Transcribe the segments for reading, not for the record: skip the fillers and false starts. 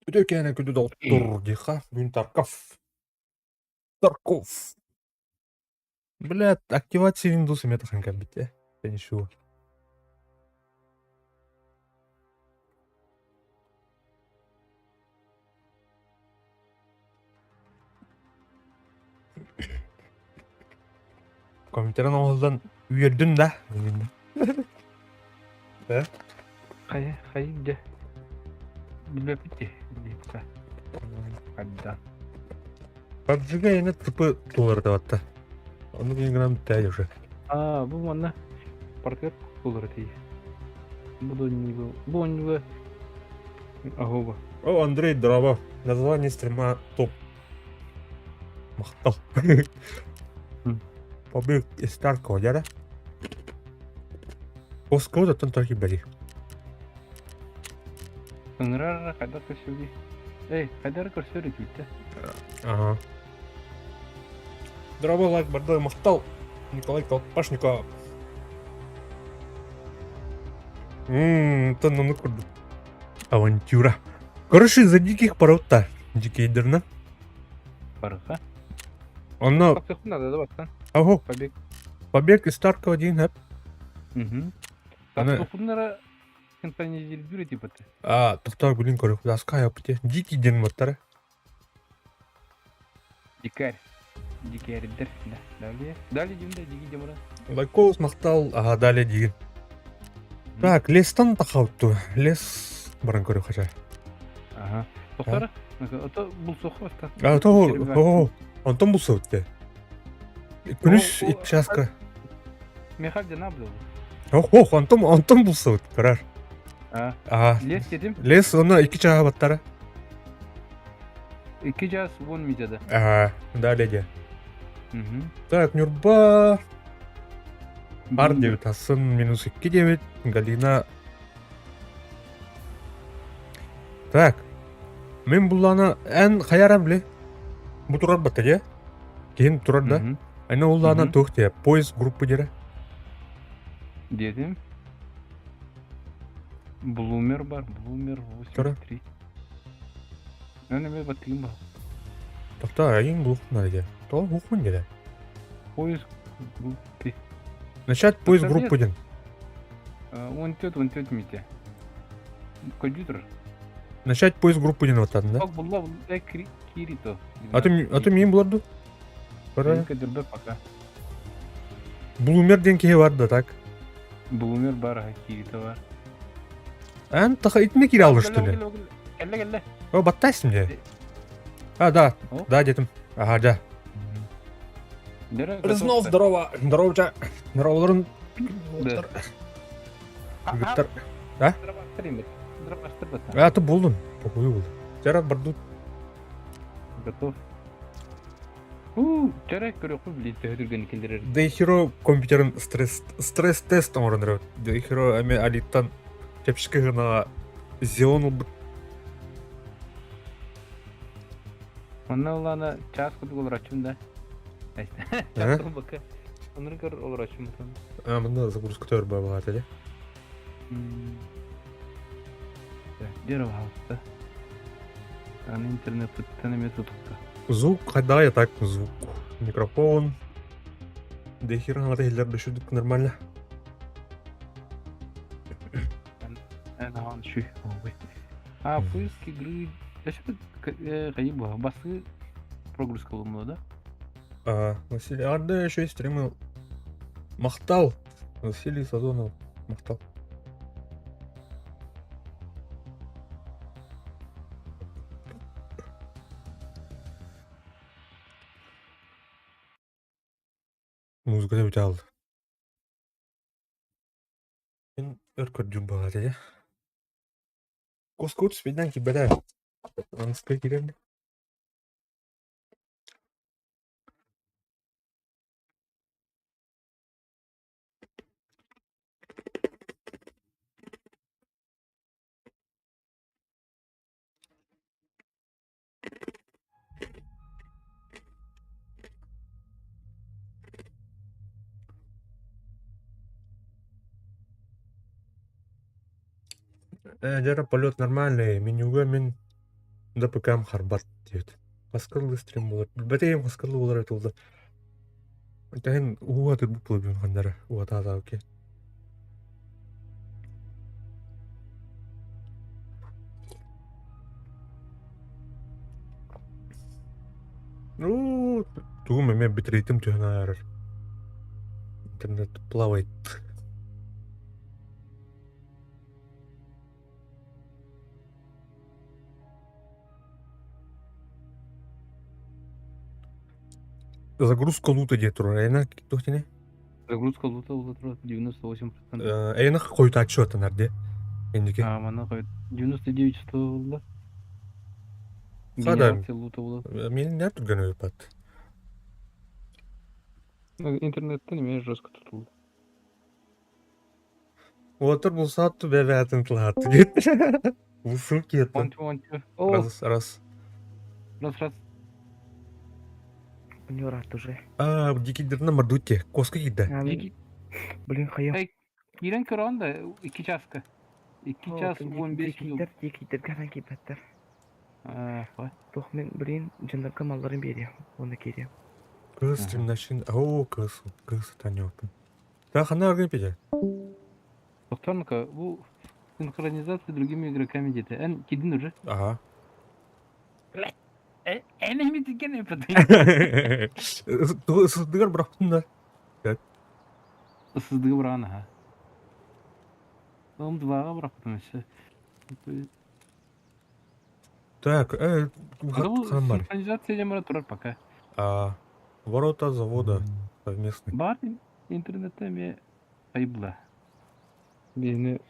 Үтүө киэһэнэн күндү доҕоттор диэххэ, бүгүн Тарков. Тарков. Блядь, активация Windows эмиэ тахсан кэлбит ээ. Ничего. Компьютерын оҥоһуллан үөрдүн да? Э? Хайа, хайа дьэ. Билбэппит дии, диэххэ. Хайда. PUBG-га эйэнэ тупы туоларытабатта. Ону гин гынан бүтээ уже. Аа, бу манна партнер туолар тиий. Бу донньуга, бу онньуга аһоба. О, Андрей, здорово. Название стрима топ. Махтал. Побег из Таркова, дядя. Осколы оттон только бери. Ыҥырар хайдах көрсүбүтүй? Эй, хайдах көрсөр үтүттэ? Ага. Здорово, лайк, бардой, махтал. Николай Колпашников. Ммм, тон курдук. Авантюра. Короче, за диких пород-то. Дикейдерна. Барыха. Онно... Тахсыахпын наада да бастан. Ого. Побег. Побег из Таркова один, хэп. Угу. Тахсыахпыннара синхронизируй типа ты. А, тохтоо билин көрөх. Даска япте. Дикий ден маттара. Дикарь. Дикарьдер. Да. Далее. Далее дим да, дики демора. Лайкоус махтал. Ага, далее дигин. Так, лестан тахаутту. Лес баран көрөх хача. Ага. Тохтара. Ото булсуха баста. А, то, о, онтон булсуутте. Күнүс ик часка. Михаль дена был. Ох, ох, онтон онтон булсуут, көрөр. А. Ага. Лес дедим. Лес оны икки чаһа баттара. Икки час вон мидяда. Ага, далее де. Угу. Так, Нюрба бар дебит, асын минус 2 дебит, Галина. Так, мен булланы эн хаярам биле. Бу турар батта де. Киһин турар да. Аны уллаана туох диэ, поиск группы диэрэ. Дедим. Блумер бар, Блумер 83. Мен эме баттыгым бар. Тохтоо, айың булухтун диэ. Тоҕо ухун диэ. Поиск группы. Начать поиск группы диэн. Он тет, он тет мите. Компьютер. Начать поиск группы диэн оттадын да? Булла, булла, Кирито. А ты, а ты миин булар Бара. Кадырда пока. Блумер диэн киһи бар да так. Блумер бар, Кирито бар. Эн таха итинне кире алыр что ли? Кэллэ кэллэ. О, баттайсың мне. А, да, да, детим. Ага, да. Рызнов, здорово. Здорово, ча. Здороволорун. Виктор. Да? А, ты булдун. Похуй булду. Жара бардут. Готов. У, чара көрөккө билин төһө киллерер. Дейхиро компьютерин стресс стресс тест оҥорон эрэ. Дейхиро эми Алиттан чэпчэки гына Xeon ылбыт. Онно улаана чаас курдук олороччум да. Чаас бака. Оннун көр олороччум. А, мында загрузка төр бабалар эде. Дерево алты. Аны интернет туттан эме тутукта. Звук хайда я так звук. Микрофон. Дехира надо хиллер дөшүдүк нормально. А, поиск игры... Хайы басы прогрузка болмады да? А, Василий, а да, еще и стримы. Махтал. Василий Сазонов. Махтал. Музыка да бүтэ алды. Мин өр көрдүүр баҕата дьэ. Кускут спиднан киирбэтэ. Аныска киирэн. Э, дьэ полет нормальный, менюга мин. Да ПК-м харбат диэбит. Хаскыллы стрим буолар. Билбэтим хаскыллы буолар эбит ол да. Тэһин уу атырбыт буолбун ханнара уотаатаабыке. Ну, тугум эмиэ битрейтим түһэн аарар. Интернет плавает. Загрузка лута диye турар. Эйна туох тини? Загрузка лута була турар 98%. Эйна хойутааччы атанар де. Индики. А, мана хойут 99 число буолла. Хада. Генерация лута була. Мен не түргэн өйпат. Интернеттен эмиэ жестко тутулду. Уотар булсаат бэбээтин тылаатты диэт. Булсун киэттэн. One two one two. О, Раз, раз. раз раз. У него рад уже. А, дикидерна мордутте. Коска киирдэ. А, Дики. Блин, хайа. Эй, киирэн көрөҕүн да 2 часка. 2 час 15 минут. Дикидер, дикидер гынан киирбэттэр. А, хой. Туох мин, блин, дьоннорго малларын биэриэм. Уонна киириэм. Кыз стримнашин. О, кыз, кыз танёпын. Та хана аргын пидя. Тохтоонука, бу синхронизация другими игроками диэтэ. Эн кидин уже? Ага. Эн эми тикен эппэтэй. Сыздыгар бырахтым да. Сыздыгы быраҕан аха. Ом дваҕа бырахпытым өссө. Так, Аны бу хан бар. синхронизация диэн бара турар пока. А, ворота завода совместный. Баар интернетте эмиэ айбла. Биһини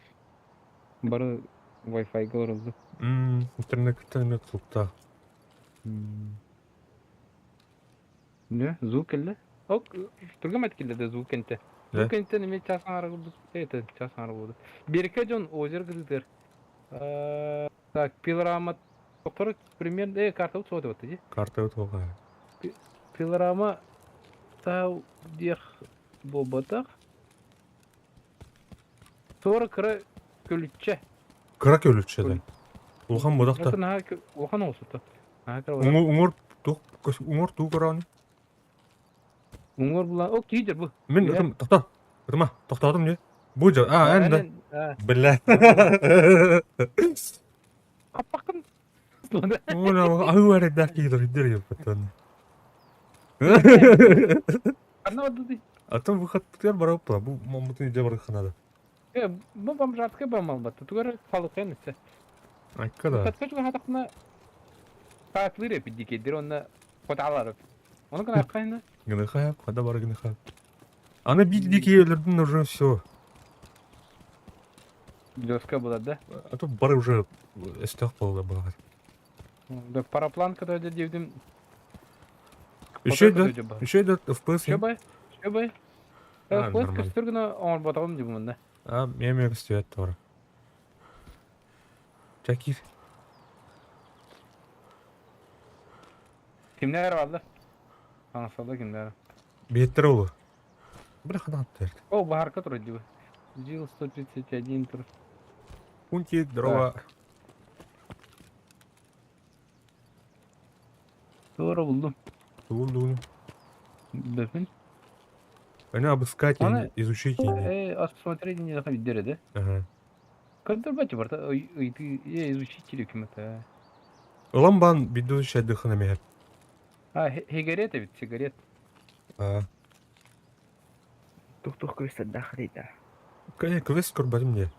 бары Wi-Fi-га олороллор. Интернеттен эмиэ тутта. Не, звук кэллэ. Ок, түргэн бат кэллэ да звук кэнтэ. Да? Звук кэнтэн эмиэ час аҥара курдук, это час аҥара буолду. Биэркэ дьон озеро кытыытыгар. Так, пилорама тохторо примерно карта вот вот дии. Карта туоха. Пилорама тау диэх буолбатах. Туора кыра көлүччэ. Кыра көлүччэ да. Улахан бодох да. Это наһаа улахан оҕусута. Наһаа кыра бодох. Уҥуор туох уҥуор туу көрөөнү. Уҥуор булан, о киһи бу. Мин ытым тохто. Ытыма, тохтоотум дии. Бу дьон, а, эн да. Бля. Хаппаккын. Оля, аһыы эрэйдээх киһи дойдур еппеттен. Анна барды. А то выход барып бу мамутун иде барыхха надо. Бу бомжатка бомалбатта. Тугар халыкын итсе. Айка да. Катка чуга хатакна саатлыр эпиддикейдир онна хоталар. Оны гына аркайна. Гыныха, када бар гыныха. Аны бит дикейлердин уже все. Доска была, да? А то бары уже эстех болду багат. Да парапланка да дедим. Еще да, еще да FPS. Еще бай, еще бай. А, FPS нормально. көстөр гына оңор батагым дибин мында. А, мен көстүбөт тора. Чакир. Кимнер алды? Аңсалда кимнер? Беттер олу. Бля хана аттыр. О, баарка турат диби. Жил 131 тур. Пунти, дрова. Тура булдум. Тулдун. Бөпүн. Аны обыскать, Аны- изучить. Осмотреть не видели, да? Ага. Контр бачы барта, ыйты, изучить ким-то. Ламбан биду шадыхана мер. А, сигарета ведь, сигарет. А, Тух-тух квест дахрида. квест көрбөтүм де.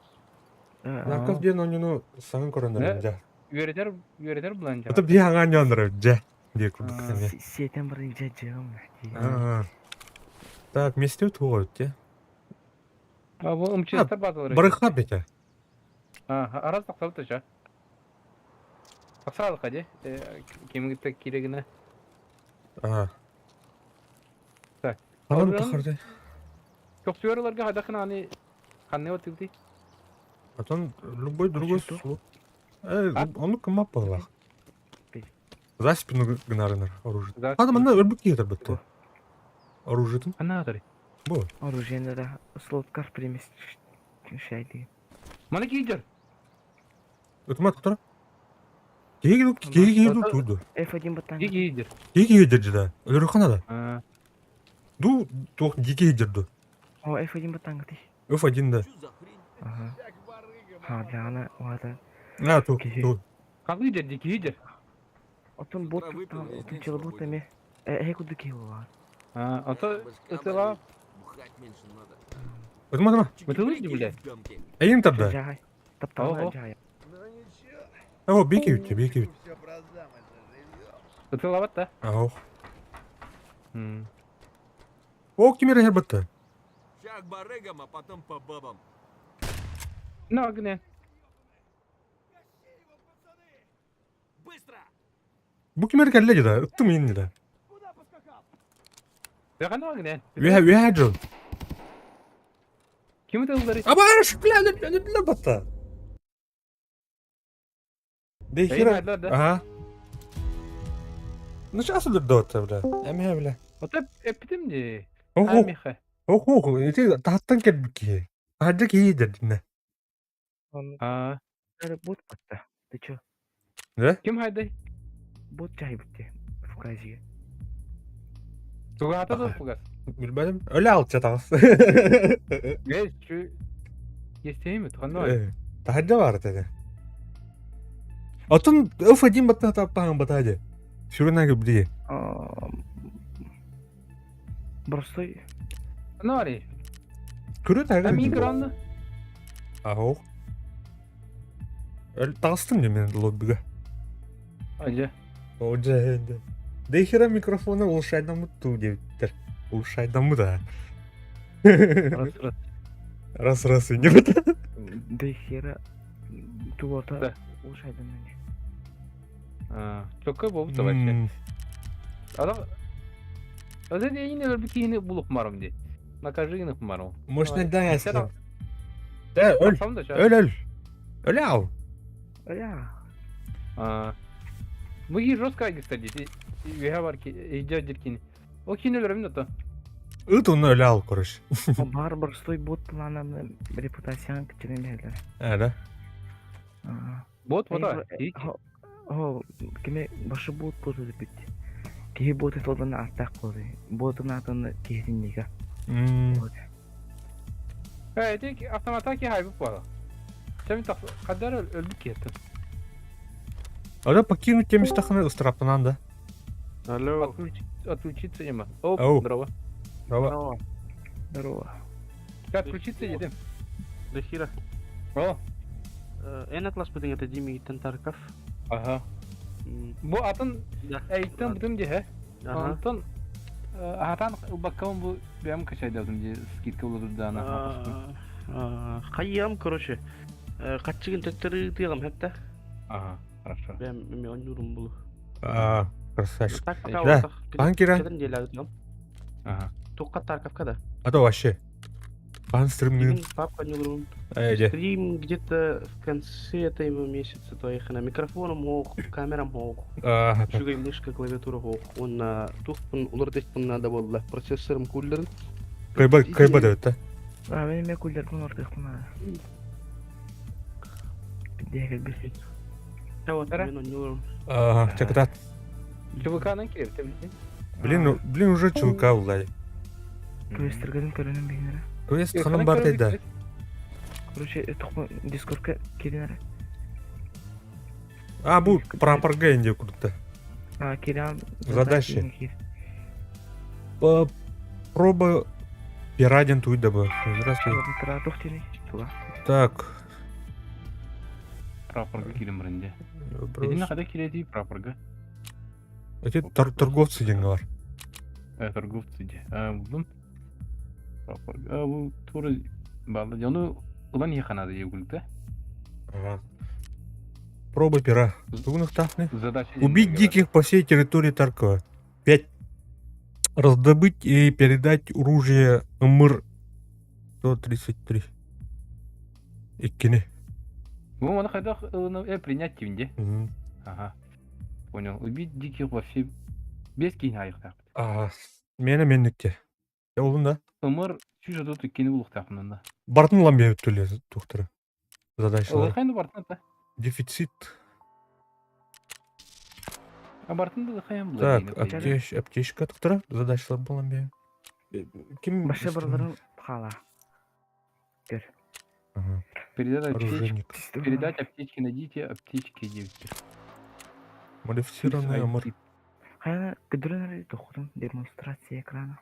Наркос диэн онньуну саҥа көрөн эрэн дьэ. Үөрэтэр, үөрэтэр булан Это биһи аҥаан ньоннору дьэ диэ курдук эмиэ. Сиэтен барын дьэ-дьэм. Аа. Так, вместе туох дьэ. А, бу МЧСтар базалары. Барыха бете. А, арас тахсабыт ча. Тахсаалыка дии. Кимгитте кирегине. Аа. Так. Ханан тахарды. Көхсүөрүлэргэ хайдах аны ханны отылды. Потом любой другой слот. Ону кымап балах. За спину гынарынар оружие. Ада манна өлбүт киһи бытты. Оружиетын. Ана атары. Бу. Оружие да слоткар примешайды. Мана киидер. Өтүмат тора. Киһи киһи киһи ду туйду. F1 баттаан. Дикий дир. Киһи киһи дир да. Өлөрөххө надо. А, Ду туох дикий дир ду. О, F1 баттаан кытый. F1 да. Ага. Ха, бля, она, ладно. А, ту, Киһи. ту. Халы дир, дикий дир. Отон бот Выпил, весь отон день челобот свободен. эме. Э, куду киһи буолла. А, а то Башка ытыла. болит, Бухать меньше надо. Ытма, ытма. Бытылы блядь. в дамке. Эйин тарда. Жахай. Таптална Ого. жахай. О, бики үтте, бики үтте. Все продам, это живьем. Ытылабат да. Ах. М. О, кимер хербатта. Ща к барыгам, а потом по бабам. Ну, огне. Быстро! Бу кимер кэллэ да, ыттым инни да. Яхан огне. Үһэ, үһэ жыл. Ким ытылдары? Абаш, бля, бля, бля, бля, батта. Де хера. Да, да. Ага. Ну сейчас өлөрдө бля. Эмэ бля. Ота эптим ди. Ох, Амиха. ох, ох, ити таһаттан кэлбит киһи. Таһырдьа киһи дэрдинэ. Он А, бот батта. Ты чё? Да? ким хайды? Бот жахай битте. Фуказиге. Тугата да фугас. Билбэтим. Өлө алча таҕыс. Гей, чү. Естейми, туган Таһырдьа баар этэ. Отон F1 батта таппаһан батаадьа. Сүрүн били. Простой. Нари. Көрө таһырдьа. Ами гранны. Аһох. Өл таҕыстым дьэ мен лоббига. Ажа. О, дьэ, дьэ. Дехера микрофона улучшайдаммыт туу диэбиттэр. Улучшайдаммыт аа. Раз раз. Раз раз иннибит. Да хера. Туота. Да. Улучшайдан не. А, только бобу вообще. Адам Özel yine bir kihini bulup marım di. Накажи иных марым. Может, да, я Да, өл. Сам да Өл, өл. Өл ау. Бля. А. Мыги жестко кстати. Вега бар ки идет диркин. О кинелер да то. Ыт оны өлө ал, короче. Бар простой бот плананы репутациян күтүрен А, да? Вот вот. О, кеме башы бот бот бит. Киһи боты толдан аттак болду. Ботун атын киһитиннига. Э, тик автомата ки хайбы бала. Чами так кадар өлбү кетти. Ада покинуть тем местаханы ыстыраптанан да. Алло. Отключить отключиться нема. Оп, Ау. здорово. Здорово. Здорово. Отключиться едем. До хера. О, Эн атлас бутын это Дими Тантарков. ага. Бу атын Да. эйттен бутым дие. Ага. Антон Ахатан баккам бу бэм качайдадым ди скидка болду да ана. Хайям, короче. Катчыгын төттөрү тыгам хәтта. Ага, хорошо. Бэм мен ойнурум булу. А, красавчик. Так пока Да, ортақ. Банкира. Кетен делядым. Ага. Тоққа Тарковка да. А то вообще. Пан стримнин. Папка не Эй, де. Стрим где-то в конце этого месяца, то их на микрофоном ох, камерам ох, А, Шугай мышка, клавиатура ох. Он на тухпын, улар надо было. Процессором кулер. кайба кайба да это. А, мен ме куллер кун ортых куна. Бидеге бир. Вот, Ара. мен ойнурум. А, чакатат. ЧВК-нан киреп тебилсин. Блин, ну, блин, уже ЧВК улай. Квестргадын көрөнүм бигинере. Квест ханым бар да. Короче, тохма дискордка киринере. А, бу прапорга инде курдукта. А, киран. Задачи. Проба пирадин туйда бы. Здравствуй. Так. Прапорга кирим ренде. Вопрос. Едине када киреди прапорга. Эти торговцы деньги бар. Э, торговцы де. А, булдум. Прапорга. А, бу туры балды. Оны улан еханады егулде. Ага. Проба пера. Тугнах тафны. Задача. Убить диких по всей территории Таркова. 5. Раздобыть и передать оружие МР 133. Иккини. Бу маны кайда принять тивинде. Мгм. Ага. Понял. Убить диких во всей без кейин айыктак. А, мені менникте. Олун да. Ымыр чүжө тут иккини булуктакмын да. Бартын лам берип төле тухтыры. Задачалар. Ылыкайны бартын да. Дефицит. А бартын да хайан Так, булар. аптеч, аптечка тохтора, задачалар буолан биһэн. Ким Башы барыларын хала. Көр. Ага, Передать аптечки. оружейник. Передать аптечки, найдите аптечки девять. Модифицированный амур. Хайана көдөрөн тохтун демонстрация экрана.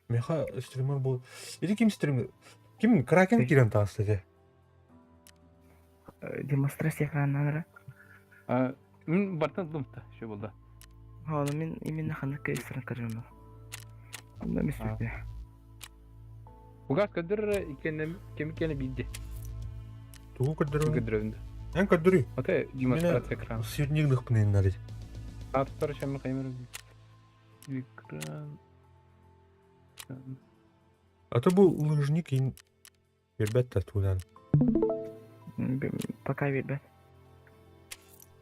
Меха стример был. Или ким стрим? Ким Кракен кирен тааста те? Демонстрация экрана. А, бартын дымта, что было? Ха, мин именно ханнык эстерин көрөм. Онда мистүктэ. Угас көдөр иккенем кем кене бидде. Тугу көрдөрү. Көдөрөндө. Эн көрдөрү. Ата демонстрация экрана. Сирник дыхпын А туттар шамы каймыр. Экран. А то был лыжник и Ребята туда. Пока бербет.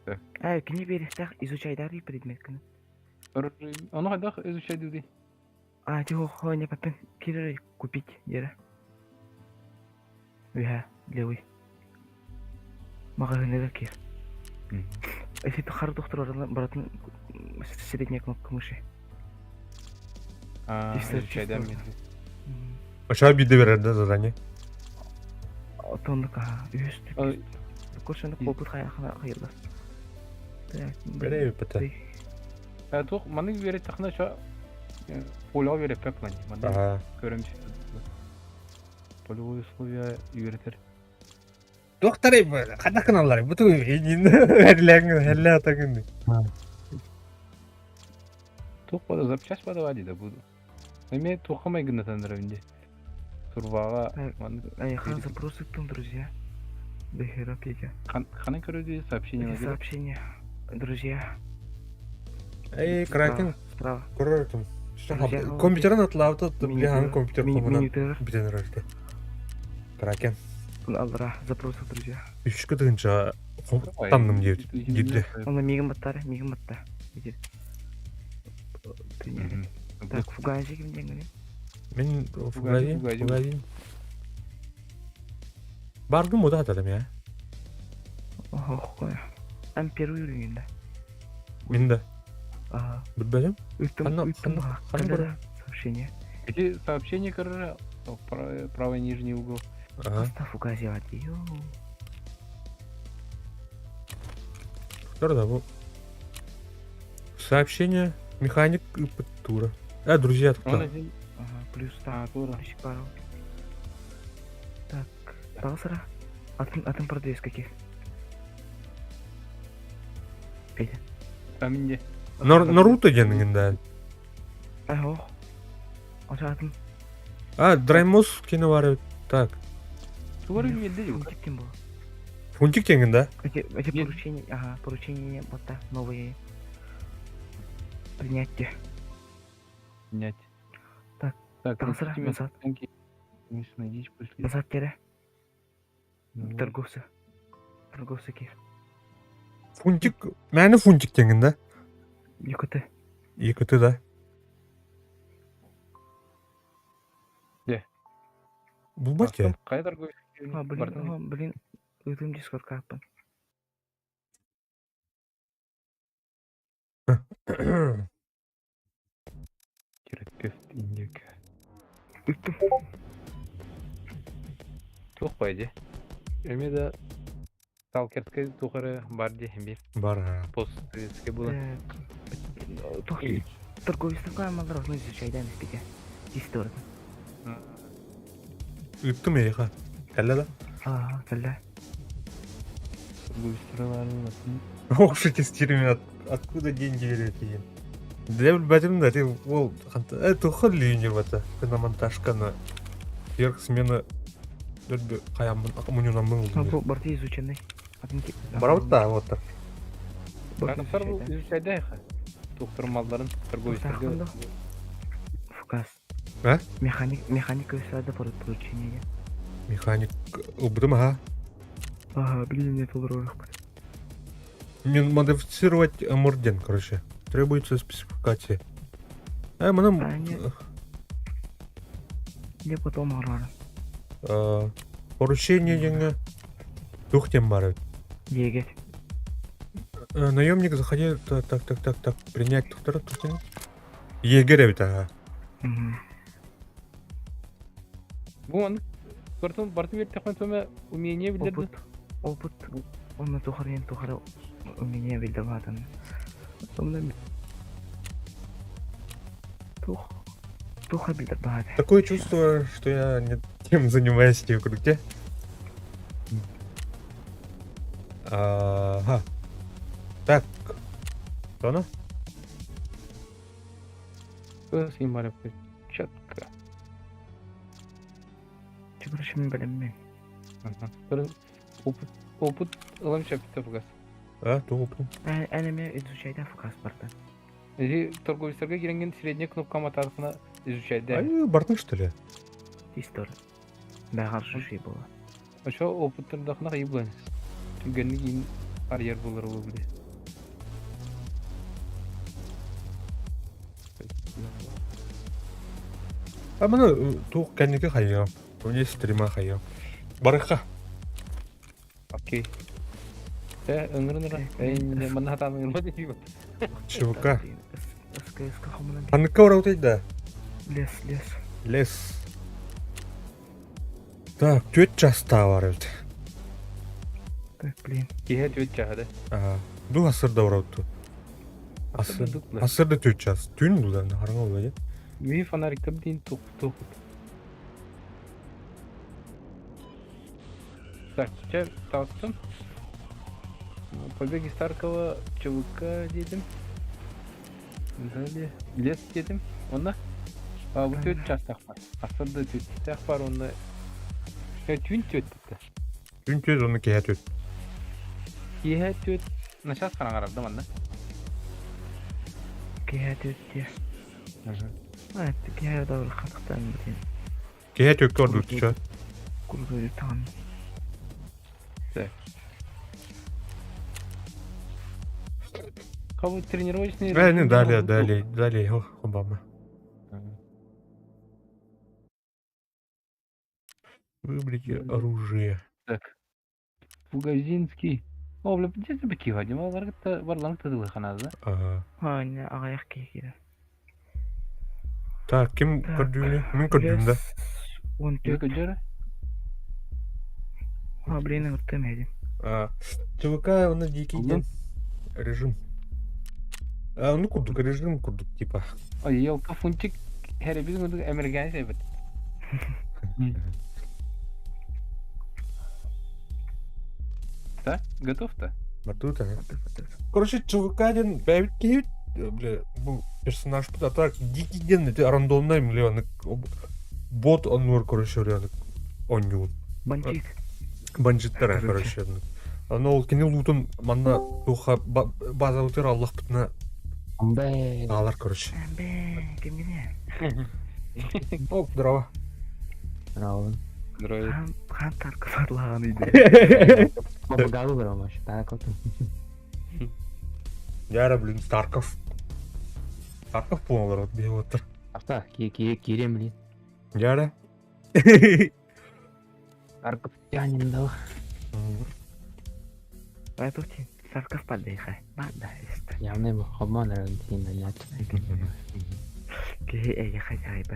Так. Э, кини берехтах изучайдары предмет кини. Ону хайдах изучай диди. А, тихо, хо, не папин, кирер купить, дера. Виха, левый. Магазинега кир. Если ты хар доктор баратын средняя кнопка мыши. А, Чисто- изучай да чисто. мен. Ача биде берер да задание. Тоннук, ага, үс. А, Куршаны колпут хаяхана хайылдар. Так. Бере пата. А тух маны берет тахна ша поля берет пеплани. Маны Ага. көрөм. Полевые условия үйрөтер. Доктор, хана каналлар, бу тугу энин эрләң әллә атагын. Тух бада запчасть подавали да буду. Эме тухамай гына тандыра инде. Турбага Так. маны Ай, хан запросы там, друзья. Да хера петя. ханы көрөдү сообщение. Эти сообщения. Друзья. Эй, Кракен Справа. көрөр там. Друзья, Компьютерын атлавты, бля, компьютер комынан Минитер. битен рәште. Кракен. Алра, запросы, друзья. Үчкө тыгынча тамным дип. Диде. Оны мигин баттары, мигин батта. Иди. Так, фугажи ким деңгени? Мен Фугазин, Фугазин. Фугазин. Бардым ода атадым я. Охо, қой. Ам первый уровень, да. Мен да. Ага. Билбедим. Үттім, Ханна- үттім. ханна- ханна Когда сообщение. Эти сообщения көрөр правый нижний угол. Ага. Просто фугази вати. Йоу. Да, бу. Сообщение. Механик и тура. А, друзья, Он тут. один. Ага, плюс А, так. тура. Плюс пару. Так, Талсара. Атын, атын продавец каких? Петя. Там инде. Наруто дегенин да. Ай, ох. Ошо атын. А, Драймос кино бар. Так. Тугары менде жок. Фунтик кем был? Фунтик деген да. Эти, эти Нет. поручения, ага, поручения вот так, новые. Принятие. Снять. Так, Так, Талсара, найдите назад. оценки. Найдите после. Назад тере. Ну, Торговцы. Торговцы кир. Фунтик. Мәні фунтик деген да. ЮКТ. ЕКТ да. Де. Бул бар те. Кай торговец? А, блин, а, блин. Ыйтым дискорд капын. Терапевт индик. Ыттым. Тух пайде. Эме да сталкерская тухары бар де бир Бар. а. постсоветский было. Тух. Торговец такой малдар ну изучай да Петя. Дискорд. Ыттым эйха. Кәллә да. А, кәллә. Ох, эти стирами, откуда деньги берете? Для бәтем да, ты ол тухал линию в это, на монтажка на верх смена дөрбе каямын мунюнан Ну, мыл. бу барты изученный. Атын ки. Барабыт да, вот так. Канаптар бул изучай да Тухтар малдарын торговецтерге. Фукас. А? Механик, механик өсәдә поручение. Механик убдым, ага. Ага, блин, не толрорых. Мне модифицировать морден, короче. Требуется спецификация. Э, мана А, нет. Я потом арара. Поручение деньги. Тухтем бар. Егет. Наемник, заходи, так, так, так, так, так, принять доктора, тут. Егерь эбит, ага. Бу он Бартын бартын бер төмө умение билдерди. Опыт. Опыт. Онно тухары тухары умение билдебатан. Онно тух туха билдербат. Такое чувство, что я не тем занимаюсь, в крюке. Ага. Так. Что она? Четко. Чүгүрүшүм билеммин. Опыт опыт ылам чапты фугас. А, то опыт. Энеме изучайда фугас бартан. Эти торговецтерге киренген средняя кнопка матарсына изучать да. Ай, бартын, что ли? Истор. Бәгар шуши була. Ошо опыттырдахына кыйблан. Түгенник ин карьер булыр ул биле. А маны тух кәнеке хайя. У стрима хайя. Барыха. Окей. Те ыңырын Эй, мана хатан ыңырма дейм. ЧВК. СКС хомунан. Аныкка барабыт да. Лес, лес. Лес. Так, төрт жаста бар эбит. Так, блин. Киһе төт чахады. Ага. Ду асырда барабыт. Асыр. Асырда төрт час. Түн булдан хараңа булды. Ми фонарик дейин тук тук. Так, че тастым. Побег из Таркова, ЧВК дедим. Далее лес дедим. Онда а, бу төрт жастақ бар. Асырда төрт жастақ бар, онда түн төрт деді. Түн төрт, оны кеһе төрт. Киһе төрт, начас қараңарабды манда. Киһә төттө. А, киһә да бер хатыктан битен. Кеһе төрткө орду чө. Курдур тан. Кабы тренировочный Э, не, далее, далее, далее, Обама. Выберите оружие. Так. Пугазинский. О, бля, где тебе киха? Дима, барланг тадылы ханазы. Ага. А, не, аяк киһә. Так, ким Так, көрдүүнү? Мин көрдүүм да. Он Тебе төрт. көджөрө? А, блин, ыңыртым эдим. А, ЧВК оны дикий Оннан? режим. А, ну курдук, режим курдук, типа. Ой, елка фунтик хәребез гүндүк американец эбит. Да? Готов-то? Батута. Короче, ЧВК один бәбит кейбит, бля, бу персонаж а так дикий ден, это рандомный, бля, аны бот оннур, короче, аны оннюн. Бандит. Банжиттар, Короче. короче. Аны ол кини лутун манна туха база утыр Аллах бутына Бэ. алар, короче. Бе, кимгине? Оп, здорово. Раун. Здравия. Хан хан таркы сатлаган иде. Помогал бро, так вот. Яра, блин, Старков. Старков полный рот бейватыр. Авто, ки ки кирем блин. Яра. Арков тянем дал. Ай, тут Тарков падайха. Бада, эста. Явно ему обман рантина нет. Киһи эйе хозяйба.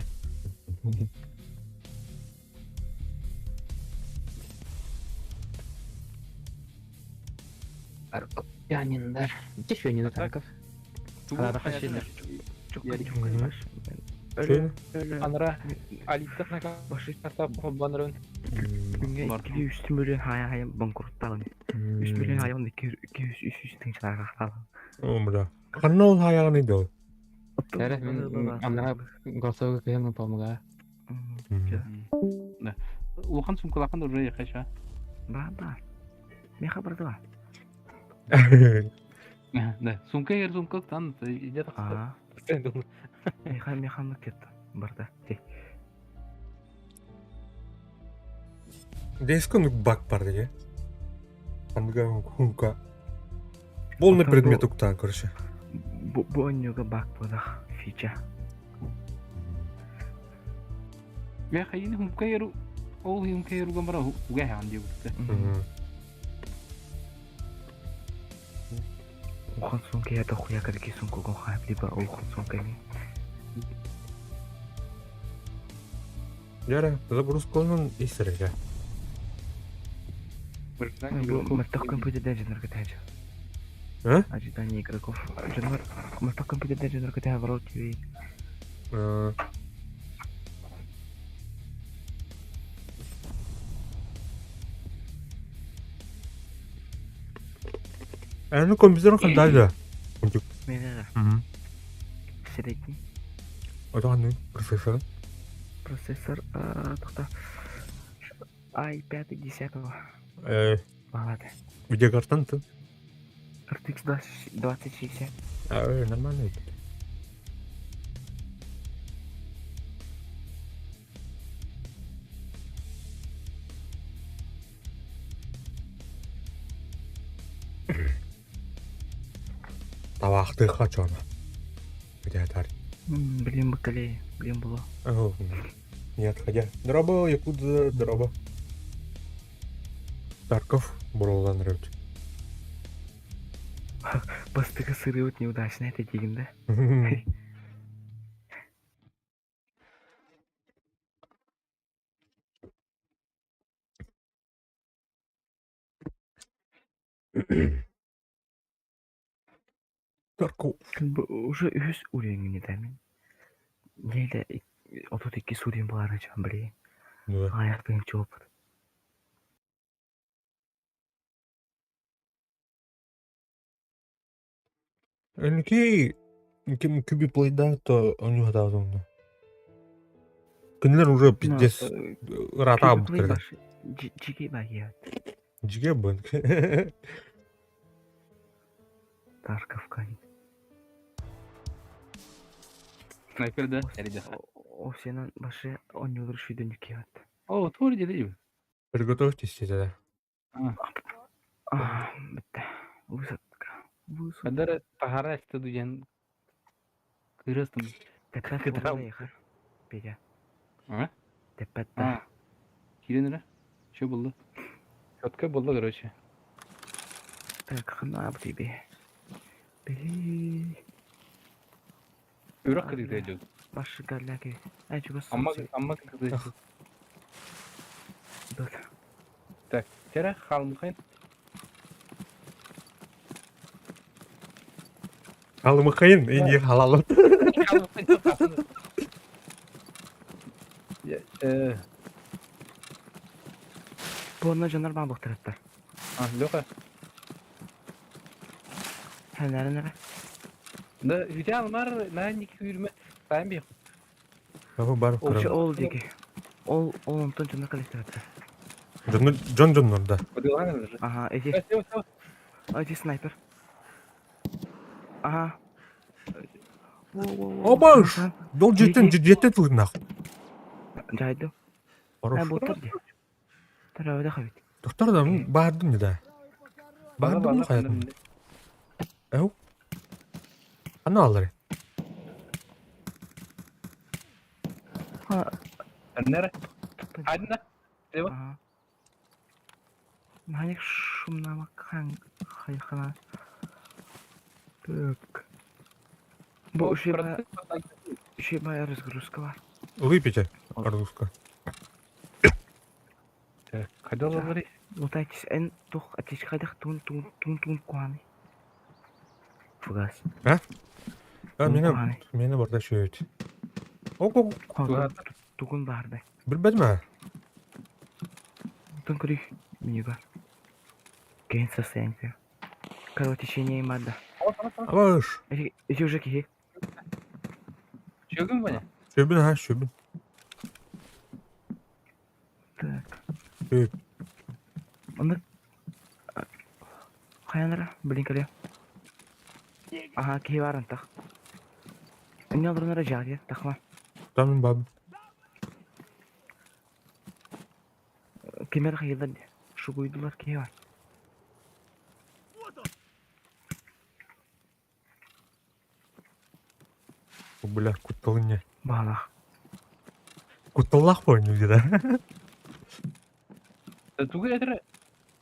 Арков тянем да. Еще не Так. Тарков. Ладно, хащина. Чукка Ярик. чукка баш. Чё? Өлө. Анра алитта нака Башы картап банырын. күнгө 200 миллион хая хая банкротталын. 3 миллион хая 200 300 тыңчыларга калган. О, бля. Ханна ол хаягын иде ол. Яра, мен анра голосовой кем помогаю. Да. Улахан сумкалахан уже яхаша. Ба ба. Меха бардыга. Да, сумка ер сумка тан идет. А. Меха механы кетти. Барда. Деско ну баг бар деге. Андыга хунка. Полный предмет уктан, короче. Бу бу оньюга бак бодах фича. Я хайын хумка ер ол хумка ер гамара уга хан дип. Улахан сумка я дохуя какие сумку гонхай, либо улахан сумка ми. Яра, загрузканын исерге. Мөлтөх компьютерден дьоннорго тэһэ А? Ожидание игроков. Дьоннор мөлтөх компьютерден дьоннорго тэһэ World TV. Аны компьютер хандайда. Мене средний Отоны процессор. Процессор тоқта i5 10 Балады. Видеокартан ты? RTX 2060. А, нормально. Табаахтыахха чоно. Где-то. Блин, бакалея, блин, было. Не отходя. Дроба, Якудза, дроба. Тарков, Бролан Рют. Бастыга сырыут неудачно это дигин, да? Тарков. Уже үһүс уровень да мин. Неде 32 уровень баара жан блин. Да. Аяқтың опыт. Энки ким кюби плейда, то у него да Кинилер уже пиздец рата буттар. Жиге багия. Жиге бын. Тарков кайт. Снайпер да? Эриде. О сенен башы онньолор шүйдөн кият. О, тур деді. Приготовьтесь тогда. А, бітті. Высадка. Высадка. Кадар тахара студент. Кырыстым. Теппет Кыдырам. буолла ехар. Петя. А? Теппет А. Киренere. Что было? Четко было, короче. Так, хана тебе. Били. Үрак кыдык идет. Башы галляки. Ай, чугас. Амма амма кыдык. Так, тера халмхайн. Алымыкайын, инди халалы. Э, Буонна дьоннор баан буктараттар. а, Леха. Хэнэрин эрэ. Да, Витя алмар на ник үрме. Сайын би. Абы бар Ол ол диги. Ол ол онтон дьоннор калистараттар. Джон Джон Джон да. Подылан же. Ага, эти Все, все. эти снайпер. Ага. Во-во-во. Обаш! Дол жеттен жеттен тылын нах. Жайды. Ай, Хорош. буттар ди. Тарабада хабит. Доктор да бардым не да. Бардым хаятым. Эу. Ана алары. А, Нера. Адна. Ага. Маник шумнама хан хайхана. Так. Бу ушиба разгрузка бар. Выпейте, Ардуска. Так, когда лаври? Лутайтесь эн тух атич хайдах тун тун тун тун куаны. Фугас. А Тун меня куаны. меня барда шөйт. Ок ок Тугун барды. билбедим. Тун күрү менюга. Ген состояние. Кровотечение мада. Абаш. Эти эти уже кихи. Чөгін бана? Шөбүн ha шөбүн. Так. Шөп. Онда хаянара блин кале. Ага, кихи бар антах. Эмне алдырнара жагы тахма. Там баб. Кемер хайылдар шугуйдулар кихи бар. Бля, кутталыня. Балах. Кутталлах понял где-то. Тугы әтірі.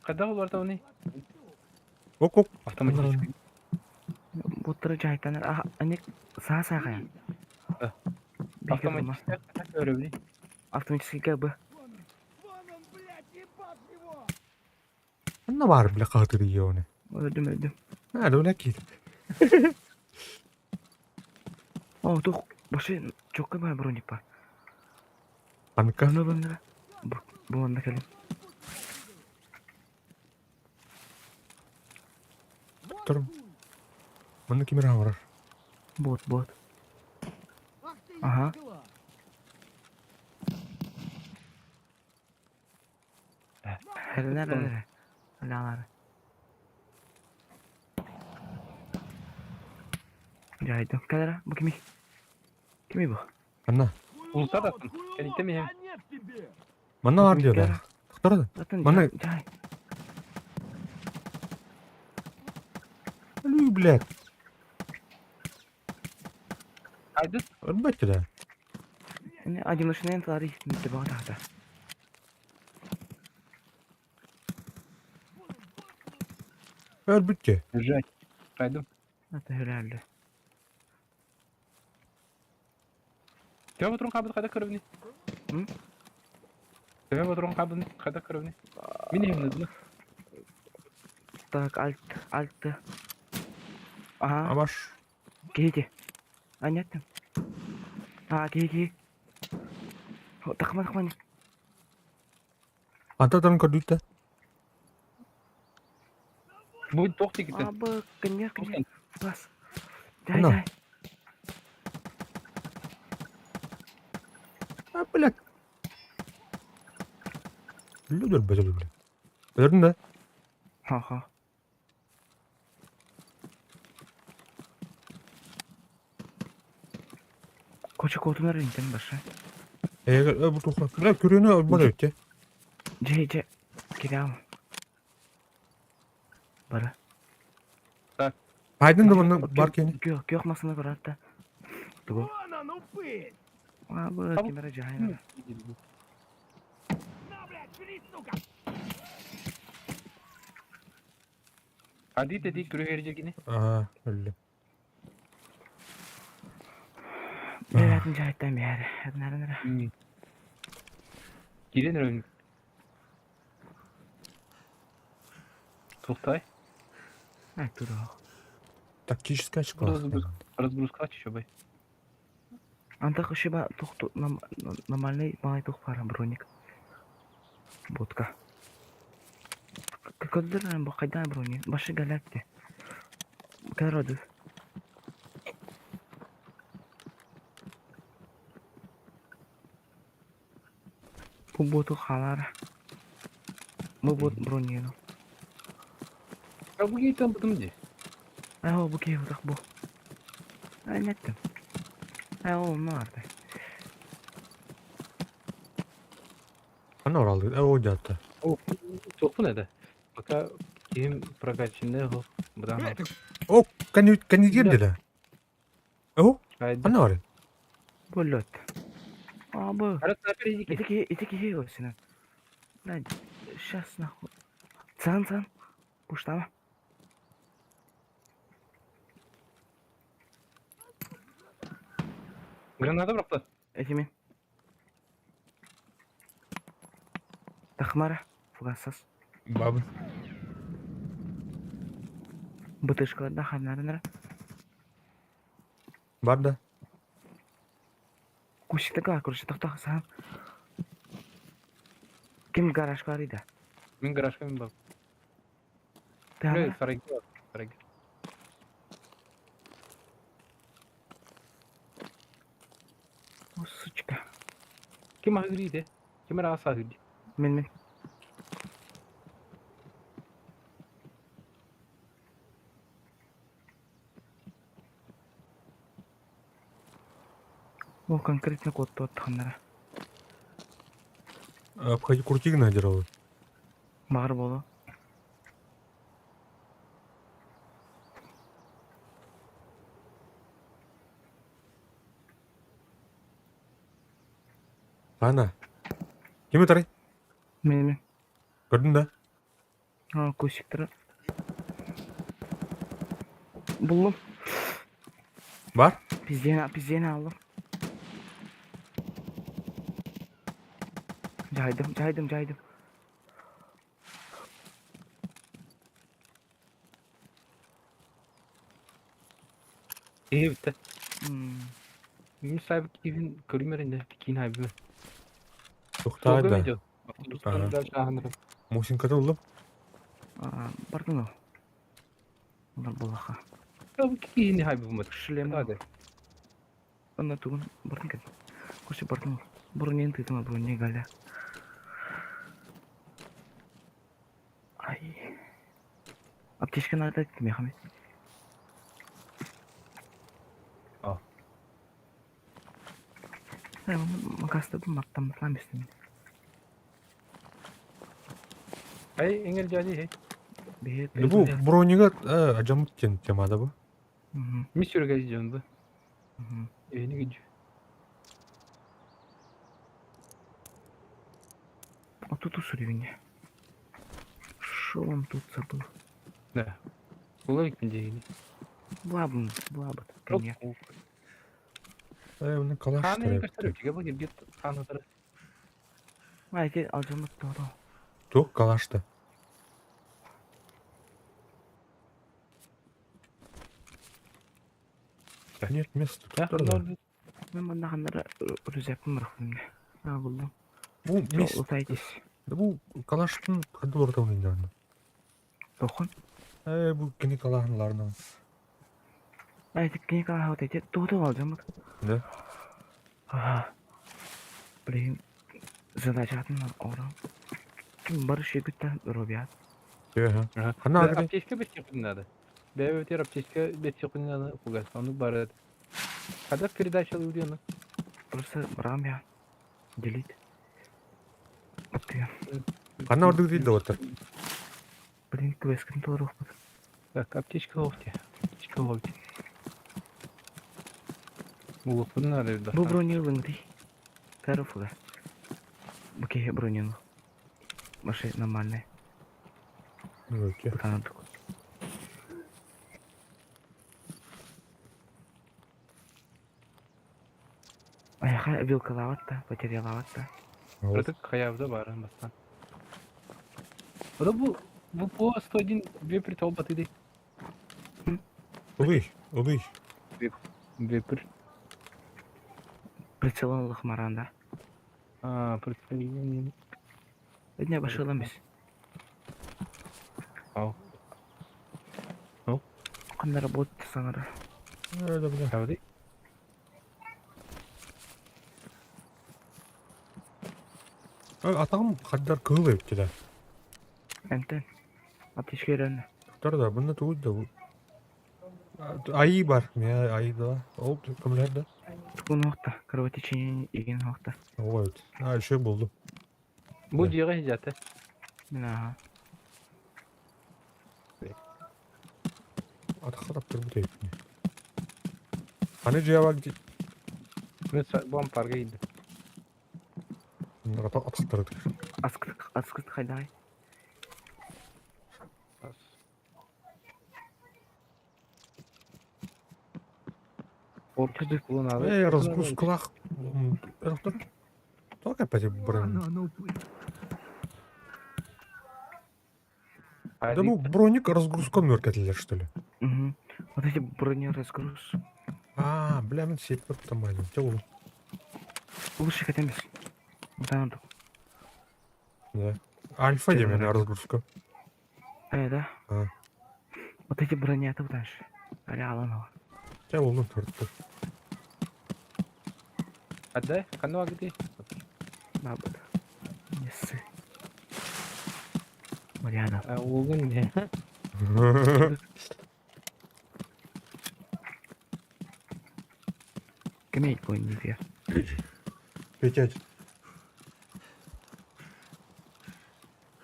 Қада олар тауны? Ок ок. Автоматически. Буттары дьаһайтанар аны саа саахайан. Автоматическай көрөбүнүй? Автоматическайга б. Анна бар бля хаатыр ийоне. Өлдүм өлдүм. А, да кит. О, тух башы чокка бар броник бар. Анка. Аны бандыра. Бу бу онда кэлин. Турум. Манна ким эрэ барар. Бот бот. Ага. Эрэнэр эрэ. Алаалар. Дьайдым. Кэлэрэ, бу кими? Кими бу? Анна. Улуса даттым. Кэлиттэ миһем. Манна бар диyor да. Тохтор да. Манна. Дьай. Алю, блядь. Айдыт. Өлбөттү да. Эне одиночный тылары мүттэ баҕа тахта. Өлбүттү. Держать. Айдым. Ата hөрәлде. Төбө турун кабыт када көрөбүнүй? М? Төбө турун кабын када көрөбүнүй? Мин эмне Так, альт, альты. Ага, Абаш. киһи. Анеттим. А, киһи, киһи. Тахма, тахма. Anta tarın көрдүттэ. Бу тох тикитен. Абы, кынья, кынья. Бас. Дай, Анна. дай. А, блядь. Өлөр бөтөлөр, блядь. Өлөрдүн да. Ха-ха. Коча котунар интен баша. Э, бу тухла. Бля, көрүнө өлбөт өттө. Же, же. Кирам. Бара. Байдын да манна бар кени. Кök, кök масына көрөттө. Тугу. Вон он, упырь! Абы, Табы- кимере жайна. На, блядь, жри, сука! Ади деди көрө жергини. Аа, өллө. Бәрін жайттан бәрі. Нары нары. Кирен өрөм. Тохтай. Ай, тура. Тактическая очко. Разгрузка. Разгрузка еще бай. Анда кышыба тухту нормальный малай тух пара броник. Ботка. Көддөр бу кайда броник? Башы галакти. Короду. Бу боту халар. Бу бот броник. А бу гейтен бутум ди. Ай, бу кей утак бу. Ай, неттим. Ай, ол нарды. Анна оралды. Э, о жатты. О, тохпун эде. Пока ким прокачанный хо. Будан. О, кани кани жерде да. О, Айды. анна бар. Болот. Абы. Ара снайпер идики. Это ки, это ки осина. Блядь, сейчас нахуй. Цан, цан. Пуштама. Граната быракты. Эти мен. Тахмара. Фугасас. Бабы. Бытышкалар да ханнары нара. Бар да. Кушты ка, короче, тохта сан. Ким гараж бар иде? Мин гаражка мин бар. Тама. Сарайга. Сарайга. О, сучка. Ким ахыр иде? Ким ара асахыр? Мен мен. О, конкретно код тот ханнара. Обходи крути гнадерова. Бар болу. Ана. Ким өтәрі? Мен мен. Көрдің да? А, кусиктер. Булдum. Бар? Пизден, пизден аллым. Жайдым, жайдым, жайдым. Киһи бүттэ. М, Мин сайбыт киһин көрүмэр инде киин хайбы. Тухтаа да. Автобустан да шаханырым. Мусинката уллум. а, Бардын ол. Олар булаха. Киһини хайбы Шлем. Hadi. Онно тугун бардын кэл. Короче, бардын ол. Бронен тытыма броне галя. Ай. Аптечка надо кимехами. А. Макаста бу маттан матлам үстүн. Ай эңел жали хей. Бе. Ну бу бронига ажамыт тен темада бу. Мгм. Ми сүргә жонду. Мгм. Эни гүҗ. А тут усуривне. Шо он тут забыл? Да. Улар киндегини. Блаб, блаб, конечно. Э, уну калаш Ханы тарап. көстөрүп чыга бу гиргит ханы тары. А, эти алжамыт торо. Тук калашта. Нет места. Да, Туттар да. Мен мында ханнара рюкзакым бар мне. А, булдым. Бу мес. Лутайтесь. Да бу калаштын кадыр ортауын инде. Тохун. Э, бу кини калахынларының. А, эти книга вот эти тут алжамыт. Да. А. Блин. Задача ора. Ким бар шигүттә робят. Ага. Ага. Хана агри. Аптечка бет чыкын надо. Бәбе битер аптечка бет чыкын надо кугас. Аны бар. Когда передача алды Просто барам я. Делить. Ты, Хана ордык дейді отыр. блин, квесткин торох. Так, аптечка ловте. Аптечка ловте. Улук надо да. Бу бронированный. Карфуга. Окей, бронированный. Машина нормальная. Окей. Бутанадык. Аяха вилкалаватта, потерялаватта. Вот. Протек хаявда бар бастан. Ода бу бу по 101 вепрь толба ты Улый, улый. Вепрь. Прицелын лохмаранда. А, представление. Дня башыламыз. Ау. Кандай работа саңара. Э, да, да. Хавды. Э, Атағым хаддар кылы өттілі. Энтен. Аптечка үйрәнді. Туттар да, бұны тугуй да. Айы бар. Мен айы да. Ол көмілер да. Тугун уақта, кровотечение деген уақта. Ой, а, еще болды. Бу Да. жига хижаты. Мен аха. Атаққа таптыр бұл тейпіне. Аны жия бар Мен бу ампарга иди. Атақтырдық. Аскыт, аскыт қайдай. Оркы кулун Эй, разгрузкалах. Только опять бронь. Да ну броник разгрузка мөркетілер, что ли? Угу. Вот эти бронеразгруз. А, бля, мен сеть там один. Те Лучше хотя Бутанадык. Да. Альфа демен разгрузка. Э, да? А. Вот эти броня дальше. Аля аланова. Те болду төрттү. Ада, кану агды. Бабыт. Несі. Марьяна. А, Улгун не. Кем бойын не Петять.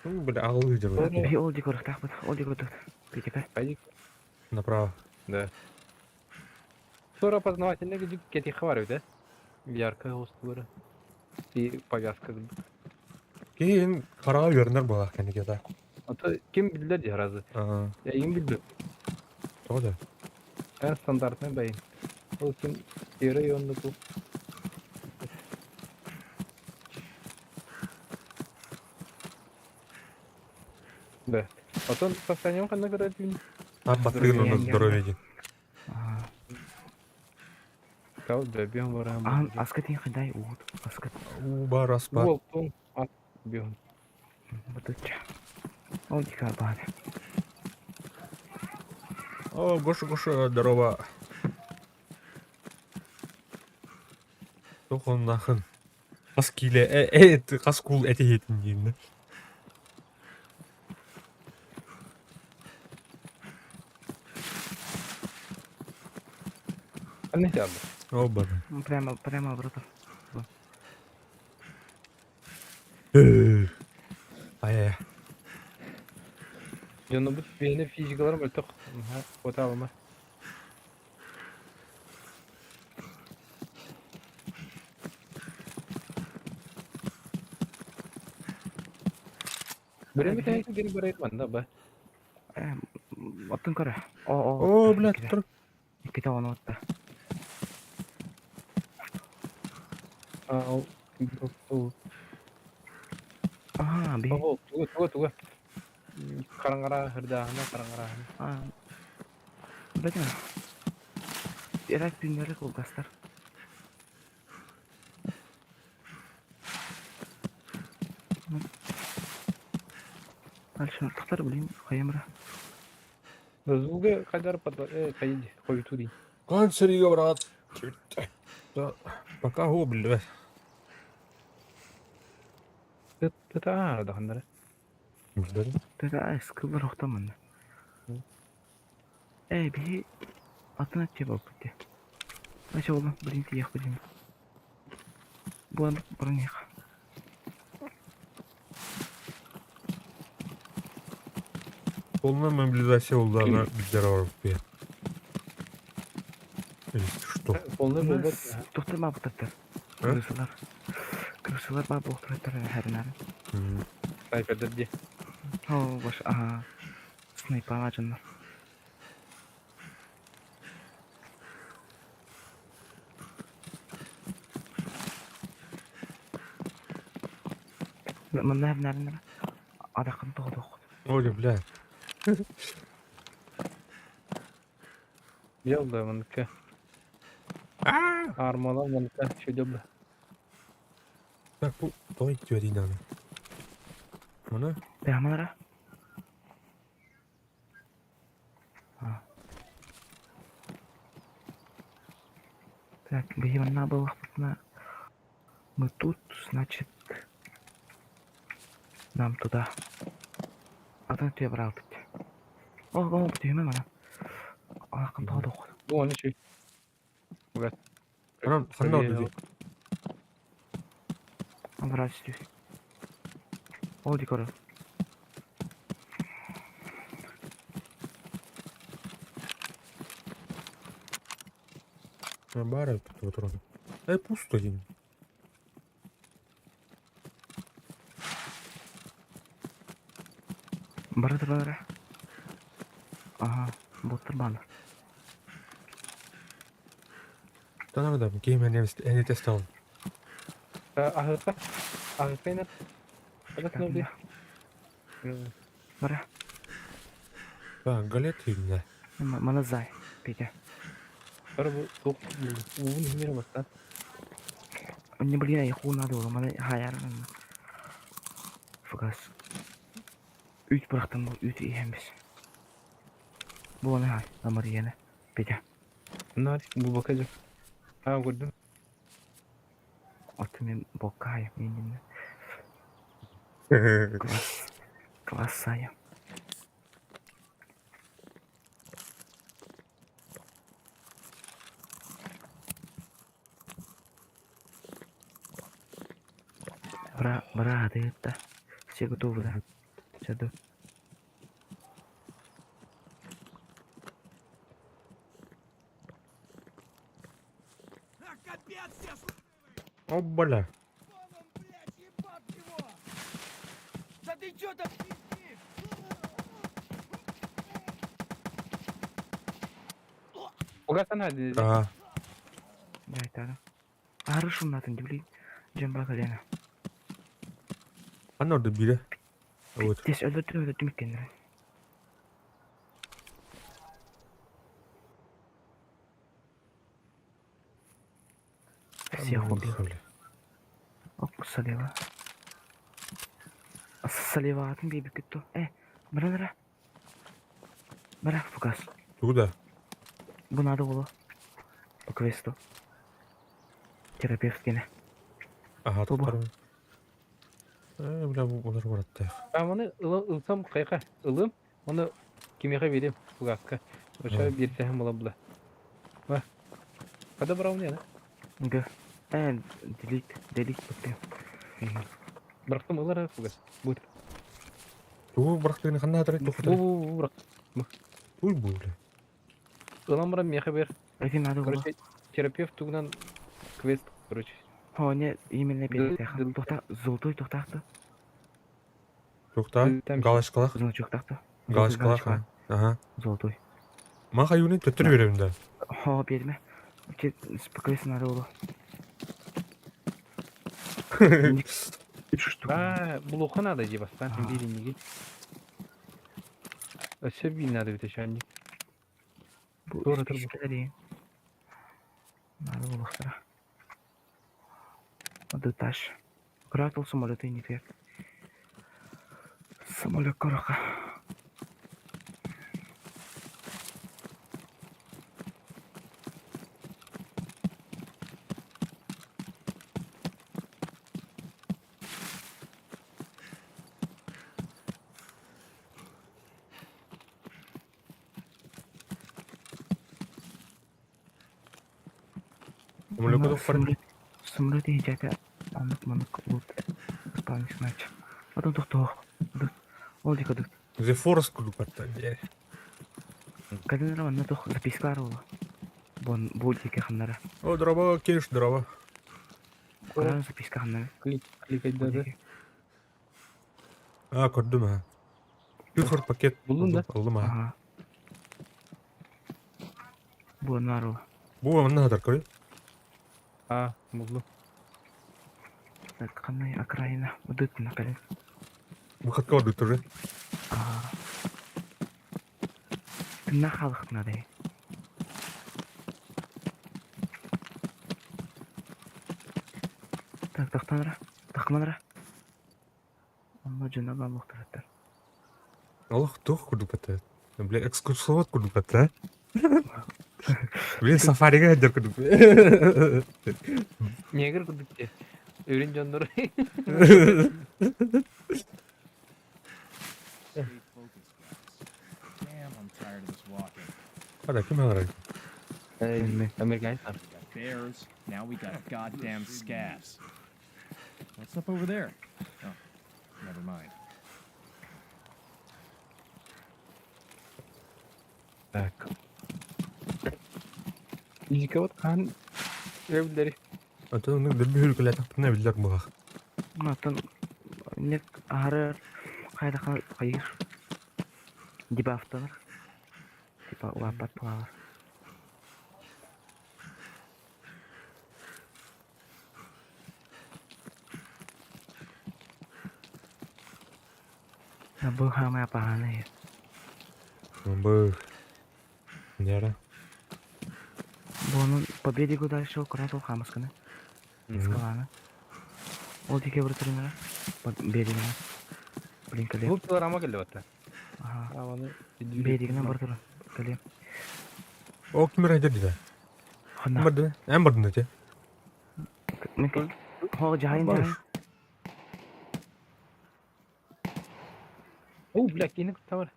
Ну, бля, ағыл видел. Бей ол декор тақпыт, ол декор тут. Петика. Пойди. Направо. Да. Скоро опознавательный где кети хварю, да? Яркая остура. И повязка. Кейін қараға берінер бала кәнеке да. А то ким билдер де разы. А, Я им билдер. то да. En стандартный байын. Ол ким серый онно бу. Да. Потом состояние ханна көрөтүн. А баттыгын онно здоровье диэн. Кал да бион барам. Ахан аска тиин хайдай уут аска. Уу бар ас бар. Уол тун ас бион. Бутучча. Ол дика бар. О, Гоша, Гоша, здорово. Туох оннахын. Хас киилэ, э, э, хас куул эти иһитин диин. Ханна чалды? О, бар. Прямо, прямо, братан. Ай-ай. Дьонобут биһиэнэ физикалара мөлтөх. Хотаалыма. Бирэми тэһэ гири барайт манна ба. Оттон көрө. О, о. О, блядь, тұр. Икките оны отта. А, ол. Аха, би. О, туга туга туга. Караңара хырдаахына караңараахына. А. Бәтен. Эрак түннері кылгастар. Дальше тохтар, блин, хайымра. Звуга кайдар подла кайди хоюту дии. Канцерига, брат. Да, пока го, блядь. Тата даханнара. Блядь. Тата скыллар охтамын. Эй, би атын атчы болбут. Нача болан, блин, тиях блин. Буан броних. Полная мобилизация улдана биздер бар. Или что? Полный болбот. Тохтар ма бутаттар. Крысалар. Крысалар ба бухтар хәрнәр. Снайпердер ди. О, баш, ага. Снайпала жанна. Манна хәрнәр. Адакын тоғдық. Ой, блядь. Ялда манка. Армала манка чудёбла. Так, бу той тюринаны. Мына Бәмалара. Так, беймана была Мы тут, значит, нам туда. А там тебе брал тут. О, о, түйме мана. Ақын тауды оқыды. Бу оны чүй. Угат. Анам ханна oldu. Брат үстü. Ол дикоры. Бара тут отырады. Эй, пусто деймін. Барады бара. Ага, боттыр баны. Танамадам, гейм әне тест алын. Ахыка. Ахыка инер. Адак ноби. Бара. Да, галет деймін. Мана зай, Петя. Бара бу тук уун химер бастан. Не блин, я хуй надо было, мана хаяр. Фугас. Үт бырақтан бұл үт иеміз. Бұл аны хай, амар иені. Петя. Нар бу бакажы. А, көрдүм. Аты мен бокайым, мен Класс. Классая. Бра, брат, это все готовы, да? Сяду. А, капец, я О, бля. Вон он, блядь, ебать его! Да ты чё там пиздишь? Угасан хади. А, Дайтара. Аһары шумнатын дибли. Дьон бакалена. Ханна орда бире? Вот. Тес өлөрдүм өлөрдүм иккеннere. Всех убил. Оп, салева. Салеватын биэбиккит Э, бара Бара, фугас. Куда? Бу надо было. По квесту. Терапевт кene. Ага, Тобо. туттарым. Э, бля, бу олар баратта. Аны ылсам кайка ылым, оны кимиэхэ биэриэм фугаска. Ошо биэрсэһэн була була. Ва. Када барабын яна? Г. Э, делит, делит бутты. Бырахтым ылар фугас. Бу. Тугу бырахтыгын ханна хатырай Бу тухтар. бу бырах. Уй бу, бля. Ылан баран миэхэ бер. Эти надо было. Короче, терапевт тугунан квест, короче. О, не, именно Дыл- перед дыл- Тухта, золотой тухтахты. Тухта, Там- галашкалах, Значок тахты. галашкалах. Ага. Золотой. Маха юнит төттөр берем да. Хо, берме. Че, спокойно надо было. Үч штук. А, булуха надо же бастан, А. бириниги. Өссө биир надо бит шанник. Бу Тура турбу. спискалери. Надо было втора. Надо таш. Кратл самолеты не фер. Самолет короха. Самолетка тухпар. Самолет ежете аннык маннык лут. Спавнис матч. Потом тохтох. Ол дикадык. The Forest курдук барта. Каденера манна тох запискалар була. Бон бу дике ханнара. О, дроба, кеш, дроба. Каран записка ханнара. Клик, клик Бу да. дике. А, көрдүм ха. Күхөр пакет. Булдун да? Алдым ха. Ага. Бу нару. Бу манна хатар көрү. А, булду. Так, ханнай окраина. Удыт на кален. Выходка барды тоже. Ага. На халык надо. Так, тохтанра. Тахманра. Онно жына бар мухтараттар. Аллах тух курдук бата. Бля, экскурсовод курдук бата. Блин, сафарига хадер курдук. Негр курдук те. Өрүн жондор. Stay focused, guys. Damn, I'm tired of this walking. Ара, ким харай? Американец. We got bears, now we got goddamn scavs. What's up over there? Oh, never mind. Так. Изикабат хаан Эвдери. Антон, ну, дөрбү хүркөлө таппына билер бугах. Маттан нек ары кайда кайыр. Дебафтанар. Типа лапат плавар. Бу хамая паханы. Бу. Нера. Бунун по берегу дальше аккуратно хамасканы. Скаланы. Ол дике бір түрінара. По берегіне. Блин, кале. Бу пилорама келди батта. Ага. А, оны Берегіне бір түрін. Кале. О, ким хадер диде? Хана. Барды. Эм барды те. Мен Хо жайын жайын. О, бля, кини куттамар.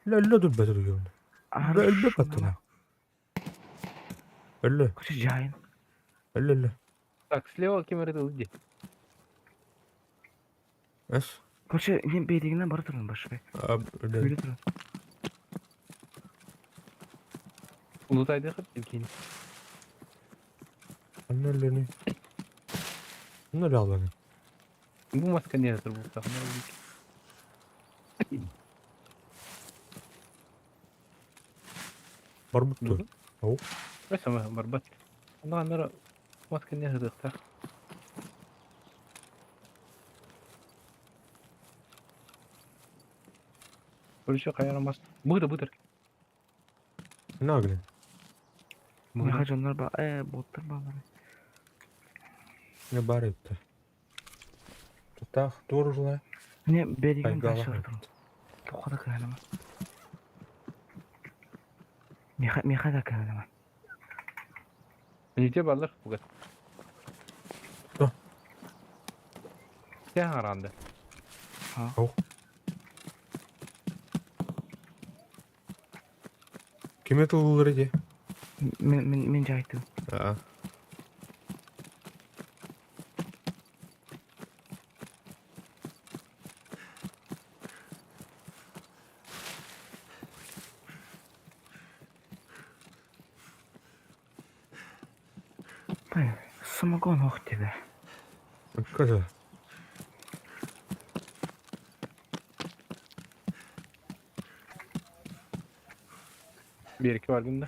Ла, ла дур бәтер юн. Ары Ла, өлбө баттына. Өллө, Короче, жайын. өллө, өллө. Так, слева ким ылды. Эс. Короче, мен берегіне бір түрін башпай. А, өллө. Өлі түрін. Улутайды хат кини. Анна өллө. Анна өллө аланы. Бу маска не тур бу тахна. Бар бутту. Ау. Өссө барбат. Онно мас кэннэ сытыахтаах. Короче, хайа мас. Быта бытыр. На, блин. Миха дьоннор ба э боттар баалар. Не бар это. Тутах туоружла. Не береген Айгала. дальше барар. Тоққа да кыһанама. Миха миха да кыһанама. Нете баллар бугат. Да. Sen arandı. Ким это улар иди? Мен мен мен жайтым. Аа. Бай, самогон ох тебе. Как Bir iki var günde.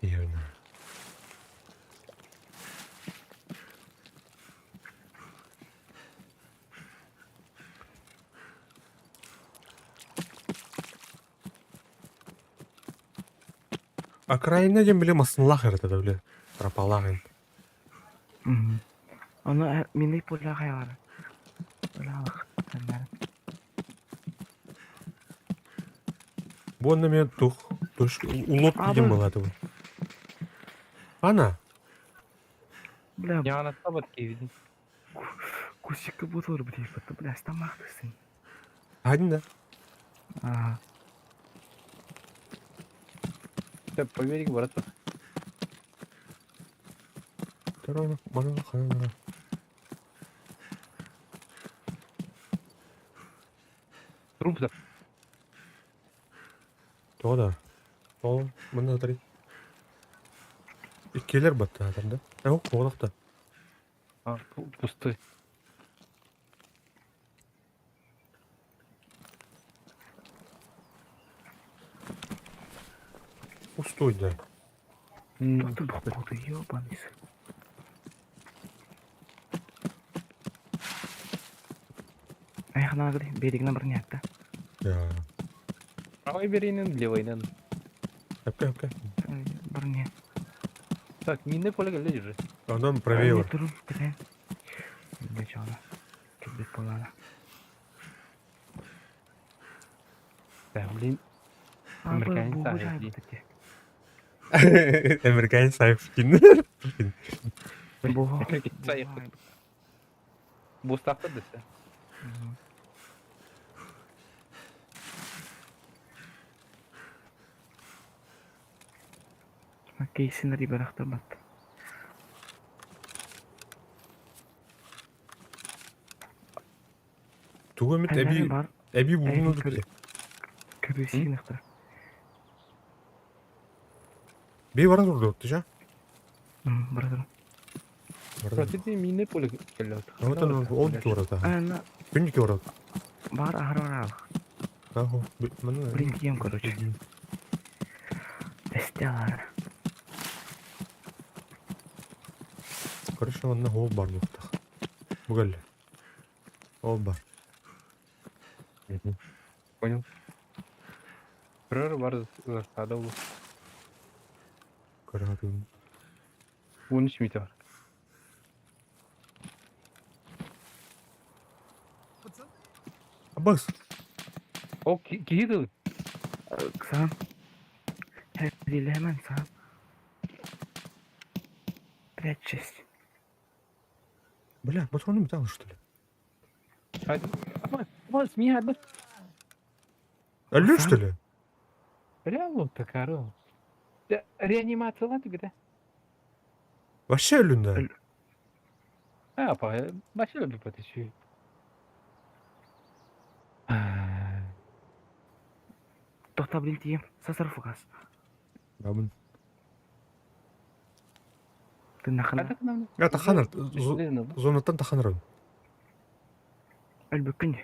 Верно. Окраина дем биле маснылах это да биле. Тропалах. Оны мини поля хайвар. Поля Бу онно мен тух туш улот А, дем бу- была этого. Ана, Бля, Яна табат кивидин. кусика бутыр бля, бля, стамахтысың. один да. А, Sen поверик барат. Тарана, мана, хана. Труп да. Тода. Ол, мына три. Иккилер батты атар да. Э, оғлақта. А, пустой. Пустой, да. Тоқты бұқ болды, ёбаный сын. Аяғына кіре, берегіне бір не атты. Я. Правой берейнен, левойнен. Әпке, әпке. Бір не. Так, минне поле келди уже. Андан правее. Не тұрым, кітен. Не жана. Кебет болана. Да, блин. А, бұл Американец бұғы сахib жай дии. бұты. Американец сайып кин. Бұғы. Американец сайып. Бустакты десе. Кейсин рибарақтар батты. Тугу эмит эби Бар, эби булуну Әби дутты. көресін ықтыр. Би бара турду отты жа. Бар тұр. Против минне поле келди. Вот он ол турата. Ана, Күн турат. бар ахыр бар ал. Ахо, мына. Блин, кием, короче. Эстелар. Короче, онна хол бар буктах. Бугал. Ол бар. Понял. Прор бар засада ол. Көрөтүм. 13 метр бар. Абас. О, киһи Ксан. Хәдиле hemen сан. Блядь, честь. Бля, патроны металл, что ли? Ама, ама, смея, да. Алло, что ли? Бля, вот такая. Да, реанимация ладно, где? Вообще аллюн да. А, па, бачила би потечу. Тоқта, блин, тием. Сасар фугас. Бабын. Ты нахана. Я таханар. Зонаттан таханар. Әлбөккін.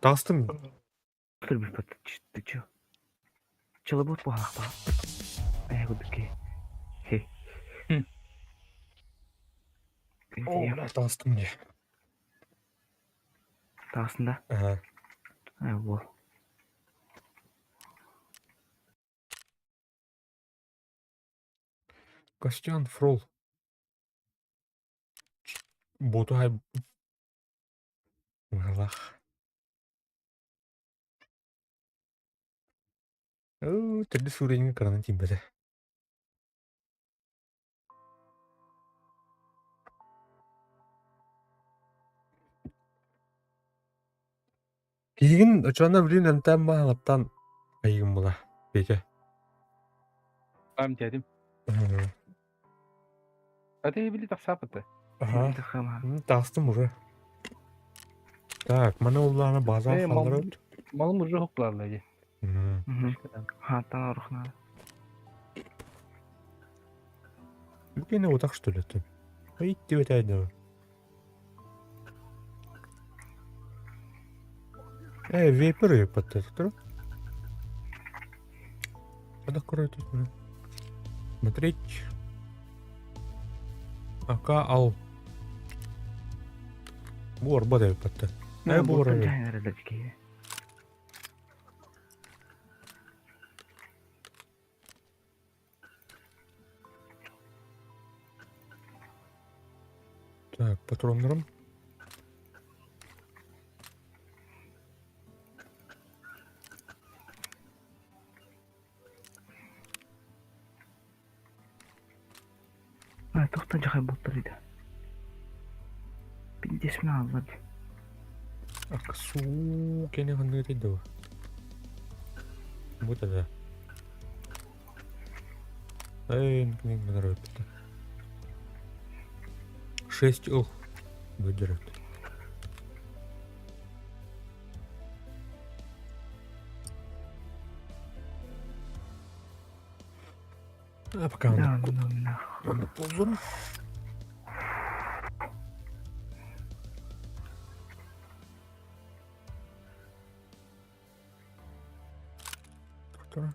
Тастым. Ты чё? Челобот буғалақ ба. Эһэ курдук киһи. Хе. О, бля, таҕыстым дии. Таҕыстын да? Аһа. Ээ, буол. Костян Фрол. Боту Быһалаах. Оо, төрдүс уровеньҥа кыранан тиийбэтэ. Киһигин оччоҕуна билигин эмтээн баһаҕыттан айыгын була, Петя. Ам дядим. А ты били тахсаапыта. Аха. Таастым уже. Так, маны уллаана база халларабыт. Малым уже хокларлар дии. Хааттан орухнаа. Бүкене утах что ли ты? Ой, тебе тайдо. Э, вейпер подтестер. Открой тут. Смотреть. Ака ал. Буор бадай патта. Э, буор. Так, патроннарым. А, тохтон жахай буолтар иде. Пиздец мин аалла дии. Аксуу кene ханныгы доо. Бу да. Эй, не нравится. 6 ыл выдержит. А пока Да, он, ну нахуй. он ползун. Доктора.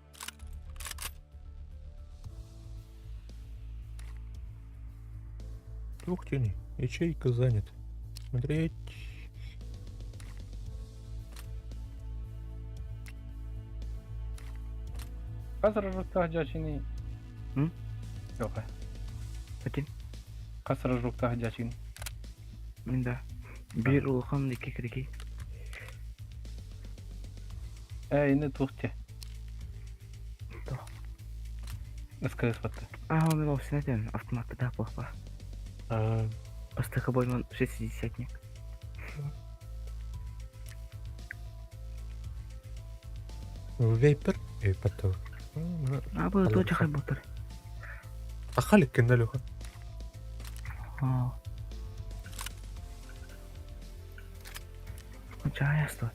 Ух ты, ячейка занят. Смотреть. Хас рожуктаах дьаачыный? М? Леха. Один. Хас рожуктаах дьаачыный? Мин да. Биир улахан икки кирики. Э, ини туох те. Туох? СКС батта. А, он его синетен автомат да плохо. А, Бастакы бойман шестидесятник. Вейпер. Эй, потом. А, бу Алло, туох жахай буолтар. Ахалик кенде Леха. Аа. Жаястат.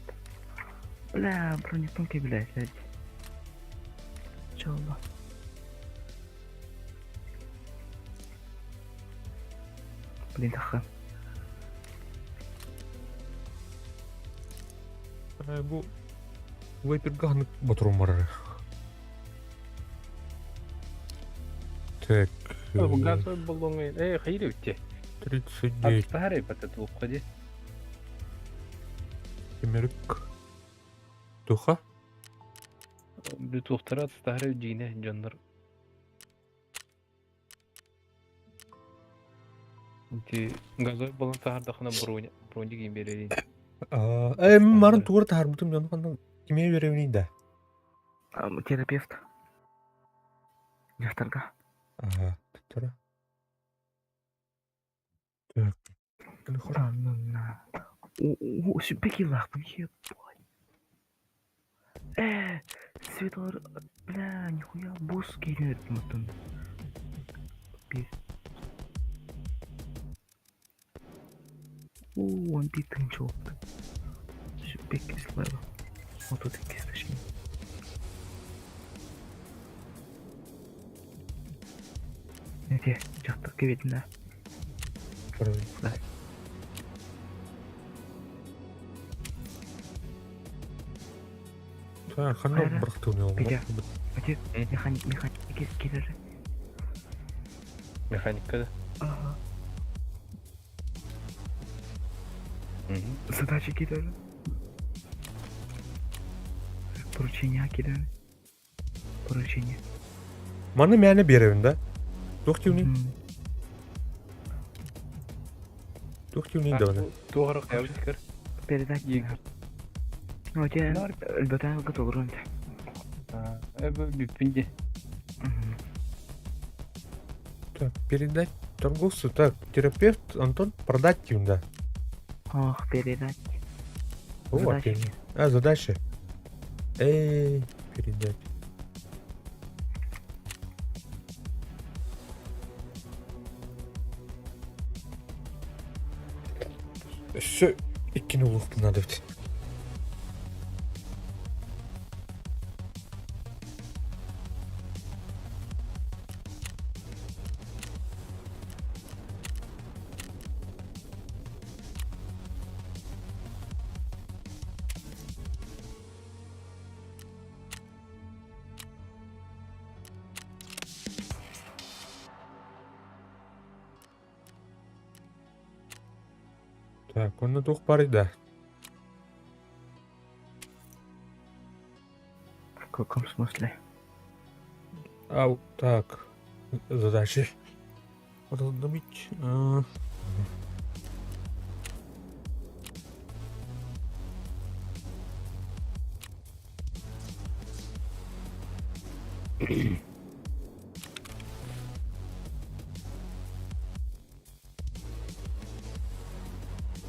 Бля, бронетонки, блядь, блядь. Чё, Блин, таха. Бу Вейпер гахнык батрумар. Так. Газовый баллон. Э, хайыр өтте. 39. Аттары бата туох ди. Темирик. Туха. Бүтуохтара аттары дьине дьоннор. Ити газовый баллон таһардахына броня броня киин биэрэрин. Э, марын тугар тахарбытым дьон ханна киме беребин да. Терапевт. Дьахтарга. Ага, туттара. Так. Да, ну на. О, сүппэ киллаахпын, ебать. Э, светлар, бля, нихуя босс киирэн оттон. Пиз. О, он битын чолты. Сүппэ кислава. Вот тут икки точнее. Эти, дьахтар кэбитин да. Да. Так, ханна Хайра. бырахтыын Петя. Ати механик механик кирер. Механика да. Ага. Задачи кирер. Поручения кирер. Поручение. Маны мээнэ биэрэбин да? Туох диэний? Туох диэний даҕаны? Туох эрэ хайабыт көр. Передать. Игорь. Ну, те өлбөтөн готовырын. Бүппүн де. Так, передать торговцу. Так, терапевт Антон продать диэн да. Ох, передать. О, Задачи. опять. А, задачи. Эй, передать. Все, иккини улуохпун надо ведь. Так, онно туох баарый да? В каком смысле? Ау, так, задачи. Раздобыть.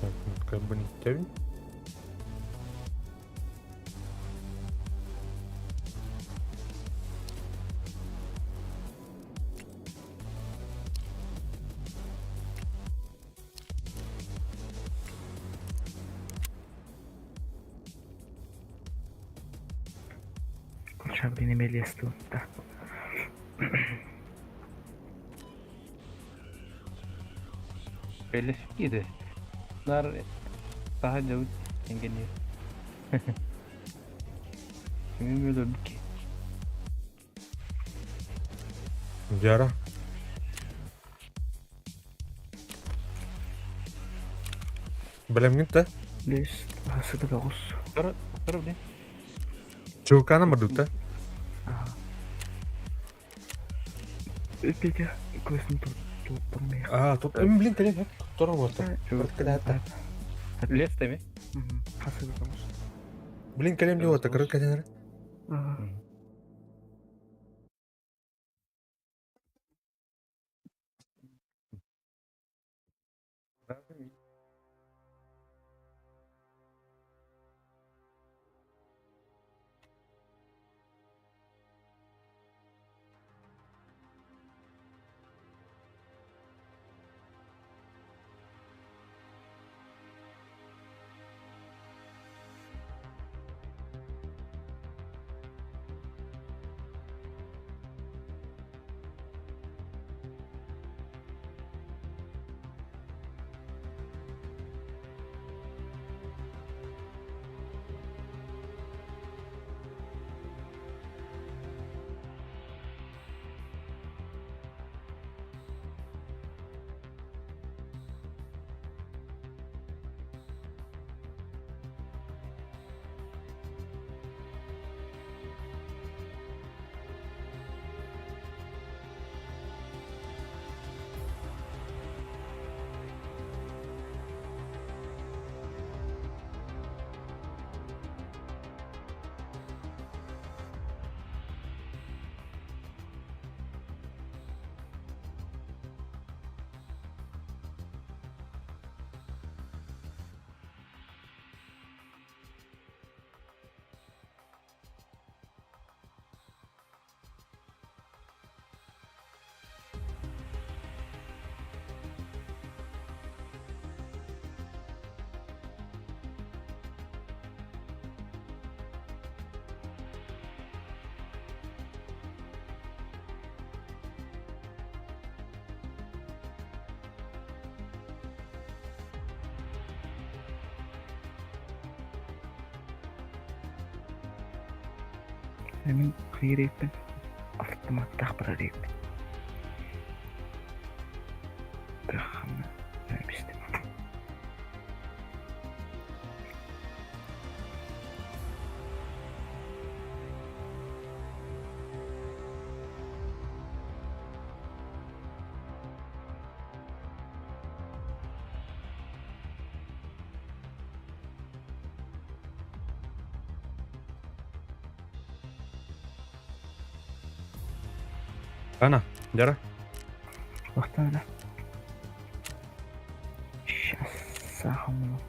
Так, ну, как бы не тянь. Шабрин имели да. Belli Bunlar daha çabuk engelliyor. Kimin böyle öldü ki? Яра. Бэлэмҥин да? Лес, сыда тоҕус. Dur bir. Чуукана мордукта. Ага. Петя, квестын тут мех. А, тут, блин, кэлэн тур буолта. Лес mi? Хасыда тоҕус. Блин, кэлэн диэбэтэ, кырыт кэлэн Ага. Мин хайыр автоматтаах барар эбиппин. Ханна бистим. Ана, дьара. Вахтана. Сейчас сахамну.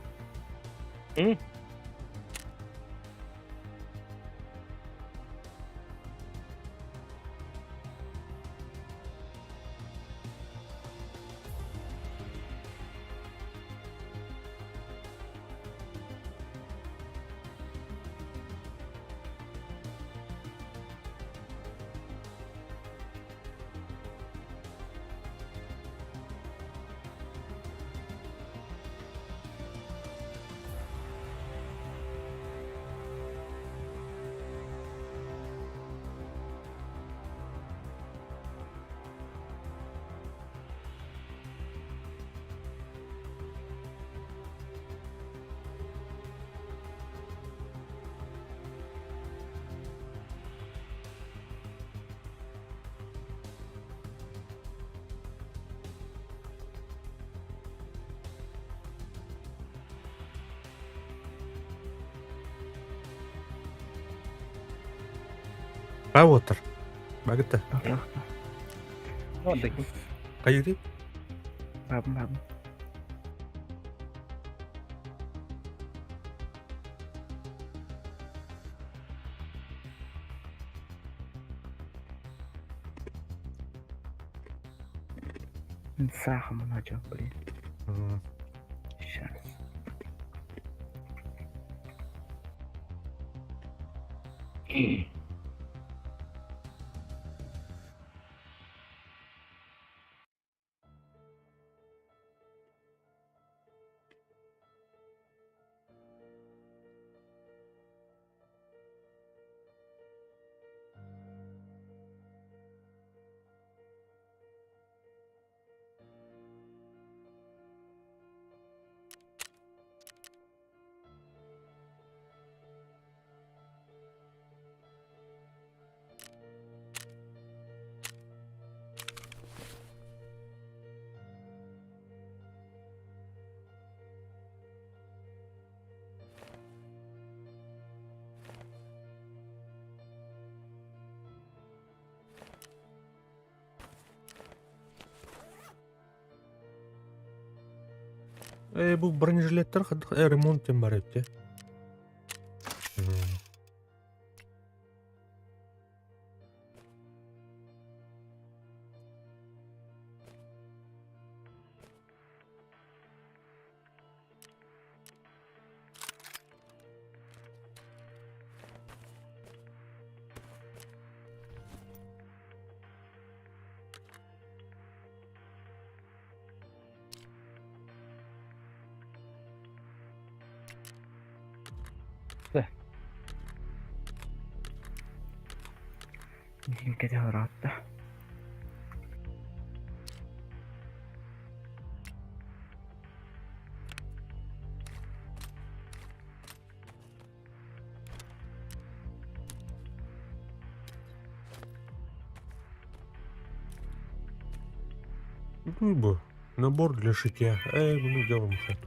Бауотер. Багыта. Отдых. Хайыры? Бабым бабым. Сахам начал, блин. Сейчас. Бу бронежилеттер ремонт тем бар эбит. Кете ыраатта. Ну бу набор для шитья. Ну делаем хат.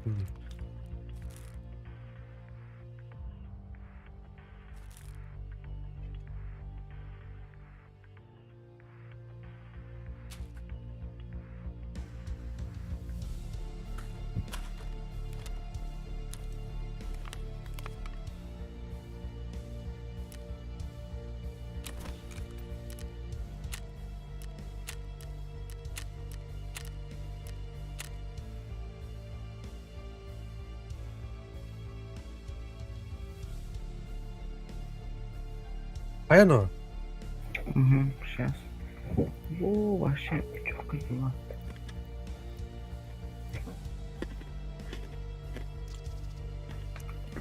Аяно. Угу, сейчас. Во, вообще, чётко дела.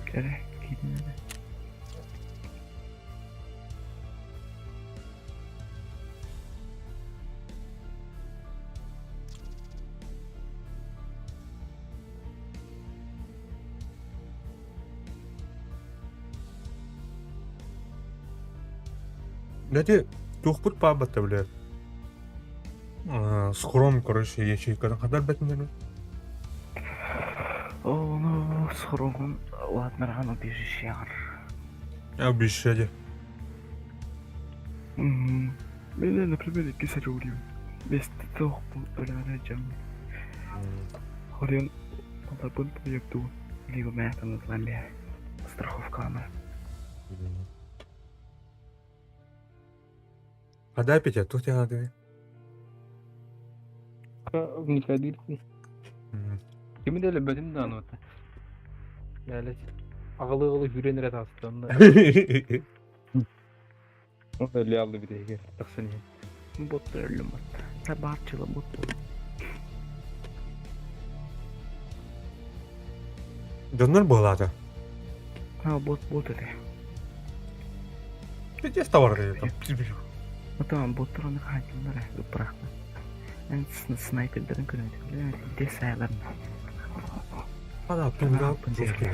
Кире, киднеде. Дати туохпут паабатта бля. Схрон, короче, ячейканы хадар бэтиннер. О, ну, схрон, ладно, убежище. А убежище. Меня, например, кисарюлью. Вместо того, бля, Хорен, аларбын проекту, либо меня там назвали страховками. Хадай Петя, тух тебе надо. Никогда. Кими да өлбөтүм да аны Бәле аҕылыы-аҕылыы сүүрэн эрэ таҕыста онно. Өлө алды бүтэһигэр тахсан иһэн. Бот өллүм бот. Табаарчыла бот. Дьоннор буолаата. А, бот бот этэ. Пиздец товар там. Отон боттар оны хаачыллар ээ бырахта. Эн снайпердарын көрөтүлэр, десайлар. Ана тунгал жесткий.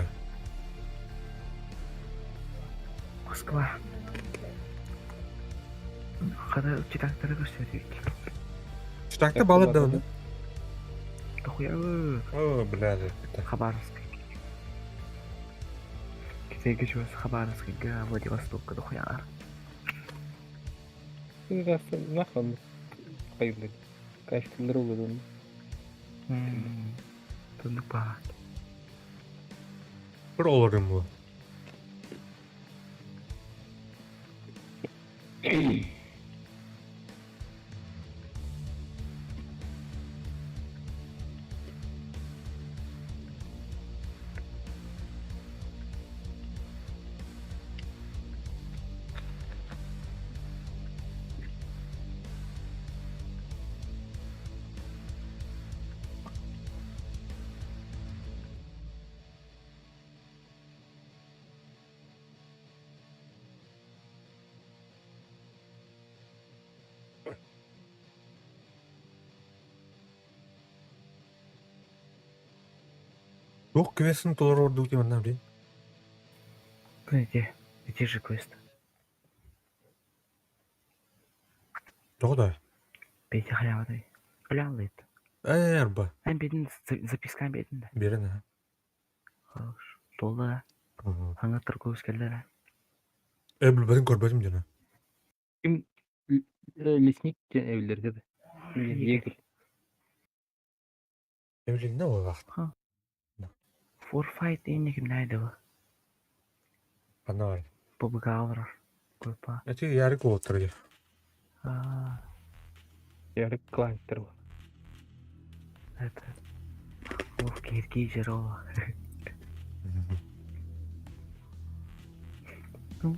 Москва. Хата читактары көрсөтүк. Читакты балар да оны. Дохуя. О, блядь, это. Хабаровск. Китайга чугас Хабаровскайга, Владивостокка дохуя. Нахуй хайдыр. Кайфтылар олорон. Туннук баар. Бір олорым бу. Туох квестин толорор ордук диэн манна блин. Где? Где же квест? Тоҕо да? Петя халявадай. Халявлайт. Ээ, арба. Эн бедин записка бедин да. Берен а. Хорош. Толла. Хаңа торговец келлер. Э, билбэтин көрбөтүм дьоно. Ким лесник диэн эбилэргэ да. Егер. Эбилинне буоллах. Forfight инне ким найдыба. Ханна бар. Побыгаалар. Койпа. Эти ярик уоттар дии. А, Ярик клайнтер бар. это. Ох, кирки жирола. Ну,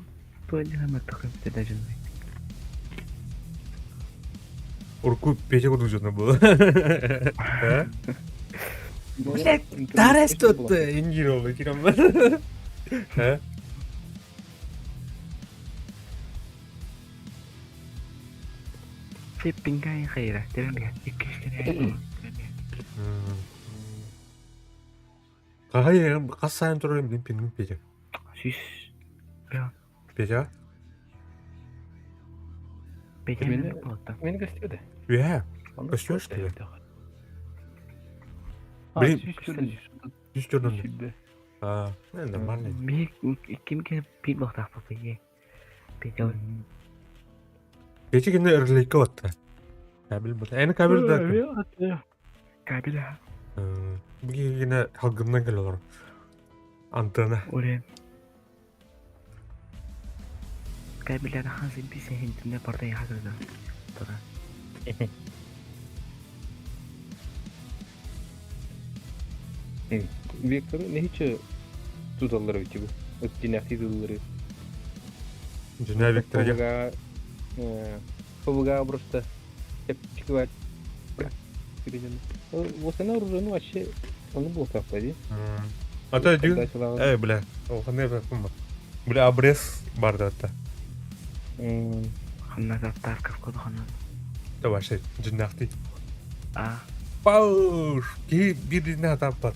туалет такой даже. Урку Петя курдук дьоно было. Э? Блядь, Тарас тут ингир кирам. Э? Пингай хайра. Терен иккистен. Хай, хас сайын турар блин пингин Петя. Сүүс. Петя? Петя Мені- болот. Мени көстүбү Үһэ. Көстүөр что ли? Блин. Үс төрдөн. А, нормально. Би ким ке пит бохтах папы. Петя. Петя кине эрлейке батта. Кабель бут. Эни кабель да. Кабеля. Бу кине халгыннан келе олор. Антенна. Оле. Кабеля хансын бисе хинтине барда ягырды. Тора. Виктор нехиче туталлар бити бу. Өттинәхти туталлары. Жена Виктор. ПВГ ПВГ просто тепчик Вот она уже, ну, вообще, он был такой, да? А то дюн. Эй, бля. Оханы бля. Бля, обрез бардатта. Ханна Тарков коду ханна. Да вообще, жинахти. А. Пауш! Ки бирдине хатаппат.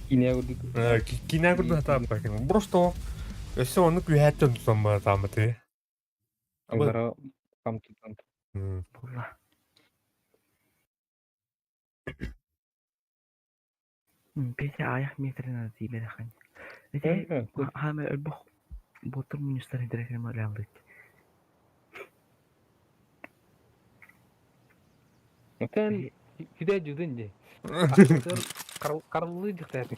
Кине Кине курду хатаппат. Просто өссө оны күһәттен тутан ба таматы. Аллара хам тутан. Буолла. Петя аҕыйах миэтэрэнэн тиийбэтэххин. Ити хаамай өлбөх буоттар мунньустар интэриэһинэй ылааллыт. Отон киде дьудун дии. Караллыы дьыктаатын.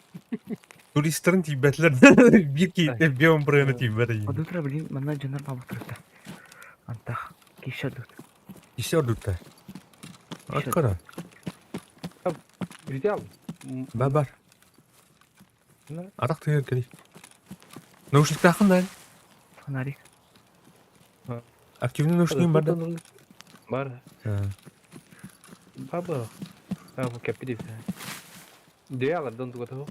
Туристарын тиийбэтилэр. Биир киһи бион бырыана тиийбэт. Одутра блин манна дьоннор баабыттарыта. Антах кише ордут. Кише ордутта. Откуда? Взял. Бар-бар. Атах тыгар кэлий. Наушниктаахын да? Фонарик. Активный наушнигым бар да? Бар. Баба. Баба кэппи Дьиалардан туга тоһу.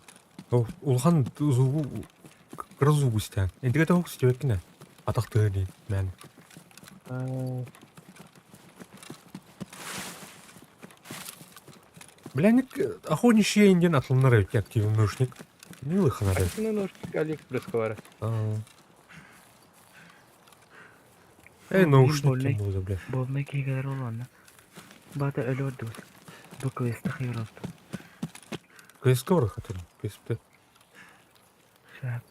О, улахан звугу кыра звугу истээн. Энтигэ тоһук истибэккин ээ. Атах тыа диэн мээн. Блядь, охотничий диэн атылынар эбит активный наушник. Не лыханар. Активный наушник Алиэкспресска баар. Эй, наушник ким буолла, блядь. Буолмай киһигэр олуонна. Баата өлө ордубут. Бу квеста хайыралты. Квестка бар хатын. Квестте. Сөп.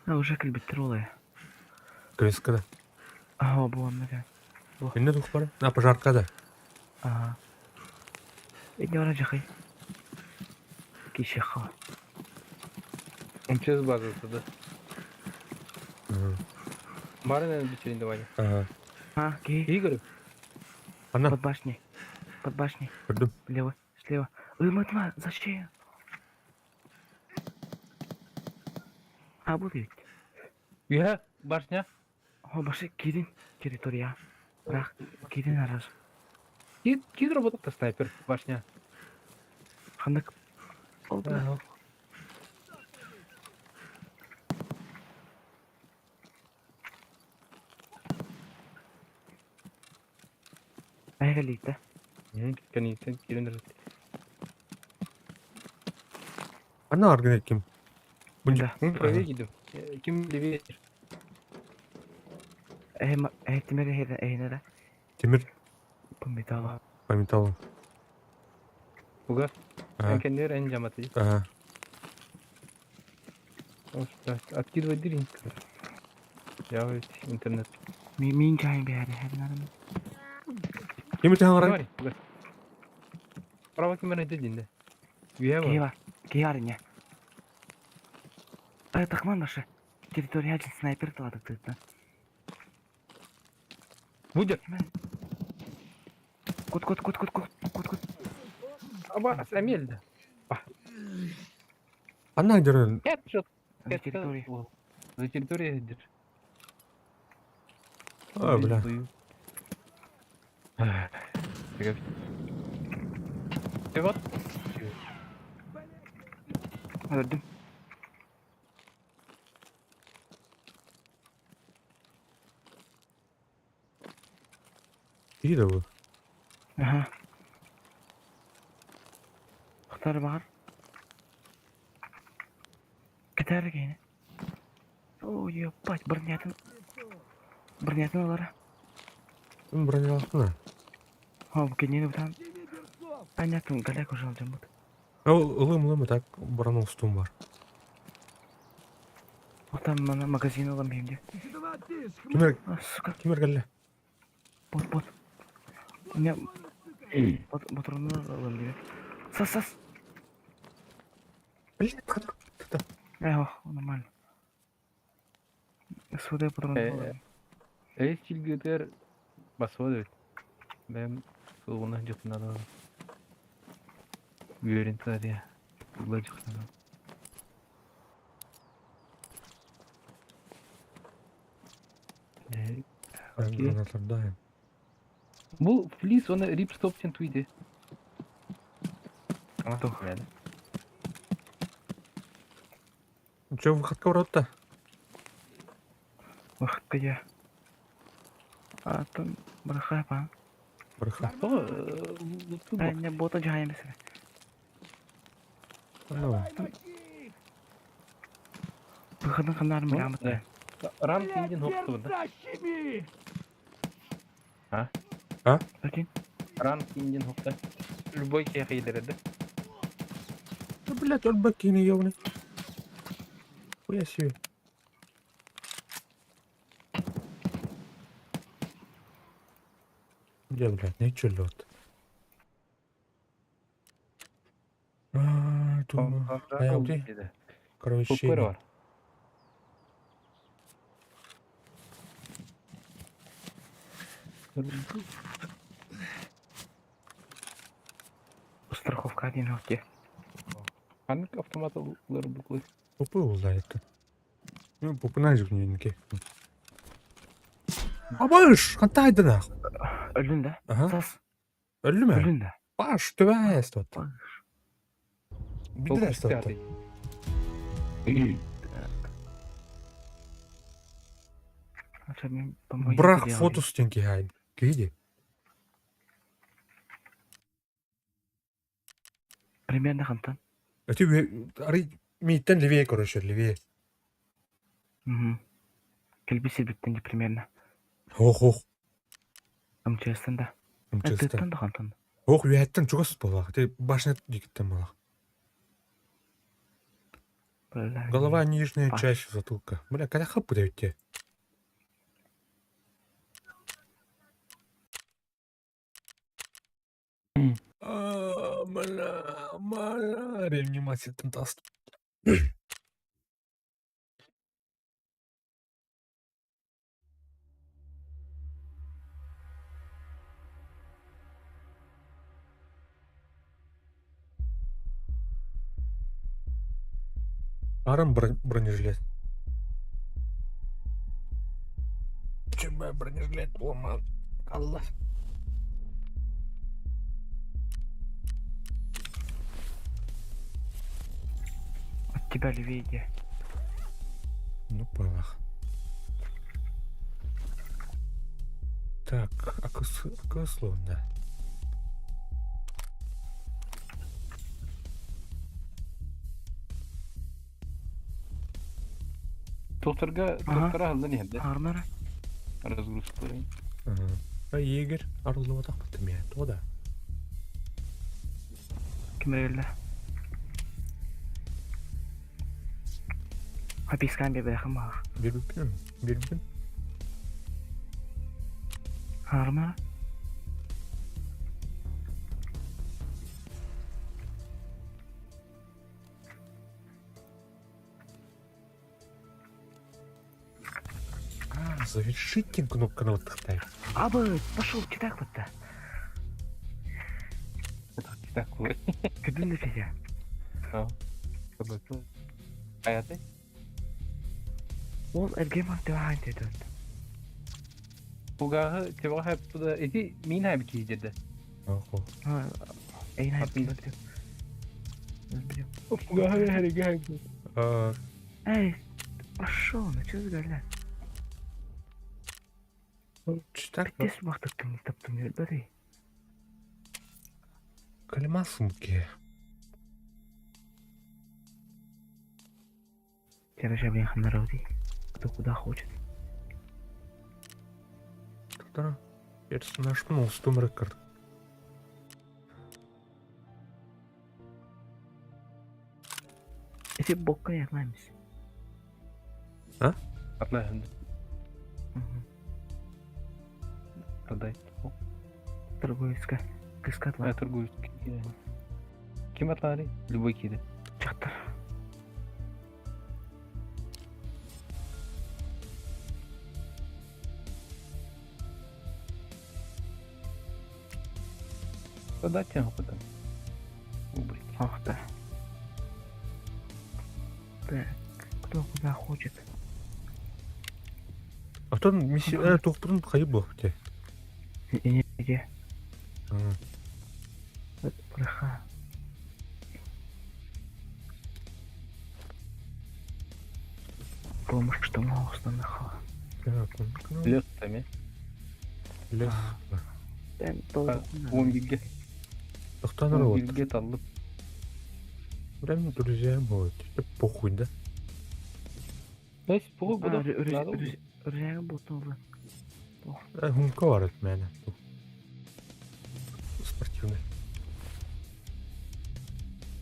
А уже кэлбиттэр олая. Квестка да. Аха, бу онно кэ. Бу. Инне тух бар? На пожарка да. Ага. Инне бара жахай. Кишеха. МЧС базасы да. Барын бичерин Ваня. Ага. А, ки. Игорь. Она. Под башней. Под башней. Көрдүм. Слева. Слева. Ой, матма, зачем? А, бу ведь. Үһэ, башня. О, башы кирин территория. Бірақ кирин араз. Кид работал снайпер, башня. Ханнык. Ол бля. Айгалита. Кэнниттэн киирэн эрэр. Ана аргын ким? Да. Правее идем. Ким левее? Э, Тимир эһинere. Тимир. По металлу. По металлу. Уга. Кэннер эн жаматы. Ага. Откидывай дыринг. Я ведь интернет. Мин чайын бәрі хәрнәрім. Ким үтәһәң арай? Право ким әйтә динде. Кие бар. Кие бар ине. Ай, тахман башы. Территория снайпер тылады тыттан. Будет. Кут, кут, кут, кут, кут, кут, кут. Аба, Амель. Ана дерен. Нет, что? За территорией. За территорией держи. А, бля. Ты вот. Öldüm. İyi de bu. Aha. Хтар бар. Китар гейне. О, ебать, бронятын. Бронятын алар. Ким бронялахна? О, кенени бутан. Понятно, галяк уже алжан бут. Ол ылым ылым так бронол стум бар. Отам мана магазин алам беймде. Кимер, сука. Кимер галле. Бот, бот. У меня патроны алам дейм. Сас, сас. Блин, Эх, нормально. СВД патроны алам. Эй, чилгетер басып Бэм сугуна жытына Уверен, царя. Тула жытына. Гранатар Бул флис оны рипстоп тен туйды. Тух. Че, выходка в рот-то? Выходка я. А там браха па. Браха. А не бота жайым сен. Давай. Выходын канарым ямыт. Рам Блядь, киндин хопту да. пердащими! А? А? Прикинь. Рам киндин хопта. Любой киһи да. Да, блядь, он бакини ёбаный. Хуя себе. Где, блядь, не лед. А, думаю, а где? Короче, Купер бар. Страховка один вот Ханнык автомат ылыр буклы. Попы это. Ну, попы неньки. Абыш, хантай да нах. Өлүн да? Ага. Сас. Өллү мэ? Өлүн да? Баш, төбәс тот. Билдерес тот. Брах фотос тенки хай. Киди. Примерно хантан. Эти ари миттен левее, короче, левее. Угу. Келби сирбиттен примерно. Ох, ох. МЧСтен да. МЧСтен. Тыттан да хантан. Ох, үйәттен чугас болақ. Те башня дикеттен болақ. Голова нижняя часть затылка. Бля, когда хап те? Бля, бля, реанимация тас. Арам бронежилет. ЧБ бронежилет ломан. Аллах. От тебя левее иди. Ну, палах. Так, акословно. Тухтарга, тухтара алдан иһэрдэ. Армара. Разгрузка. А егерь арылып атак бит То да. Ким эрелле? Хапискан бебе хамах. Бирбин, бирбин. Армара. А, завершите кнопка на вот Абы, пошел, читак вот да. Так, вот. Күдүн да федя. Аяты? Ол эргем аттыва деді. Бугагы тебага хайптуда эти мин хайбы кийдерди. Охо. Эйн Атын. хайп. Бугагы хереге хайбы. А, Эй, пошел, ну что за галя? читак Битес вақтыттың таптым бәдей. Калимасумки. Тереже блин ханароди. Кто куда хочет. Тогда персонаж ну, стум рекорд. Эти бокка яклаймыз. Атлай хынды. Продай. Торговецка. Кыска А торгуют. Ким атлары? Любой киди. Чактыр. Продать тем потом. Убрать. Ах да. Так, кто куда хочет. А то миссия тухпутун хайы бух те. Не, где? Вот браха. Помощь, что основных. Лес тами. Лес. Он бирге. Тохтан вот. Бирге таллып. Прям друзья вот. Это похуй, да? То есть пугу А, буду. Надо было. Рюкзак был. Гумка бар мээнэ. Спортивный.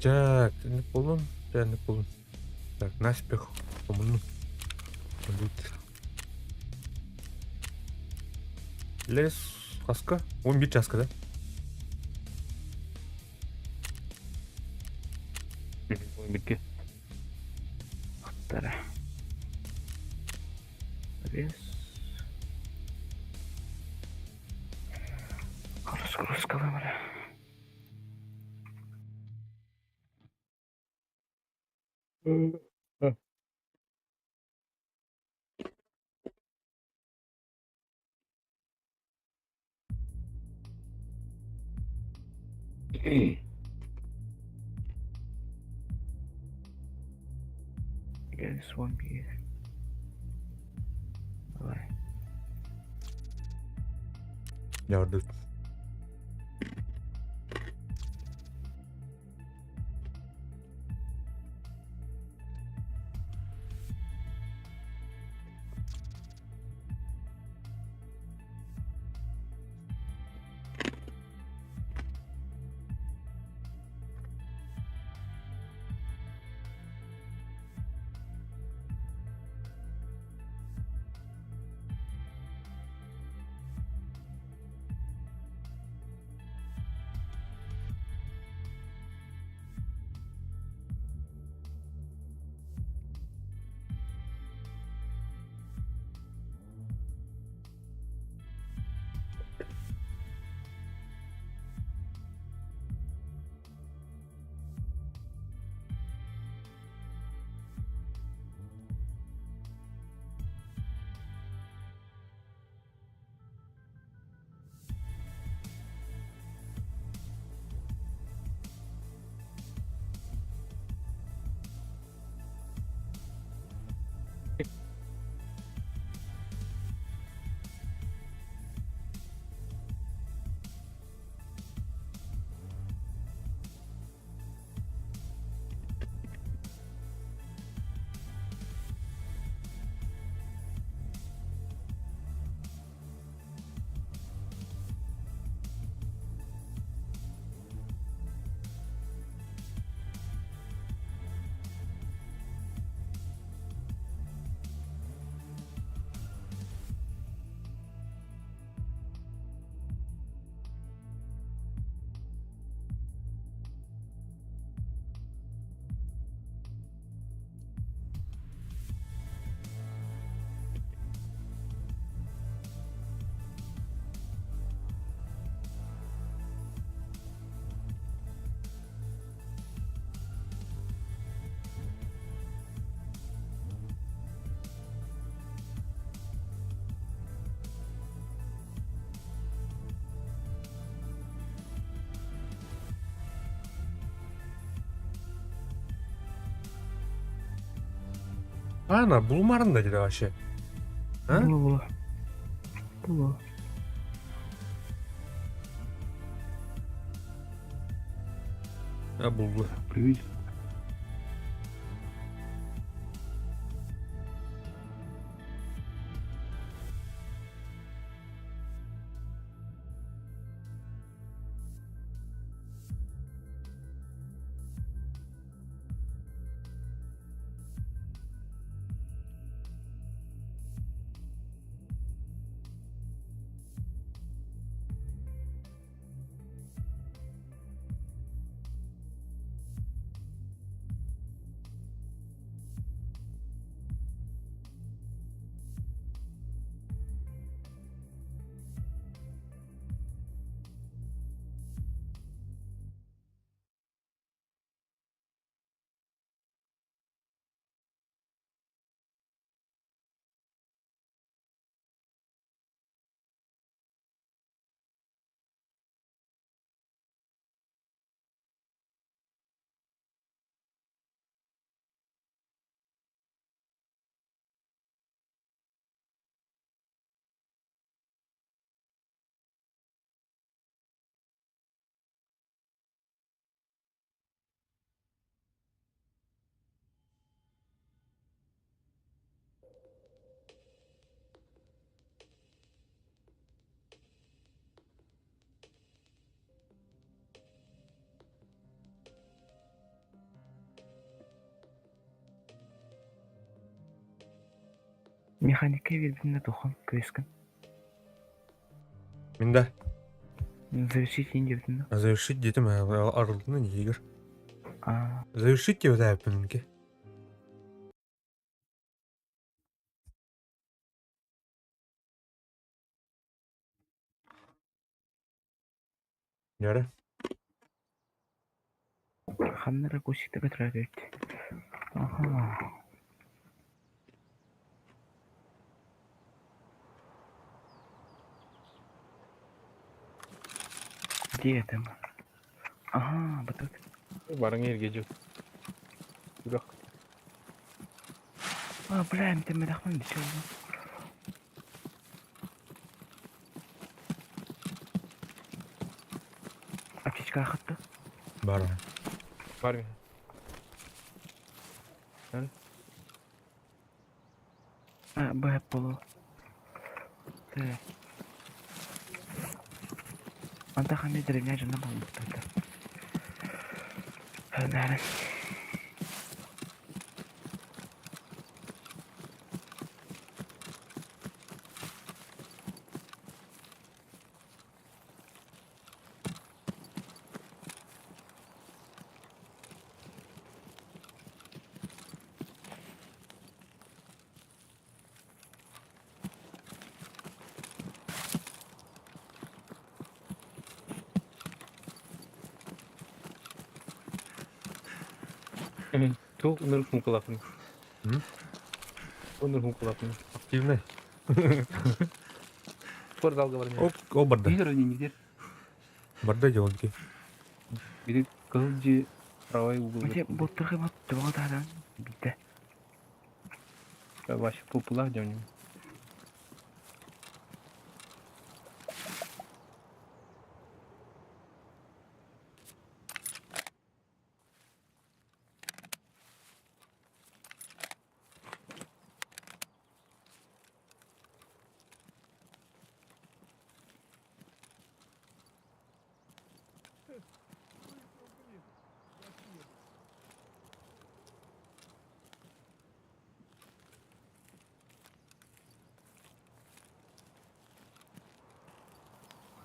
Так, не полун, да, не полун. Так, наспех. Помну. Будет. Лес хаска. 11 часка, да? Битке. Тара. Вес. Разгрузка выбора. Guess one piece. Давай. Ярды. Ана, булмарын да dedi вообще. А? Було, було. Було. А, булду. Привидел. Механикка биэрбитинэ тухон күөскүн. Мин да. Завершить диэбитин да. Завершить диэтим арылдын игр. Завершить диэбит Нөрө. Ханна эрэ кусита көтөрө эбит. Аха. Где это? Ага, вот тут. Барың эргэ дьыл. Үрэх. А, бля, эмтэммэтэхпин дичи Аптечка хатта. Бар. Бар. А, Б полу. Так. Антах ами деревня жана болбуттар. Наверное. Туох ынырык муҥкалаахпын. М? Ынырык муҥкалаахпын. Активный. Спортзалга баран Оп, ол барда. Биир нигде. Барда дьонки. Били кыһыл дьиэ правай угол. Ити буттарга бат туга тааран битэ. Вообще пупулах дьонум.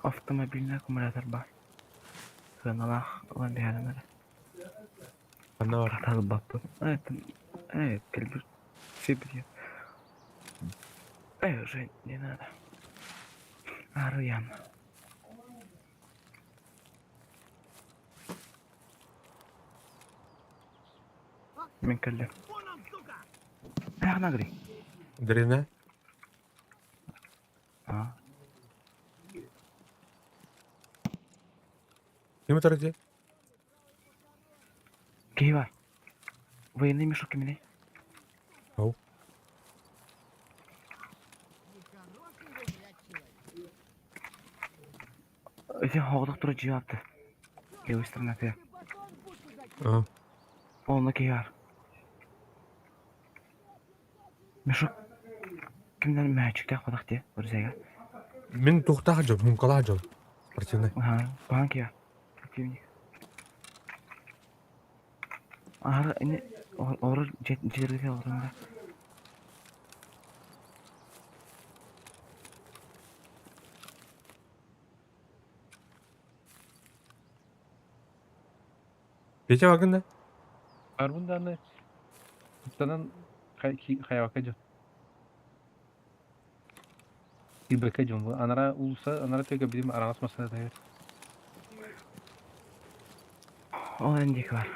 Автомобильный аккумулятор бар. Сыаналаах ылан биһэрэн эрэ. Ханна бар? Хатарбаппын. Кэлбит сибирье. Уже не надо. Арыйан. Мин кэллим. Эх, нагри. Дрина. А. Ким тарди? Киһи бар. Военный мешок киминий? Ау. Ити хоҕотох тура дьиэ апты. Левой сторона тыа. А. Онно киһи бар. Мешок кимнэр мээчиктээх бадах дии Рузега. Мин туохтаах дьол, муҥкалаах дьол. Спортивный. Аха, баан киһи бар. Противник. Аһара ини олорор дьиэлэргэ олорон да. Петя баргын да? Барбын даҕаны куттанан хайабакка дьон. Киирбэккэ дьон анараа уулусса анараа тыга билим араҥас массыына таһыгар. Ол эн диэки бар.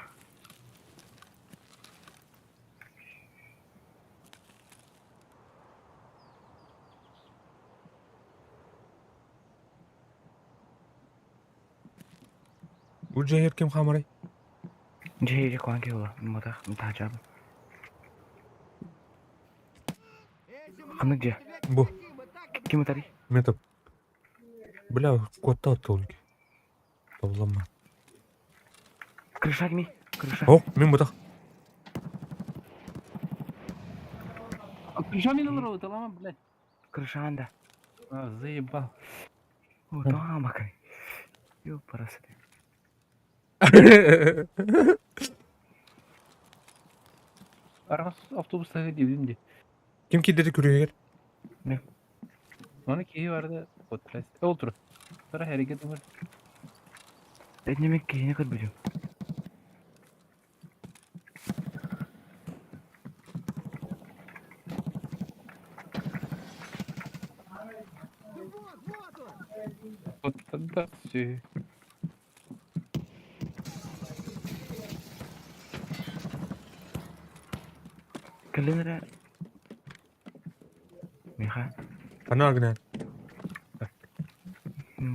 Бу дьиэһэр ким хаамарай? Дьиэһири куһаҕан киһи буолла, муҥатах таһаачаабын. Ханнык дьиэ? Бу. Ким ытарый? Метод. Бля, куотта оттолуки. Тобулама. Крыша кимий? Крыша. О, мин бутах. Крыша мин олорор, талама, блядь. Крышаан да. А, заебал. О, тоҕо Ёпарасоте. Араас автобус таһы диэбитим дии. Ким киирдэ күрүһүгэр? Оны киһи барды оттурас. Ол тур. Тура хэрige тур. Этнеме киһини көрбүтүм. Оттан да сү. Кэлин эрэ Миха Ана гына.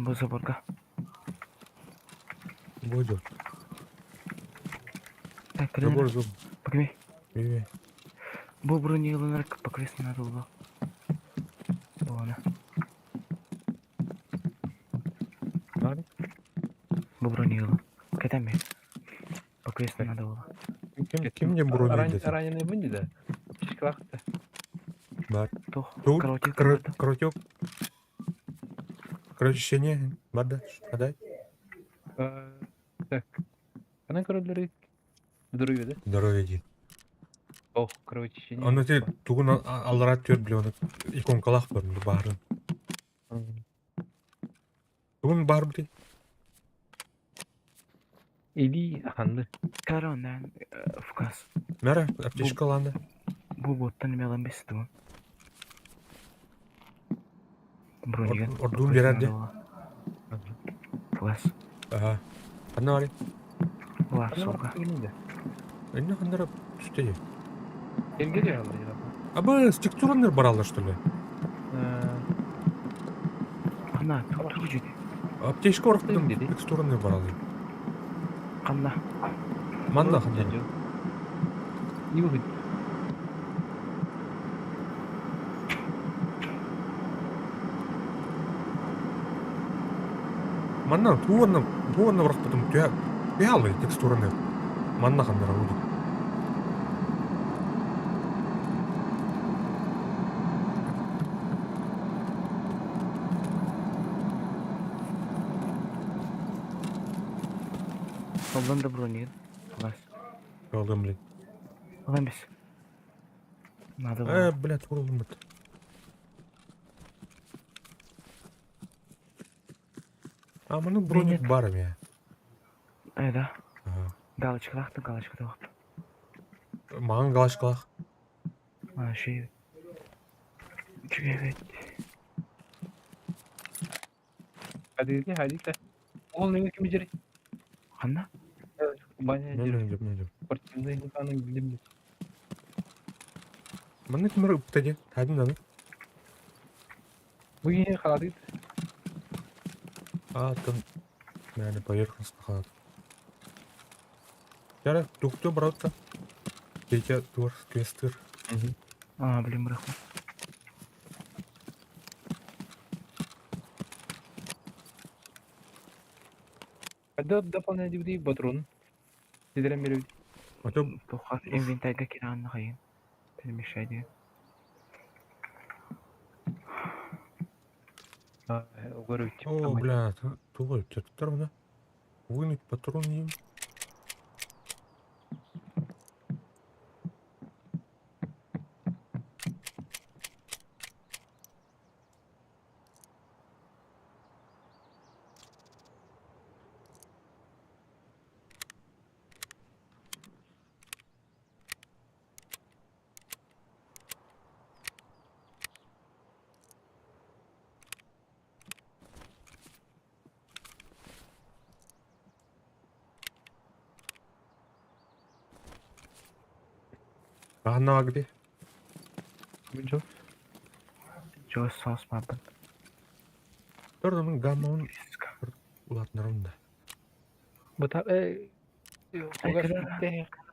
бу заборга. Буду. Так, кэлин Забор эрэ. зуб. Погми. Бе. Бу бронированный покрыться надо было. Ладно. Надо? Бу бронировал. Кэтами. Покрыться надо было. Ким ким не бронь деді? Раненый бунди да. Чичкалахта. Бар. Тох. Тут Короче, кротек. Короче, Бада, подай. Так. Ана короллары здоровье, да? Здоровье дин. Ох, кровотечение. Оны те тугун аллара төр биле оны иконкалах бар баарын. Тугун бар бити. Или ханды. Корона фукас. Мәре, аптечкаланды. Бу боттан мелан бесту. Брониган. Ордун берерди. Фукас. Ага. Ханна бары. Ла, сука. Энне ханнара түстеге. Элге де алды. Аба, структураныр баралар, что ли? Ана, тут тут жити. Аптечка орықтым, Dedi. текстураныр баралар. Канна. Манна ханнара. Не выходит. Манна туонна туонна орықтым түә түә текстураны. Манна ханнара уди. Алдан да брониган. Фукас. Алдым, блин. Алдан бес. Надо Э, было. блядь, урылдым бит. А, мының броник Нет. бар я. Э, да. Ага. Галочка лахта, галочка да. Маған галочкалах. А, шею. Чүгәбет. Hadi hadi de. Ол неге ким жери? Канна? Баня Мен жери. мен деп, мен деп. Спортивный дуканы билем. Маны кімдер үптеде? Тәдін даны. Бүгін қалады. А, там, наверное, поверхностно қалады. Яра, тухты братка. Петя тур, квестер. А, блин, брахма. Қайда дополнять дейді патрон. Сидерен беріп. А то Тоха инвентарьга киран хайын. Перемешай Көріп. О, бля, туға өттер мына. Вынуть патрон им. Ана где? Жоқ. Жос сос мабын. Төрдінің гаммаун улатнарында. Бұта...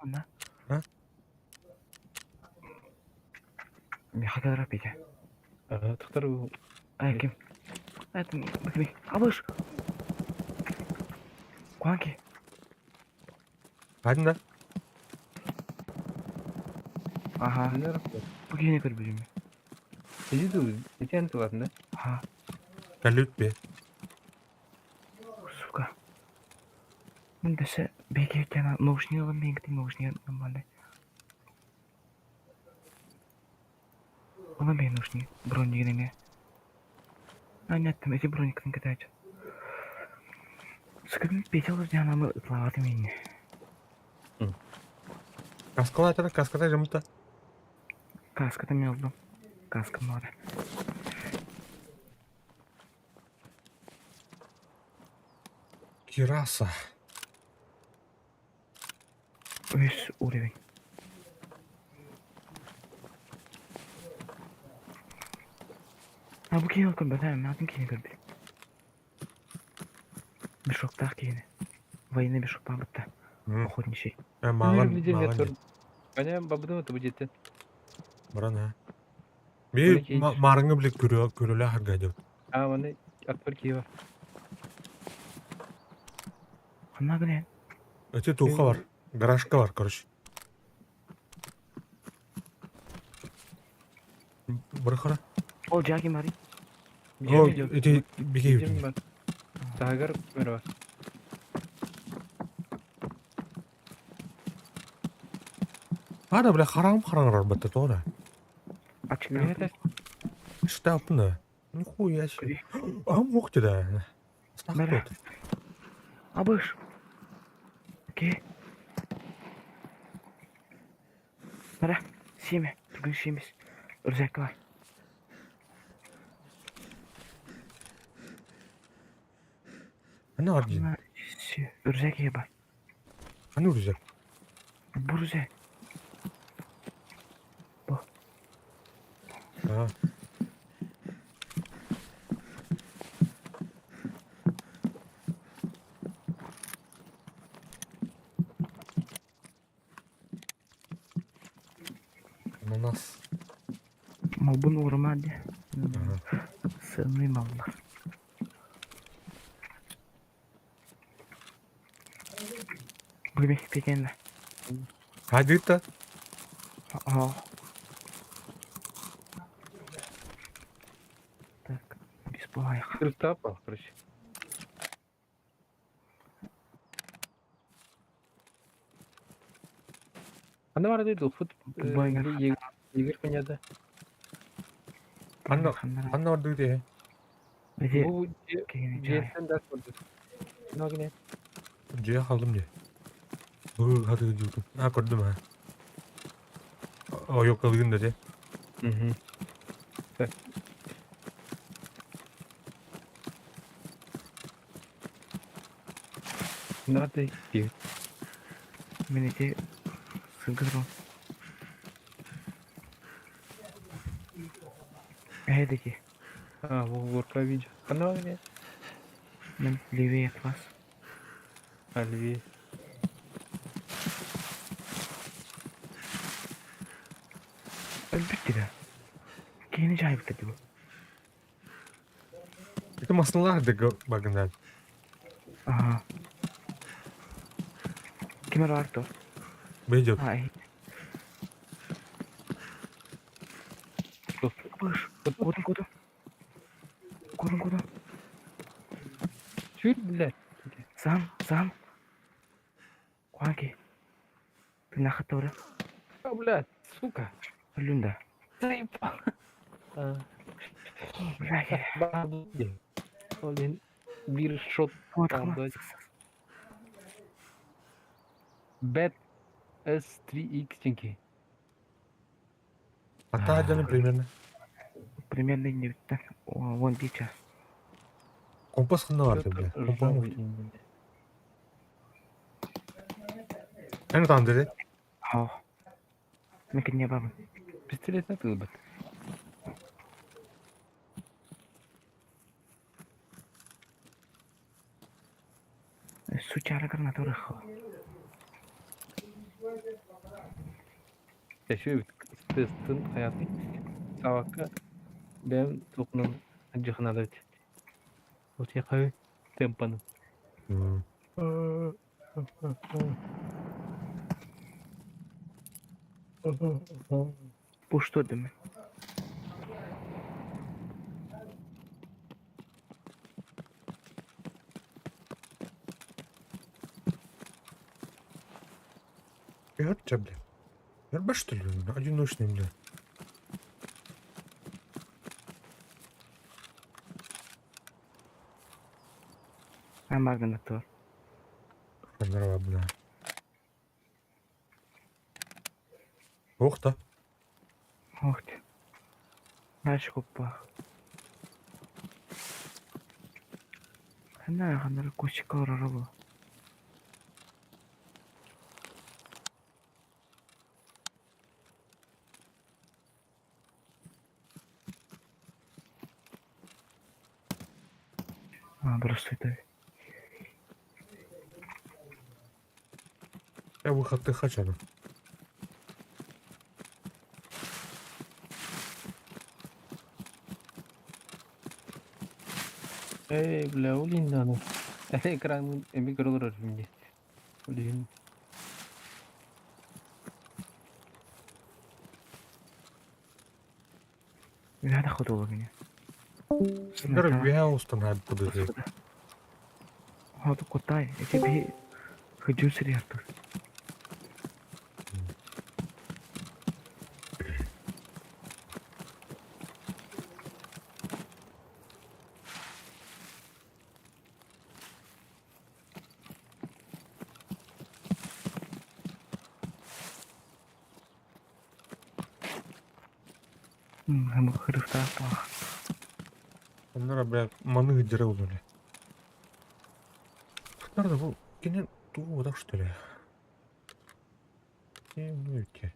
Ана. А? Миха кадра Петя. Тұқтар Ай, ким? Ай, там, бакми. Абыш. Куанки. Қайдында? Ага. Бүгін көрбүдүм. Нечен туғатын да? Ага. Кәлүт бе. Сука. Мен десе беги тена наушник алам мен кити наушник нормальный. Ону бэйэ нужнее. Бронигин эмиэ. Анньаттым, ити броникатын кэтээччи. Сыкын Петя Лужнянамы ытлаабатым инни. Каскалаатара, каската жымта. Каската мен ыллым. Каскам баара. Кираса. Үс уровень. А бу киһи көрбөтө, мен атын киһини көрбүт. Мешоктаах киһини. Военный мешоктаах бытта. Охотничий. Маған, маған. Аня бабыдым это будет. Баран ha. Би марыңы биле көрөлө харга деп. А, маны атпар киһи бар. Ханна гынен? Эти туха бар. Гаражка бар, короче. Бір қара. Ол жаки мари. О, эти беге бар. Тагар бар. Ана, бля, харам хараңрар бітті тора. Ачык. Штапны. Нихуя себе. А мог ты да. Бәрі. Абыш. Окей. Бәрі. Симе. Бүгін сиеміз. Рюкзак бар. Ана один. Рюкзак бар. Аны рюкзак. Бу рюкзак. Бу. А. Ананас. Малбын уурма дии. Сыанный маллар. Бүгүн пекенне. Хадыта. Аа. Так, беспалайық. Крыфта короче. Анда бар дейdi, фут егер коняда. Анда анда бар дейdi. Бу жеттен да көрдү. Ногне. Же қалдым де. Бу хаты жуту. А көрдүм ha. О yok алгын да де. Мгм. Так. Надо идти. Мен эти сыгырым. Эдики. А, горка видео. Канал не? Мен левее от вас. А, левее. Өлбүт да. Кийини жайбыта дии бу. Это маслалар да багындар. Ага. Ким бар то? Бейдет. Ай. Быш. Кодун кодун. Кодун кодун. Чүр, блядь. Сам, сам. Куанки. Ты нахатора. А, блядь, сука. Люнда. Заебал. Блядь. Блин, бир шот. Бет S3X тенки. А та один примерно. Примерно не так. Вон бича. Компас ханна бар бля. Компас. Аны там dedi. Хау. Мен кине бабын. Пистолет атылбыт. Сучара граната хо. Тэшүү тестин хаятын савакка бэм тукнун жыхнадыт. Вот я хай темпаны. Бу что деме? Görче, бля. Görбе что ли? Одиночный, бля. Эн бааргын да тур. Ханнара бля. Ух та. Ух ты. Дальше куппах. Ханна ханнара кучка олороро бу. А, просто это. Я выход ты хочу. Эй, бля, улин да ну. Экран эми көрөлөр şimdi. Блин. Надо ходила меня. Сендер я устанавливаю куда ты. Ходу кутай. Эти би хыджу сири артур. Хам хырыфта пах. Ханнара бля маны деревнули. Ханнара бу кине туу так что ли? Ну идти.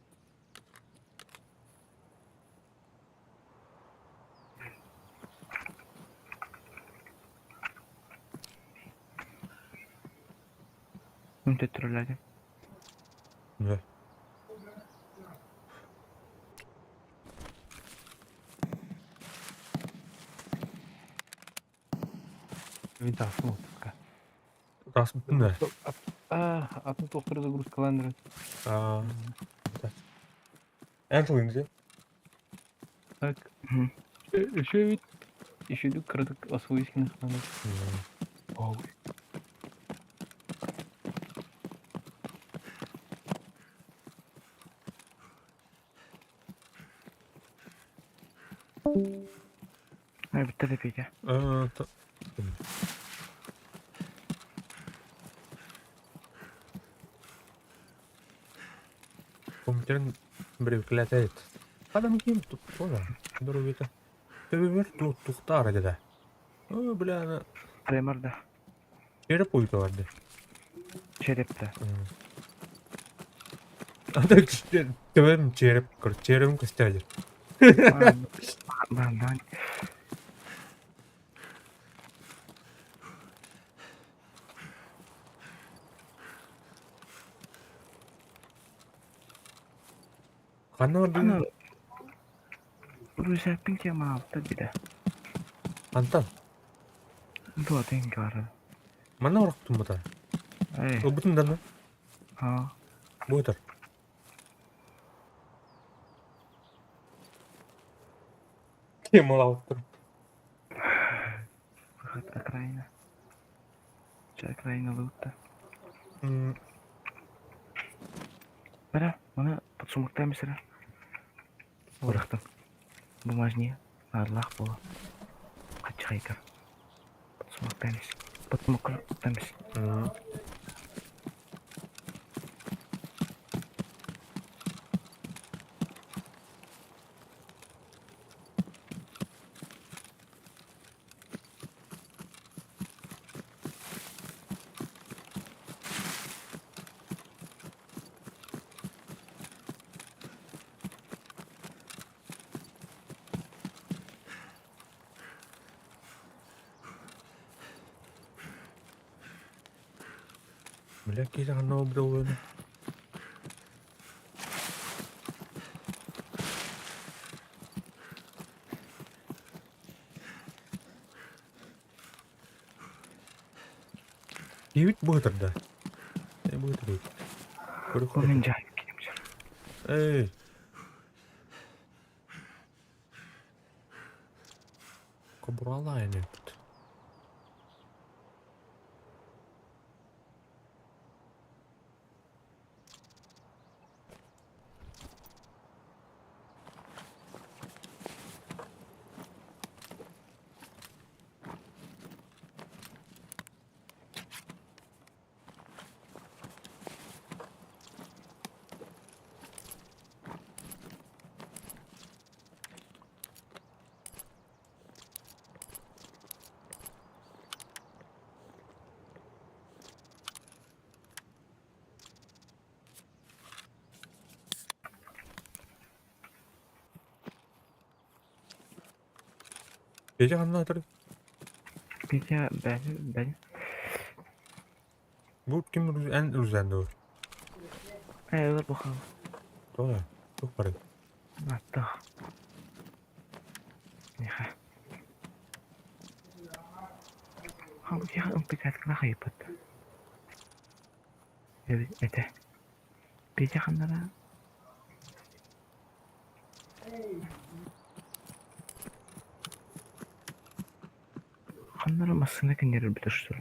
Ну ты тролляли. Да. Винтаж, ну, такая. Раз, да. А, а тут доктор загрузка лендера. А, да. Энтлинзи. Так. Мгм. Еще ведь еще иду краток освоить надо. Оу. Ай, битте пиде. Компьютерин бревклятает. Адам ким тут тоже. Дорогой-то. Ты тут тухтар да. Ой, бля, она Тремор да. череп уйду. Черепте. А так твоим череп, черепом костядер. Бан, бан. Ханна Ана. Русаппин тема алта биде. Антон, Дуа деньги бар. мана урактым бута. Эй. Обутун да. А. Буйтар. Кем алып Выход окраина. Че окраина лутта. Бара, маны подсумокта эмесера. Урахтым. Бумажни. Арлах бола. Качайкар. Подсумокта эмес. Подсумокта эмес. Бля, киһи ханна обдылыны. Кибит быһытыр да. Э, быһытыр бит. Көрүк Мен жайып кием. Эй. Кобуралайын эпит. Петя ханна атар? Петя бәле бәле. Бу ким эн Рузан дуо? Ээ ылар бу хаал. Тоҕо? Туох барый? Аттах. Миэхэ. Хам киэхэ ымпыкааткана хайыппыт. Этэ. Петя ханнара? Ханнара массыына кинилэр бүтүштүр.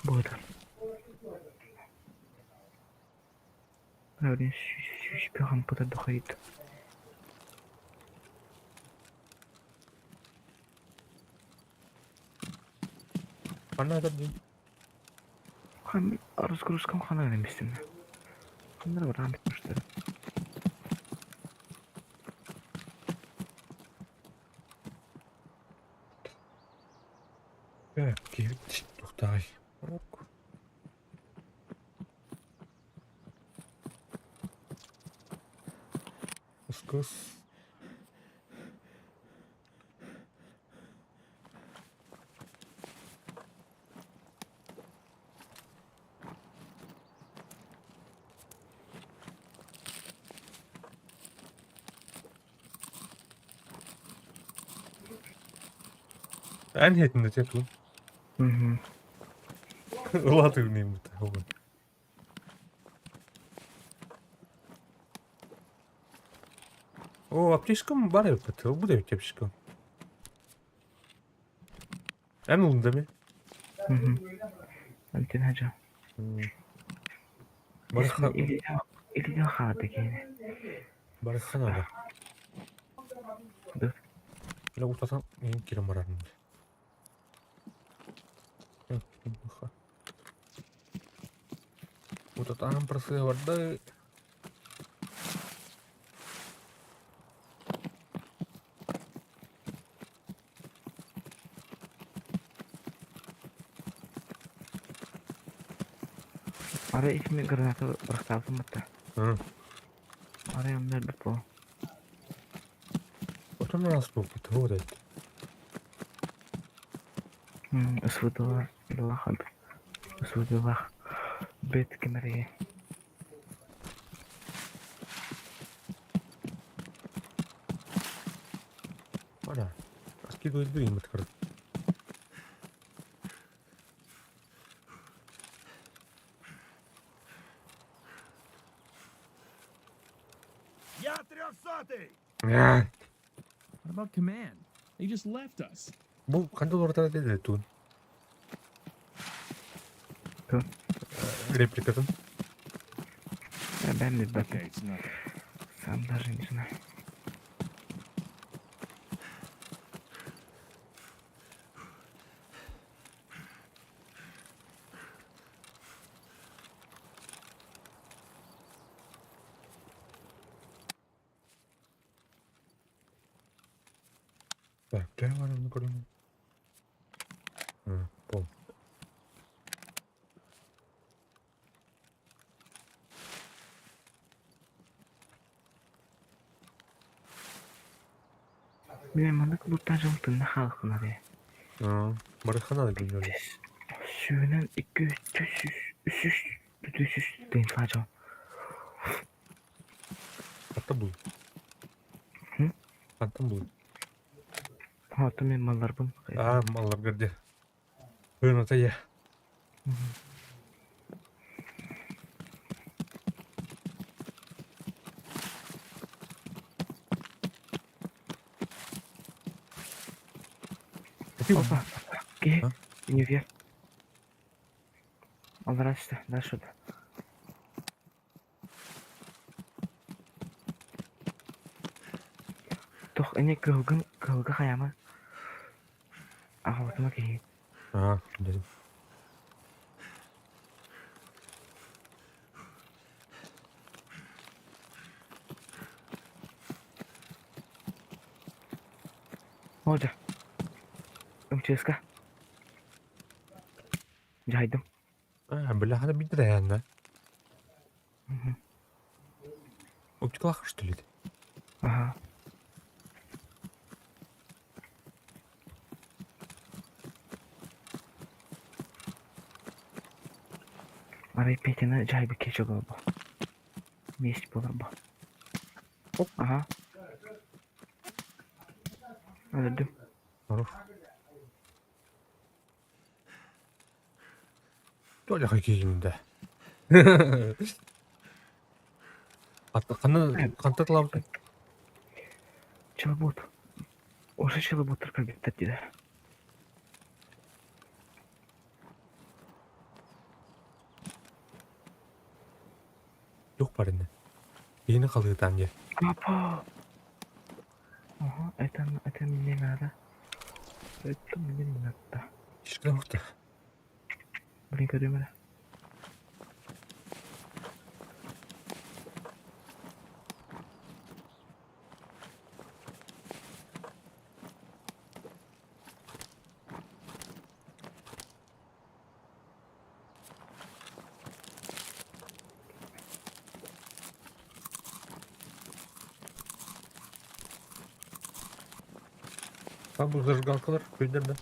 Буотар. Блин, сүүспэ хампыта дохайыт. Ханна атар дии? Хам разгрузкам хана эмистим. Ханнара баран бүтүштүр. Киһи тохтаай. Ускус. Эн иһитин да ту. Улаатыгын бут. О, аптечкам бар эбит. Бу да эбит аптечкам. Эн ылын да ми? Антин хажа. Барыха Или хаата киһини. Барыханада. Да. Бля, утатан мен кирем барарым. Утатан просыга барды. Арай икими граната бырахтаабытым батта. Арай онно элбэх буолуо. Отон аас буолбут, вот это. СВД-лаах СВД-лаах бэт кэмэргэ. Ана, скидывает дым, это Я трехсотый! What about command? They just left us. Бу ханна олорор этэ туун? Туун? Репликатын. Бэм билбэт. Okay, it's nothing. Сам даже не знаю. Так, прямо на корень. Пол. Бile маннык бултаан дьон тынна хаалыхпына дии. Барыхана да билбэт. Сүүнэн икки үс үс үс тыынтаа дьон. Хантан бул? Хантан бул? Оттон мин малларбын. Аа, малларгар дии. Хыната я. Опа, киһи, универ. Аллара түстэ, дальше да. Туох эмиэ кыһылгын кыһылга хайаама аҕалытыма киһи. Аа, дедим. Оо дьэ, МЧС-ка дьаһайдым. Аа, бля, хана биир да. Мгм. Оптикалаах что ли? Ага. Арай Петяны дьаһайбыт киһи буолбу. Месть буолар бу. Оп. Ага. Өлөрдүм. Хорош. Толя хоккейин да. Ханна хантан талаабытый? Челобут. Уже челобуттар көрбүттэр диде. Туох бар иннэ? Киһини халыытаан дьэ. Папа! Ага, это мне надо. Это мне не надо. Кишкин охта. Блин, көрүм эрэ. Там бу зажигалкалар көйдөр да.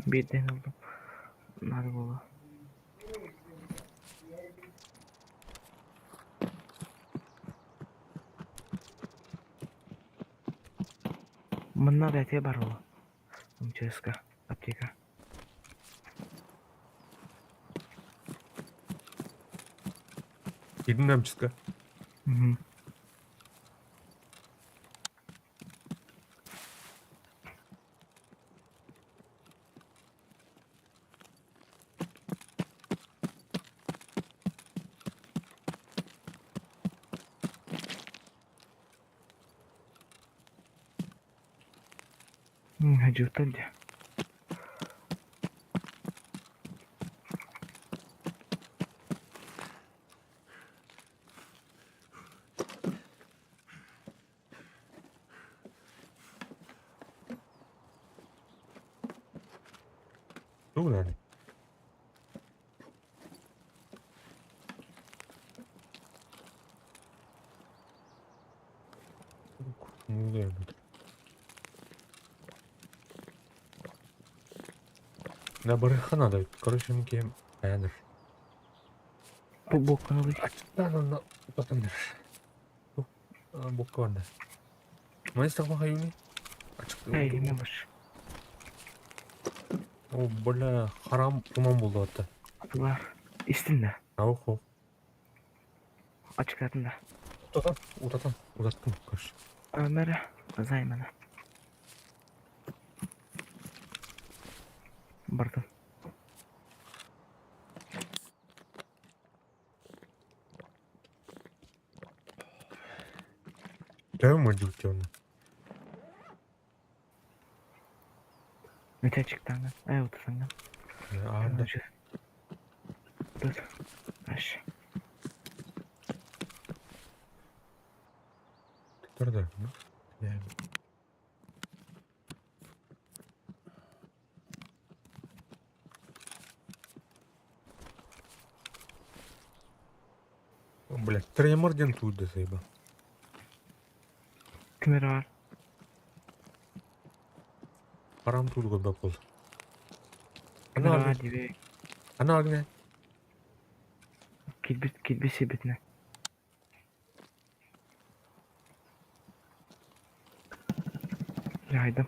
Биирдэн ыллым. Надо было. Манна бэйэтэ бар буолуо. МЧС-ка, аптека. Киирдин МЧС-ка? Мгм. Дьуутан дии. Тугу наадый? Да барыахха наада, короче, мин киһим айаныр. Бу буокканы Аччыктаан онно утатан Буокка барда. Маны истэхпин хайыыный? Эй, не бар. О, бля, харам туман буолла батта. Атылар. Истин да. Ау, хо. Ачыкатын да. Утатан, утатан, утаттым, короче. Өмөрө, займана. Бардым. Төһө модьук онно? Мете ачыктаҥҥын, ээ утатаҥҥын. Аанда. Тут. Аш. Турда. Блядь, тремор диэн тууйда сайба. Ким эрэ бар. Харам тууду көрбөт буолла. Ким эрэ бар диэбэй. Ана агне. Киирбит киирбит сирбитинэн. Дьаһайдым.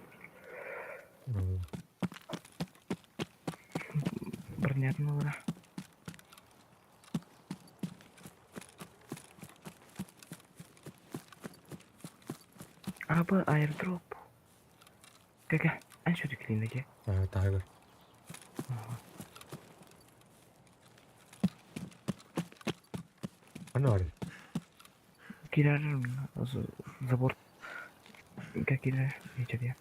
Бронятын ылара. Аба аирдроп. Кэкэ, эн сүрүкүлүнэгэ. Таһыгар. Аны бар. Кирэр забор кирэр вечеря.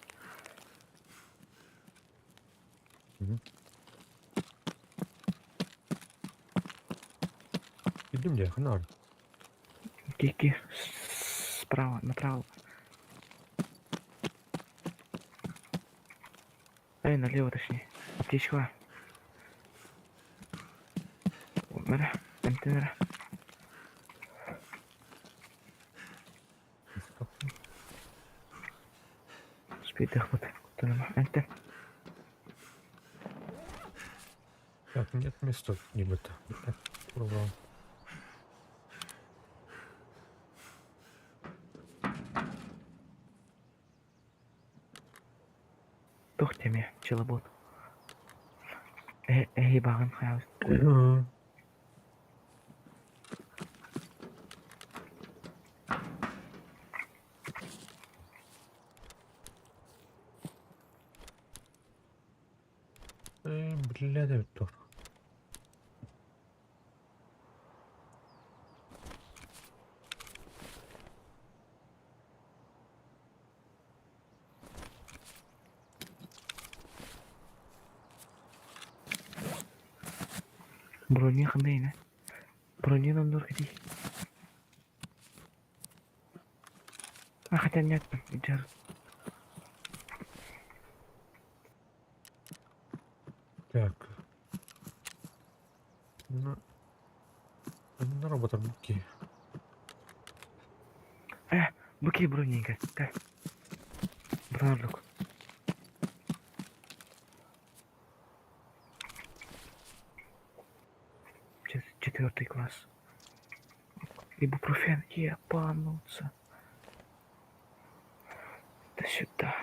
Кирдим дьэ, ханна бар? Кики справа, направо. Эй, налево точнее. Аптечка. Бара. Эмтэн эрэ. Успейдахпыт. Куттаныма. Эмтэн. Так, нет места небо-то. Курва. Туох диэмэ, челобот. Эһи баҕын хаалыс. Бля, да тур. Броня ханна Броня оннур кэтий. А хотя нет, дьар. Так. Ну, на робота буки. Буки броненька. Кай. Бронерлук. Четвертый класс. Ибупрофен. Ебануться. Да сюда.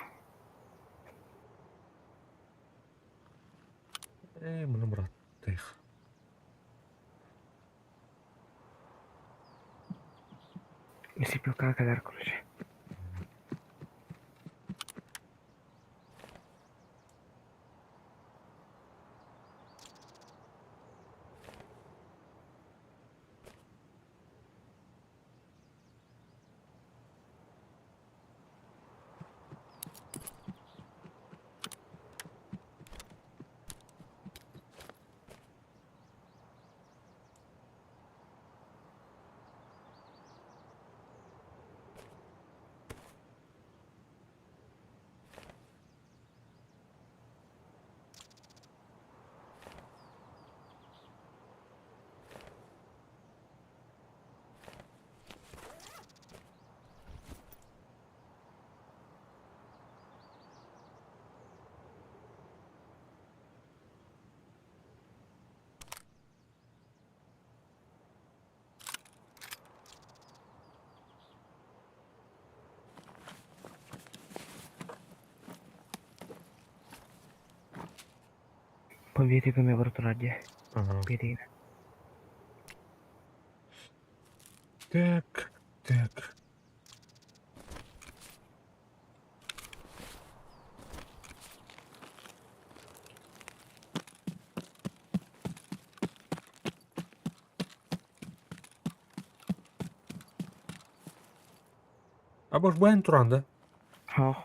Эй, муну брат, тых. Лесопилка кадар, короче. По берегу мен барып турар дии. Ага. Берегине. Так, так. А баш баян туран, да? Хоох.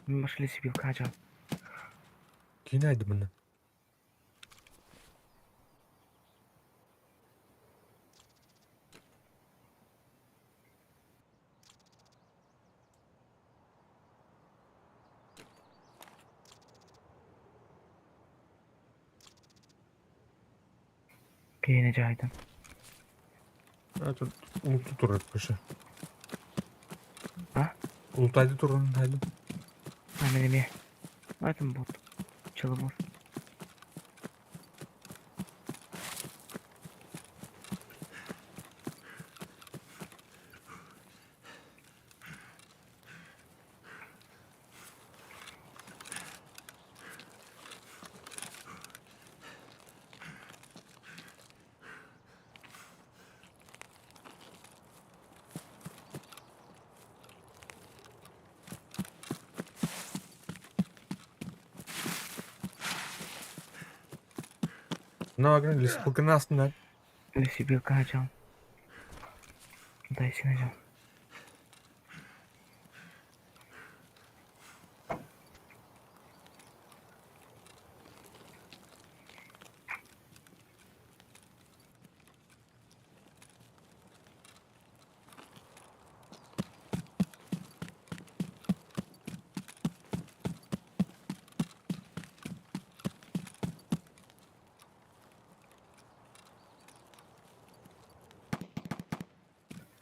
Мен баш лесопилка ажал. Кинайды мына. Киһини дьаһайдым. А тут улуту турар башы. А? Улутайды туран хайдым. А мен эмиэ. Атын бот. Челобот. На агран лесопилканы астында. Лесопилка ажал. Дай сен ажал.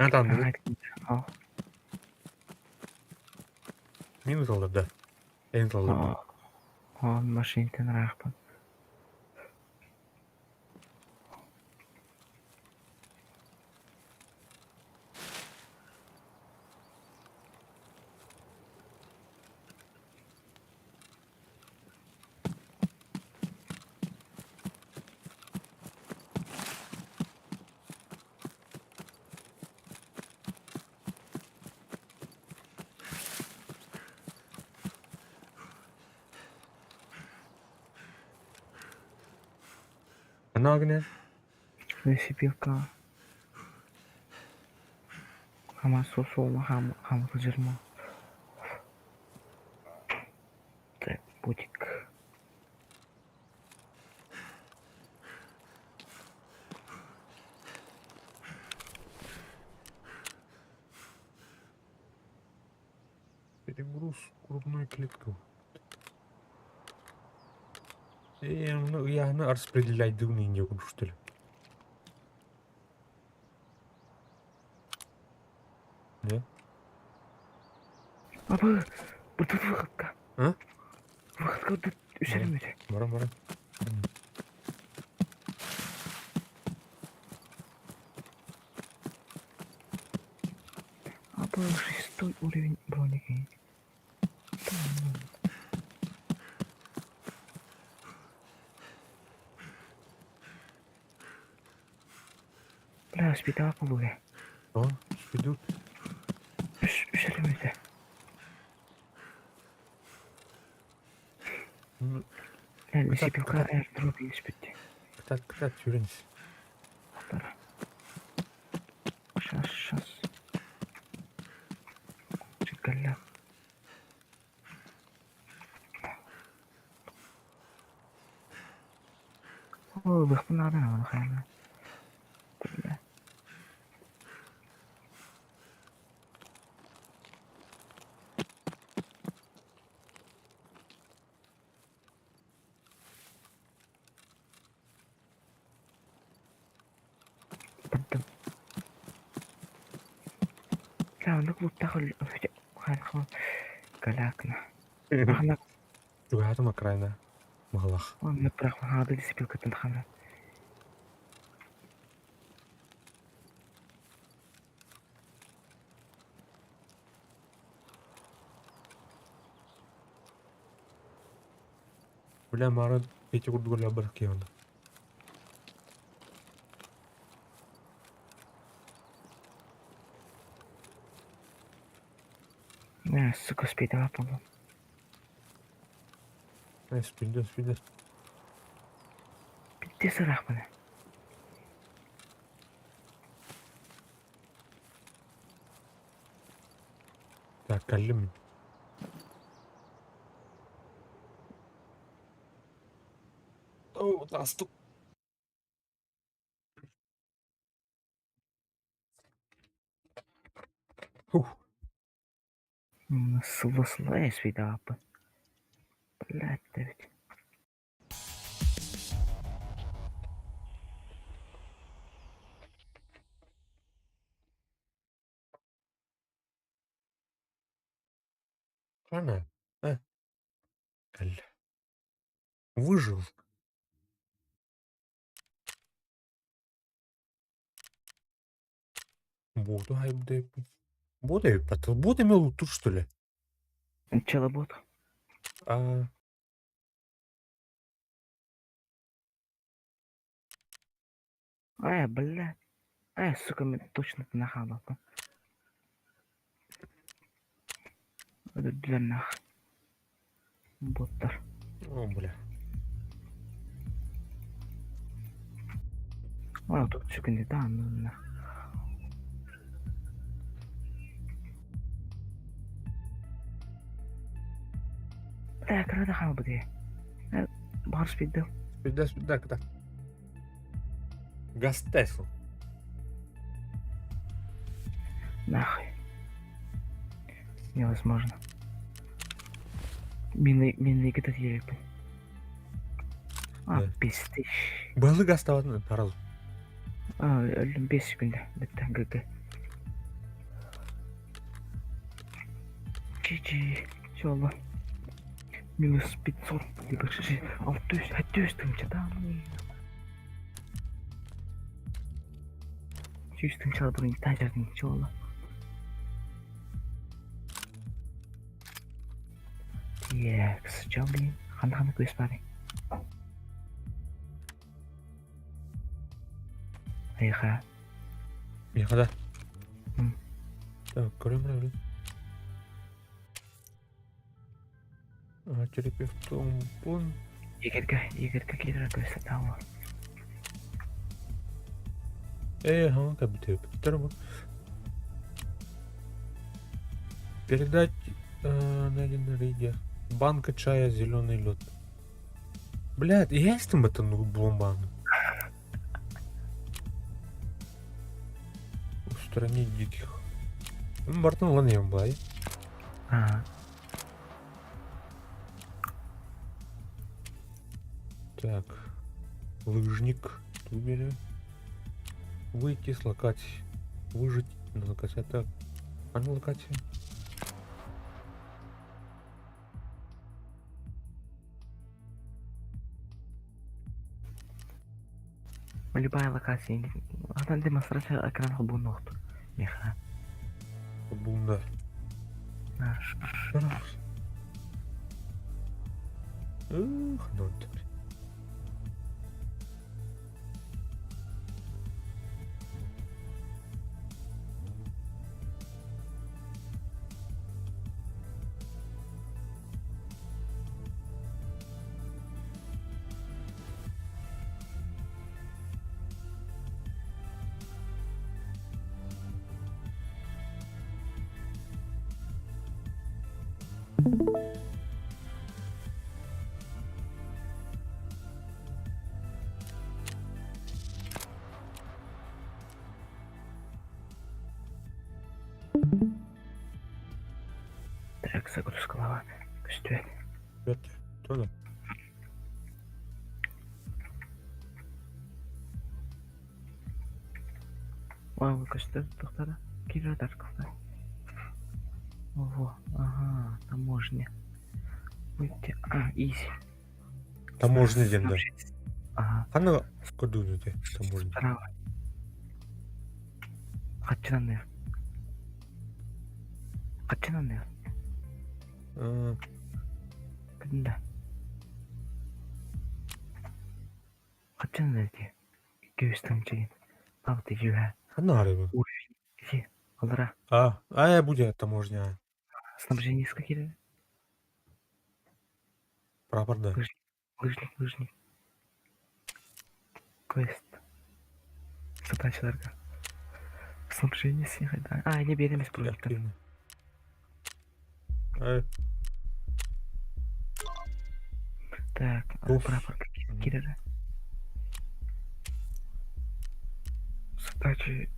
Атанды. Ал. Минус алды. Эн алды. Ол машинтан ыраахпын. Ханна гына? Лесопилка. Хама суола хама хама сылдьарым. Так, бутик. Перегруз грудной клетки. Ну, я ну, распределяй дымный не что ли. Не? Апа, бу тут выходка. А? Выходка тут үсәрмәде. Бара, бара. Апа, шестой уровень броники. Бля, спитала полуге. О, идут. Үсәрмәде. Ну, Бля, лесопилка airdrop испитти. Кытат, кытат, сүренс. Сейчас, сейчас. Чекалля. О, быхпын надо, надо, хайна. Бля. Бардым. Бля, оннук бултах Галакна. Ахна Тугатым окраина. Малах. онно бырахпын хаада лесопилкаттан тахамра. Бля, мара пети курдугуля бар киона. Не, сука, спидала по-моему. Эй, спидес, спидес. Пиздец ыраахпын. Так, калим. О, тастук. Фух. Сылла-сылла спидала Блядь, да ведь. Хана. А. Калля. Выжил. Буду, ай, да. Буду, потом буду мил тут что ли? Челобот. А, Ай, блядь. Ай, сука, мен точно нахабал. Для нах. Боттар. о, бля. А, тут секунды, да, ну нах. Бля, кырада халбы де. Бар спидді. Сюда, сюда, куда? Газ Тесла. Нахуй. Невозможно. Мины, мины кетет елеппин. А, Да. пиздец. Балык оставаться сразу. А, өлдүм 5 секунда. Бітті, ГГ. GG. Все, Минус 500, либо 600, 600 тысяч, да? 100 тысяч бұрын тәжірдің жолы. Так, блин, қандай көз бар. Айға. Меха да. М. Так, көрөм блин. А, терапевт он. Егерге, егерге келер көз тауы. Ага, как бы терапевт. Передать найденный рейде. Банка чая зеленый лед. Блядь, есть там это ну бомба. Устранить диких. Ну, Бартон ладно, я бай. А, Так. Лыжник. Тубеля. Выйти с локации. Выжить на локации. Так. А на локации? Любая локация. Одна демонстрация экран бу нохт. Меха. Бунда. Наш. Ух, ну теперь. Так, загрузка лава. Күстү. Ребят, кто там? Вау, күстү. Тоқтады. Келер Дарковта. Ого, ага, таможня. Выйти. А, изи. Таможня дем, да. Ага, Хана кодуните таможня. справа. Качанны. Качанны. А, Күндә. Качанны ди. 200 тыңчы. Багты жүһә. Хана арыбы. Ити. Алара. А, я будет таможня. Снабжение какие? Прапор, да. Лыжник, лыжник. Квест. Задачаларга. Снабжение да. А, не береміз проекта. Активно. Ай, Так, Уф. прапор Мгм. кирера. Задачи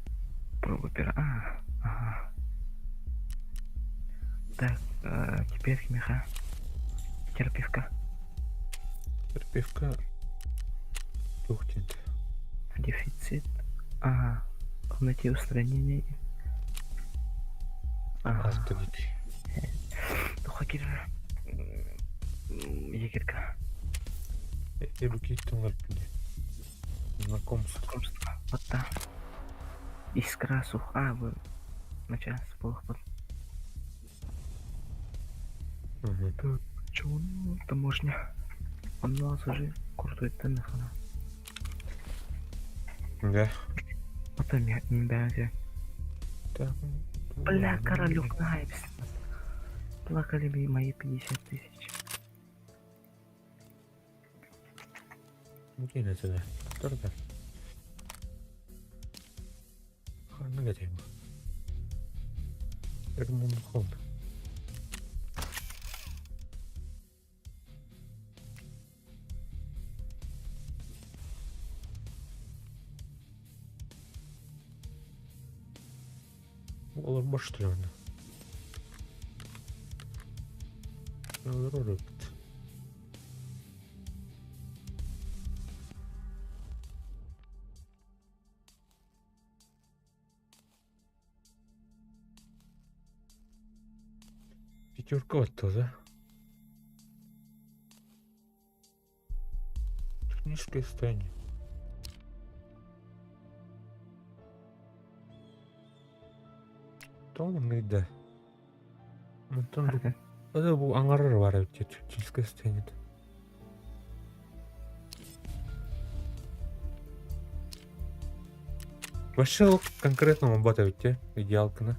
проба пера. А, ага. Так, теперь меха. Терпивка. Терпевка. Тухтинт. Дефицит. Ага. Найти устранение. Ага. Астагит. Туха кирера. Егерка. Эбукиттен ларпине. Знакомство. Знакомство. Вот да. Искра сух. А, вы. Начало плохо. Угу. Чего? Таможня. Он нас уже крутой теннис. Да. Потом я не даю. Так. Бля, королюк, найпс. Плакали бы мои 50 тысяч. Мукина сюда. Торта. Ханна готим. Эрмунхон. Олар баштырды. Олар Пятерка вот тоже. Техническое состояние. Тоҥ да. Онтон бу бу аҥарар бар эбит техническое состояние. Вообще ол конкретно он бат эбит идеалканы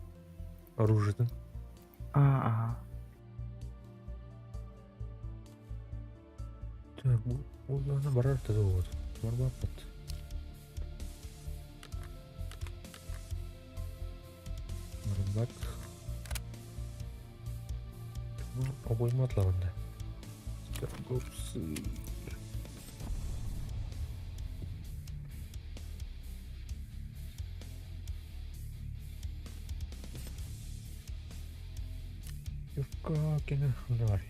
оружиетын. А, ага. Так, бу барар да вот. Барбаппыт. Барбат. Обойма атлағанда. Торговцы. Юрка кene бар.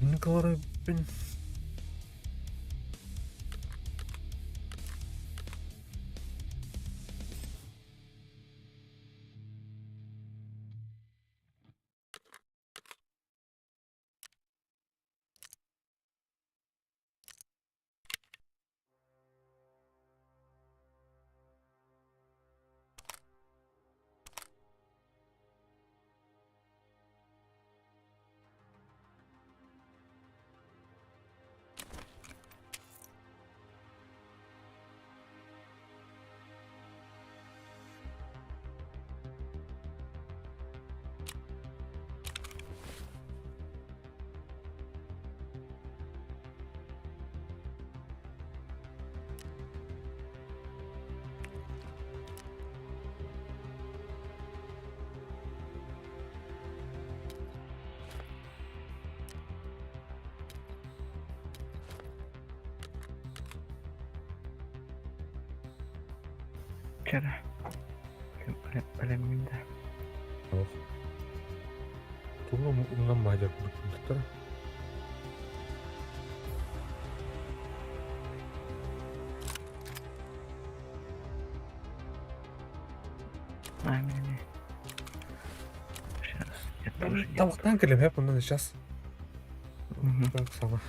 Николай. Вчера. Бэлэммин да. Ох. Тугу умнан мадер курдуктар. А, не. Сейчас. Я тоже не. Тамактан келем хеп ондан сейчас. Мгм. Так сама.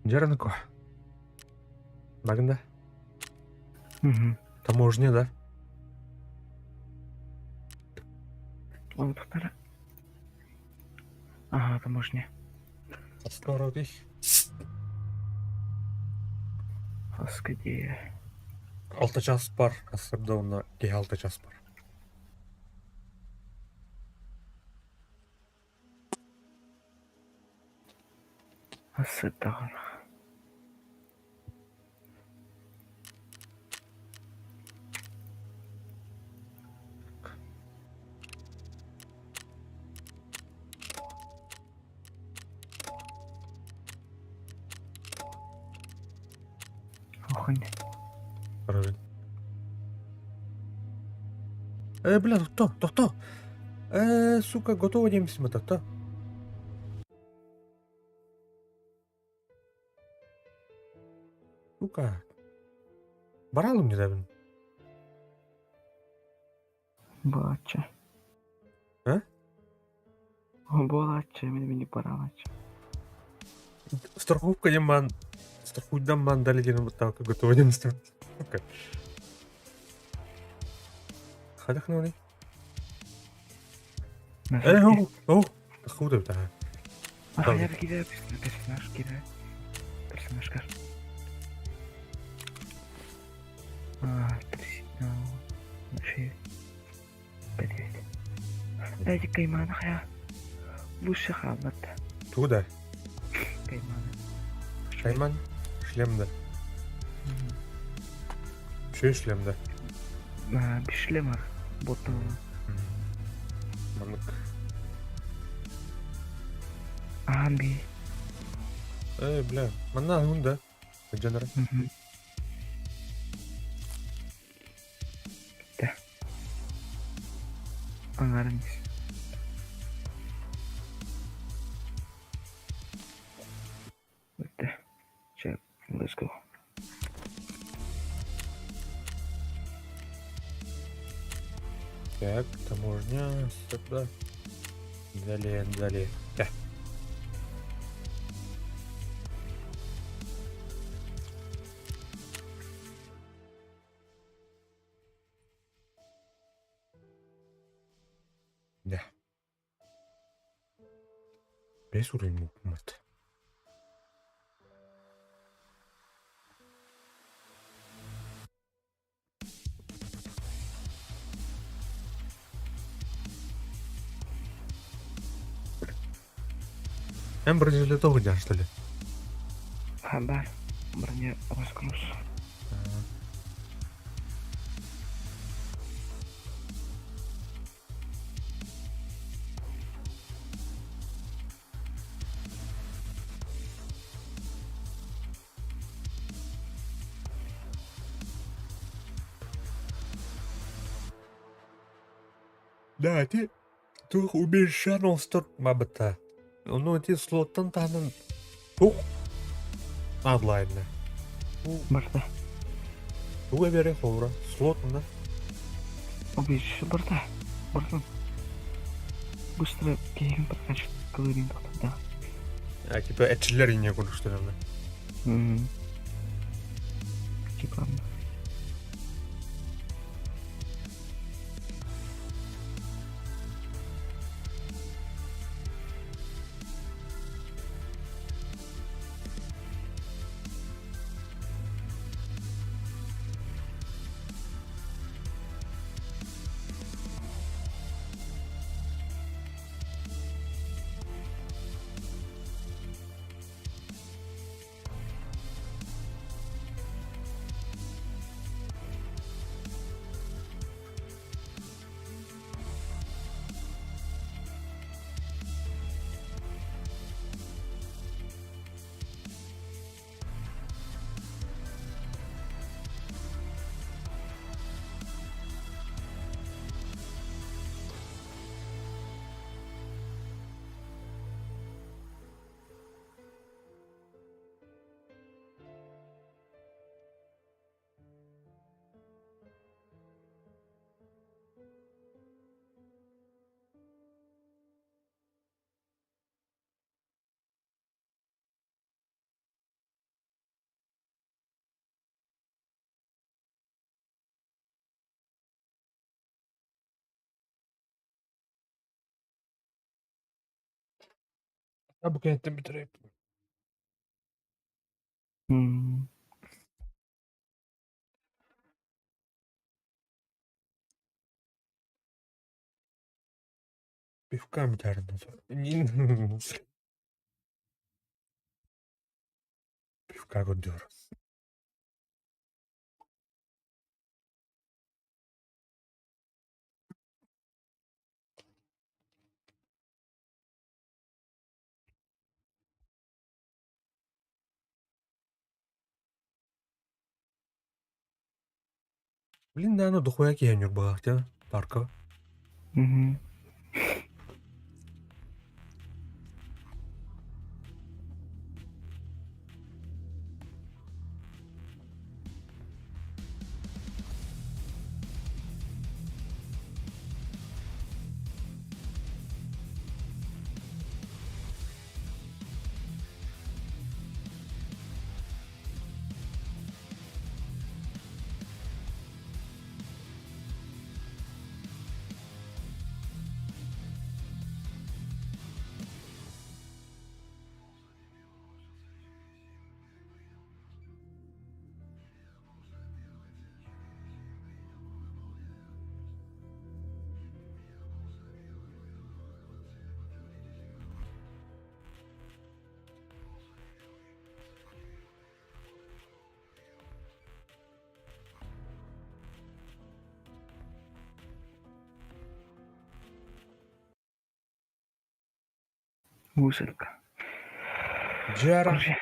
Дьараныко. Багында. Угу. Таможня, да? Ол тутара. Ага, таможня. Скоро их. Господи. Алта час бар. Асырда онна киһи алта час бар. Асыттаҕын. Охунь. Правильно. Бля, то, то, то. Сука, готово немец то. Сука. Баралым не дабын. Буолааччы. А? Буолааччы, мин мини бараалааччы. Страховка не ман. Страхуйдан ман дали ден вот готово немец. Сука. Хадах на О, о, худо да. А я кидаю персонаж, кидаю. Персонаж кар. А, три, ну, шесть, пять, девять. Дайте каймана, хая. Лучше халат. Туда. Каймана. Шайман. Шлемда. Че шлемда? А, без шлема. Бота. Маннык. Амби. Бля, манна хунда. Жанра. Да. Ангарынис. Да. Check. Let's go. Так, таможня, сюда. Далее, далее. Да. Да. Бес уровень мат. Эм бронежилет оҕудьан, что ли? Хабар. Броня разгруз. Да, ти тух убежан остор мабыта. Ну, ти слоттан танын тух адлайна. Барда. Туга бере ховра. Слот на. Убежище барда. Бардан. Быстро кейген прокачивать калорий да. А типа эчилер не что ли? Угу. Типа. А бу кэнниттэн бүтэрэй. Пивка бүтэрин. Пивка көрдүөр. Блин, наверное, дохуя киһи Ньурбаҕа парка. Мусорка. Дьара. Короче,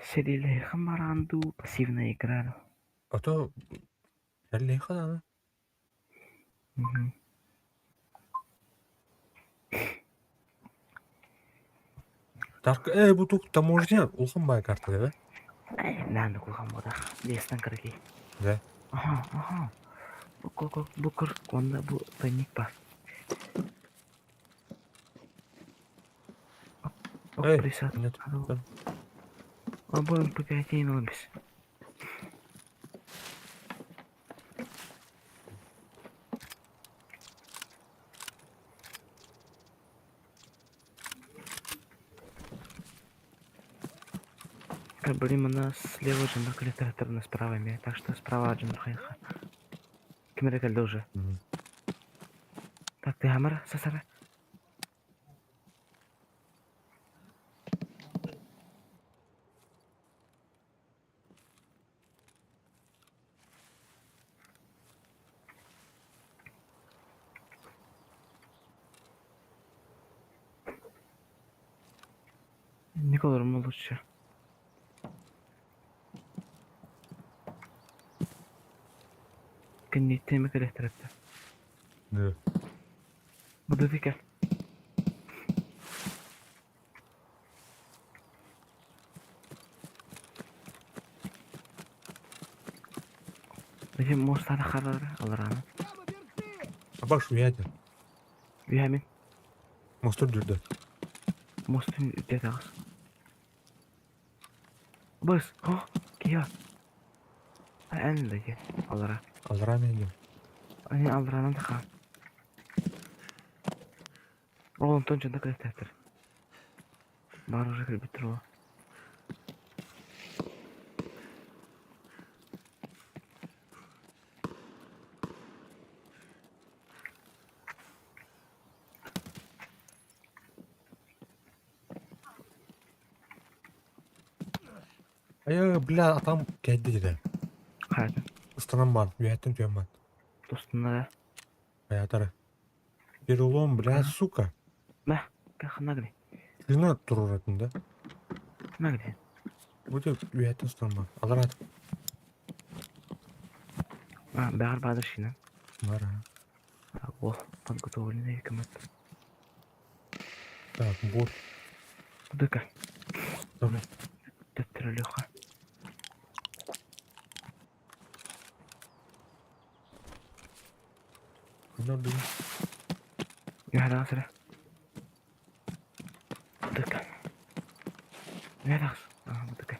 Сэрилэһиэхэ баран дуу, пассивная игра дуу. А то сэрилэһиэхэ даҕаны. Мгм. Так, э, бу тух таможня улахан баай карта да? Нааны кулхан буолах. Лестан кыргый. Да. Аха, аха. Бу ко бу кыр онно бу тайник бар. Эй, нет. Бу МП5 ылын бис. Блин, у нас слева джандыр кэлиттэр справа эмиэ, так что справа джандыр хайха. Ким эрэ кэллэ уже. Так, ты хамара, сасара. Не olur mu лучше? Кэнниттэн кэлэхтэрэтэ. Да. Буду кэл. Били муостаны харара аларааны. Абаш уятин. Үһэмин. Мостур дүрдө. Мостун үрдэ таҕыс. Быс, о, киһи Эн да кел. Алара. Алара мен Ани аларанан таха. Ол онтон дьонно кэлэхтээхтэр. Баар уже кэлбиттэр ол. Айа, бля, атам кәйді деді. Хайатын. Ыстанам бар, үйәттен түйем бар. Тостунна да. Аятары. Перелом, бля, сука. Мә, кахана гни. Жына тұрыратын да. Нагни. Өте үйәттен ыстанам бар. Аларат. А, бәгәр баадыр шинен. Бар, О, подготовленный кемет. Так, вот. Кудыка. Давай. Төттөрөлүөхэ. Надо. Үһэ сыра. Кудыка. Үһэ тахс. А, кудыка.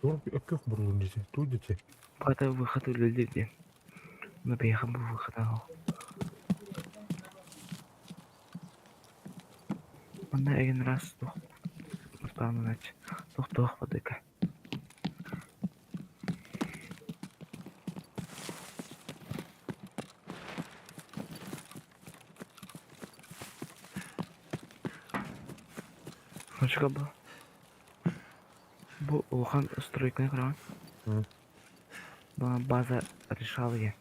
Туох өккөх буруйун дии, туу дии. Бата выход үлэлиир диэн. Но биһиэхэ бу выход аһал. Манна эгин раз туох Русланович тохтоох бадыка. Очка бу. Бу улахан стройканы көрөҕүн? База решал я.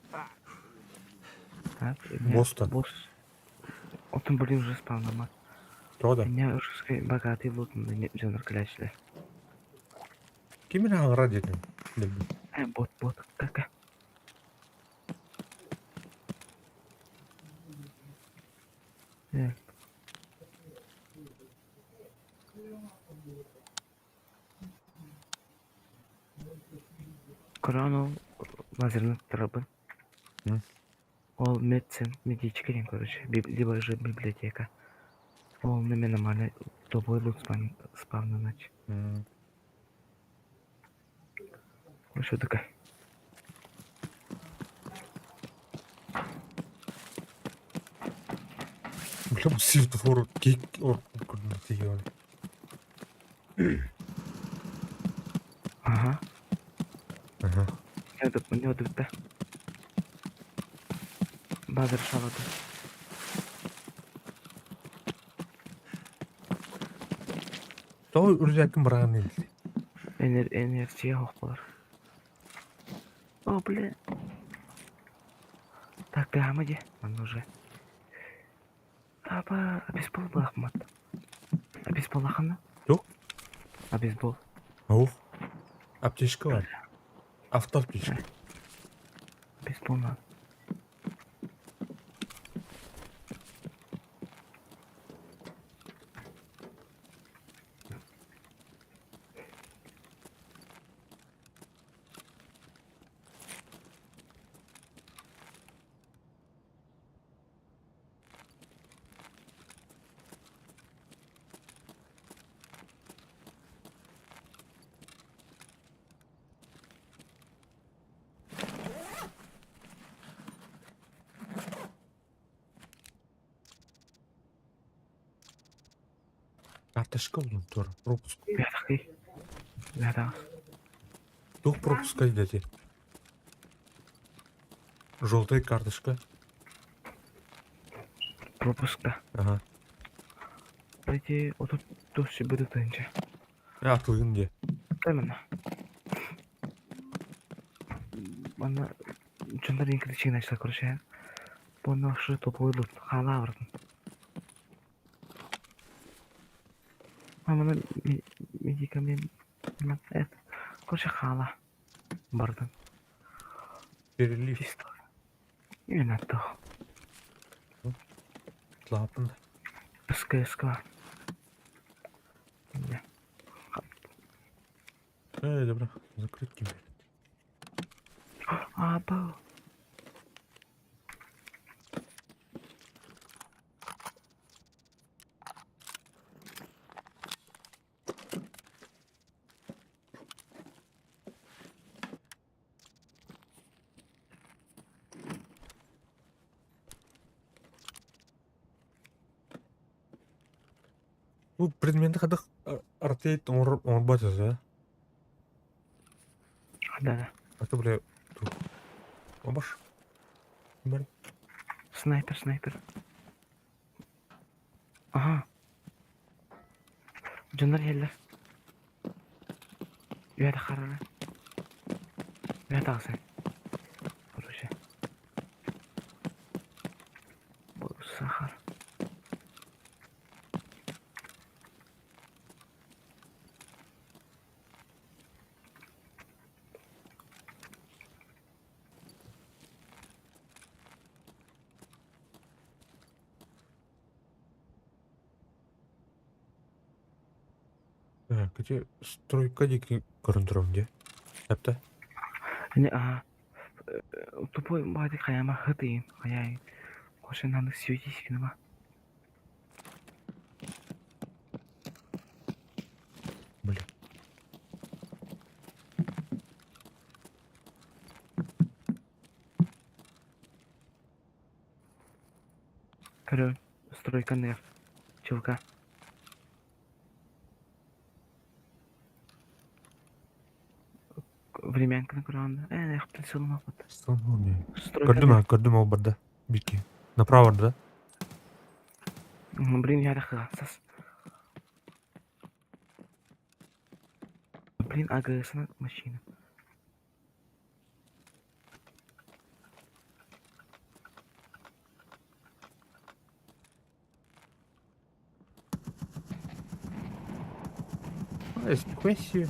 Так, Босс-то? Босс. Оттон блин уже спавнаммат. Тоҕо да? Меня русский богатый лут дьоннор кэлээччилэр. Ким эрэ аҥара диэтиҥ? Дэлби. Бот, бот, кака. Көрөн ол лазерынан турабын. Ол медцентр медичка диэн короче, либо же библиотека. Ол онно нормально тобой лут спавнанач. Короче, такая. Бля, бу светофор кик курдук Ага. Ага. Не өтүптэ. Базар шалады. Тоҕо үрдээккин быраҕан иһилли? Энергия суох буолар. О, блин. Так, прямо где? Манна уже. Аба, бейсбол баахмат. Бейсбол ахана? Туох? А бейсбол. Ох. Аптечка бар. Автоаптечка. Бейсбол надо. Карточка булун тур. Пропуск. Бятахый. Бятах. Туох пропуска диэти? Желтая карточка. Пропуска. Ага. Пойди, отут тус сүбүтү тыынча. Атылгын диэ. Именно. Манна дьоннор инкричи начала короче. Буонна шы топовой лут хаалаа бардым. Маманы медикамент короче хаала бардым. Перелив. Пистоль. Именно то. Тлаапын. СКСК. Э, добро. Закрыть тебе. А, был. Бу предмети хайдах артейт оҥорбот этэ? Да, да. А то, бля, тут. Обаш. Бар. Снайпер, снайпер. Ага. Дьоннор иһэллэр. Үөһэ таххарара. Үөһэ таҕысын. Короче. Бу сахар. Так, где стройка диэки көрөн турабын дии. Эптэ? Не, ага. Тупой баadi хайама хытыйын, хайайын. Кошенаны сүйдейсің ма? Бля. Көрөбүн. Стройка анныгар. ЧВК. Времянканы көрөҕүн да? Ээ, эхтэн сылымаппыт. Стройка Көрдүм анныгар. а, көрдүм ол барда. Бики. Направо барда, да? Блин, я сас. Блин, АГС-на машина. Нихуя себе.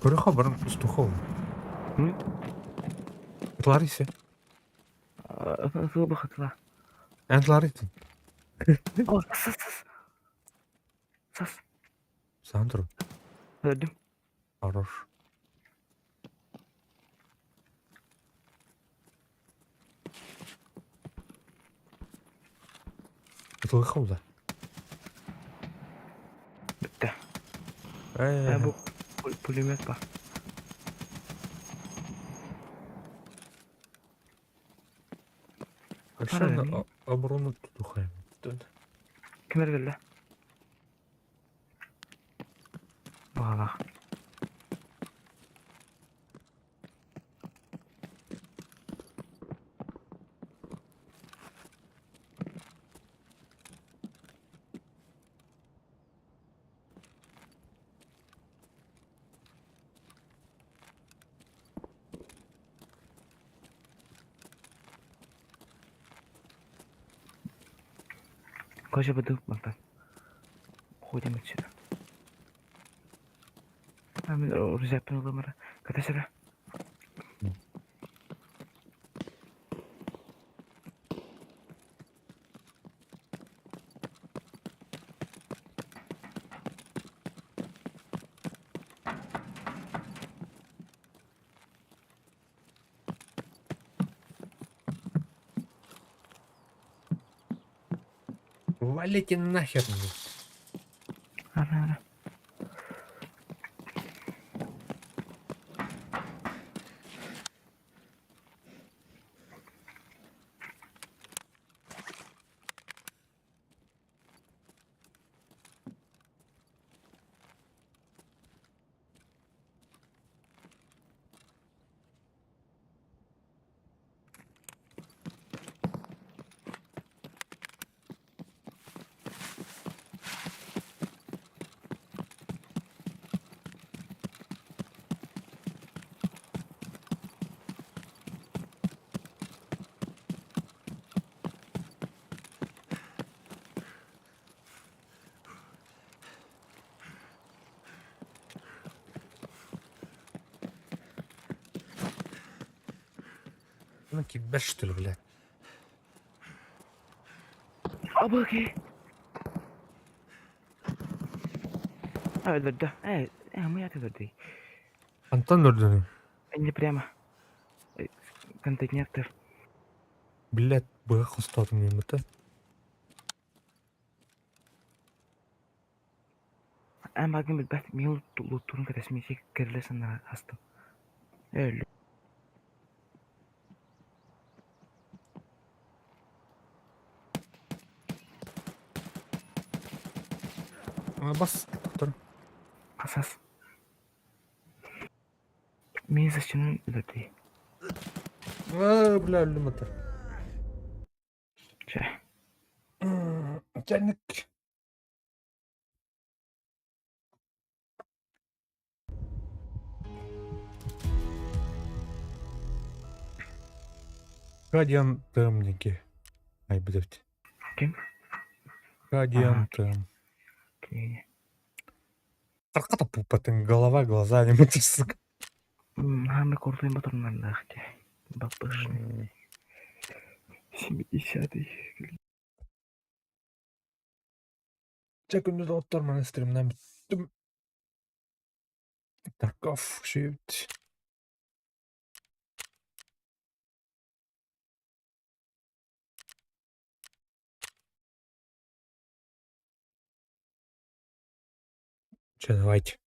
Көрөхө баран устухов. Тларисе. Ытылба хатыла. Эн тларитин. О, сас, сас. Сас. Сандро. Өлдүм. Хорош. Ытылыхов да. Бүттэ. Э, Бу пулемет бар. Вообще на оборону тутухаем. Ким эргэллэ? Баҕалаах. Кожа быдык мантан. Уходим отсюда. А мин рюкзакпын ылымара. Катасыра. Валите нахер. Ара, ара. Ну кибешь что ли, блядь? Абаки. Өлөрдө. Э, мы өлөрдү. Антон өлөрдү. Не прямо. Контейнер. Блядь, быга хостотум это. Эн багын билбэт мил луттурун кэтэсмиси кэрилэ саннара астым. Өллү. Бас, доктор. Асас. Мин зачем өлөрдү. А, бля, өлдүм это. Чэ. Чайник. Кадиан темники. Ай, блядь. Ким? Кадиан Ага. тем. Кинигэни. Арката пупатын голова, глаза, не мучишь, сука. Хаамай курдуйун батурунардаах дии. Баппышный. 70-й. Чэ күндү доҕоттор маны стримнан бүттүм. Тарков шивт. Че, давайте.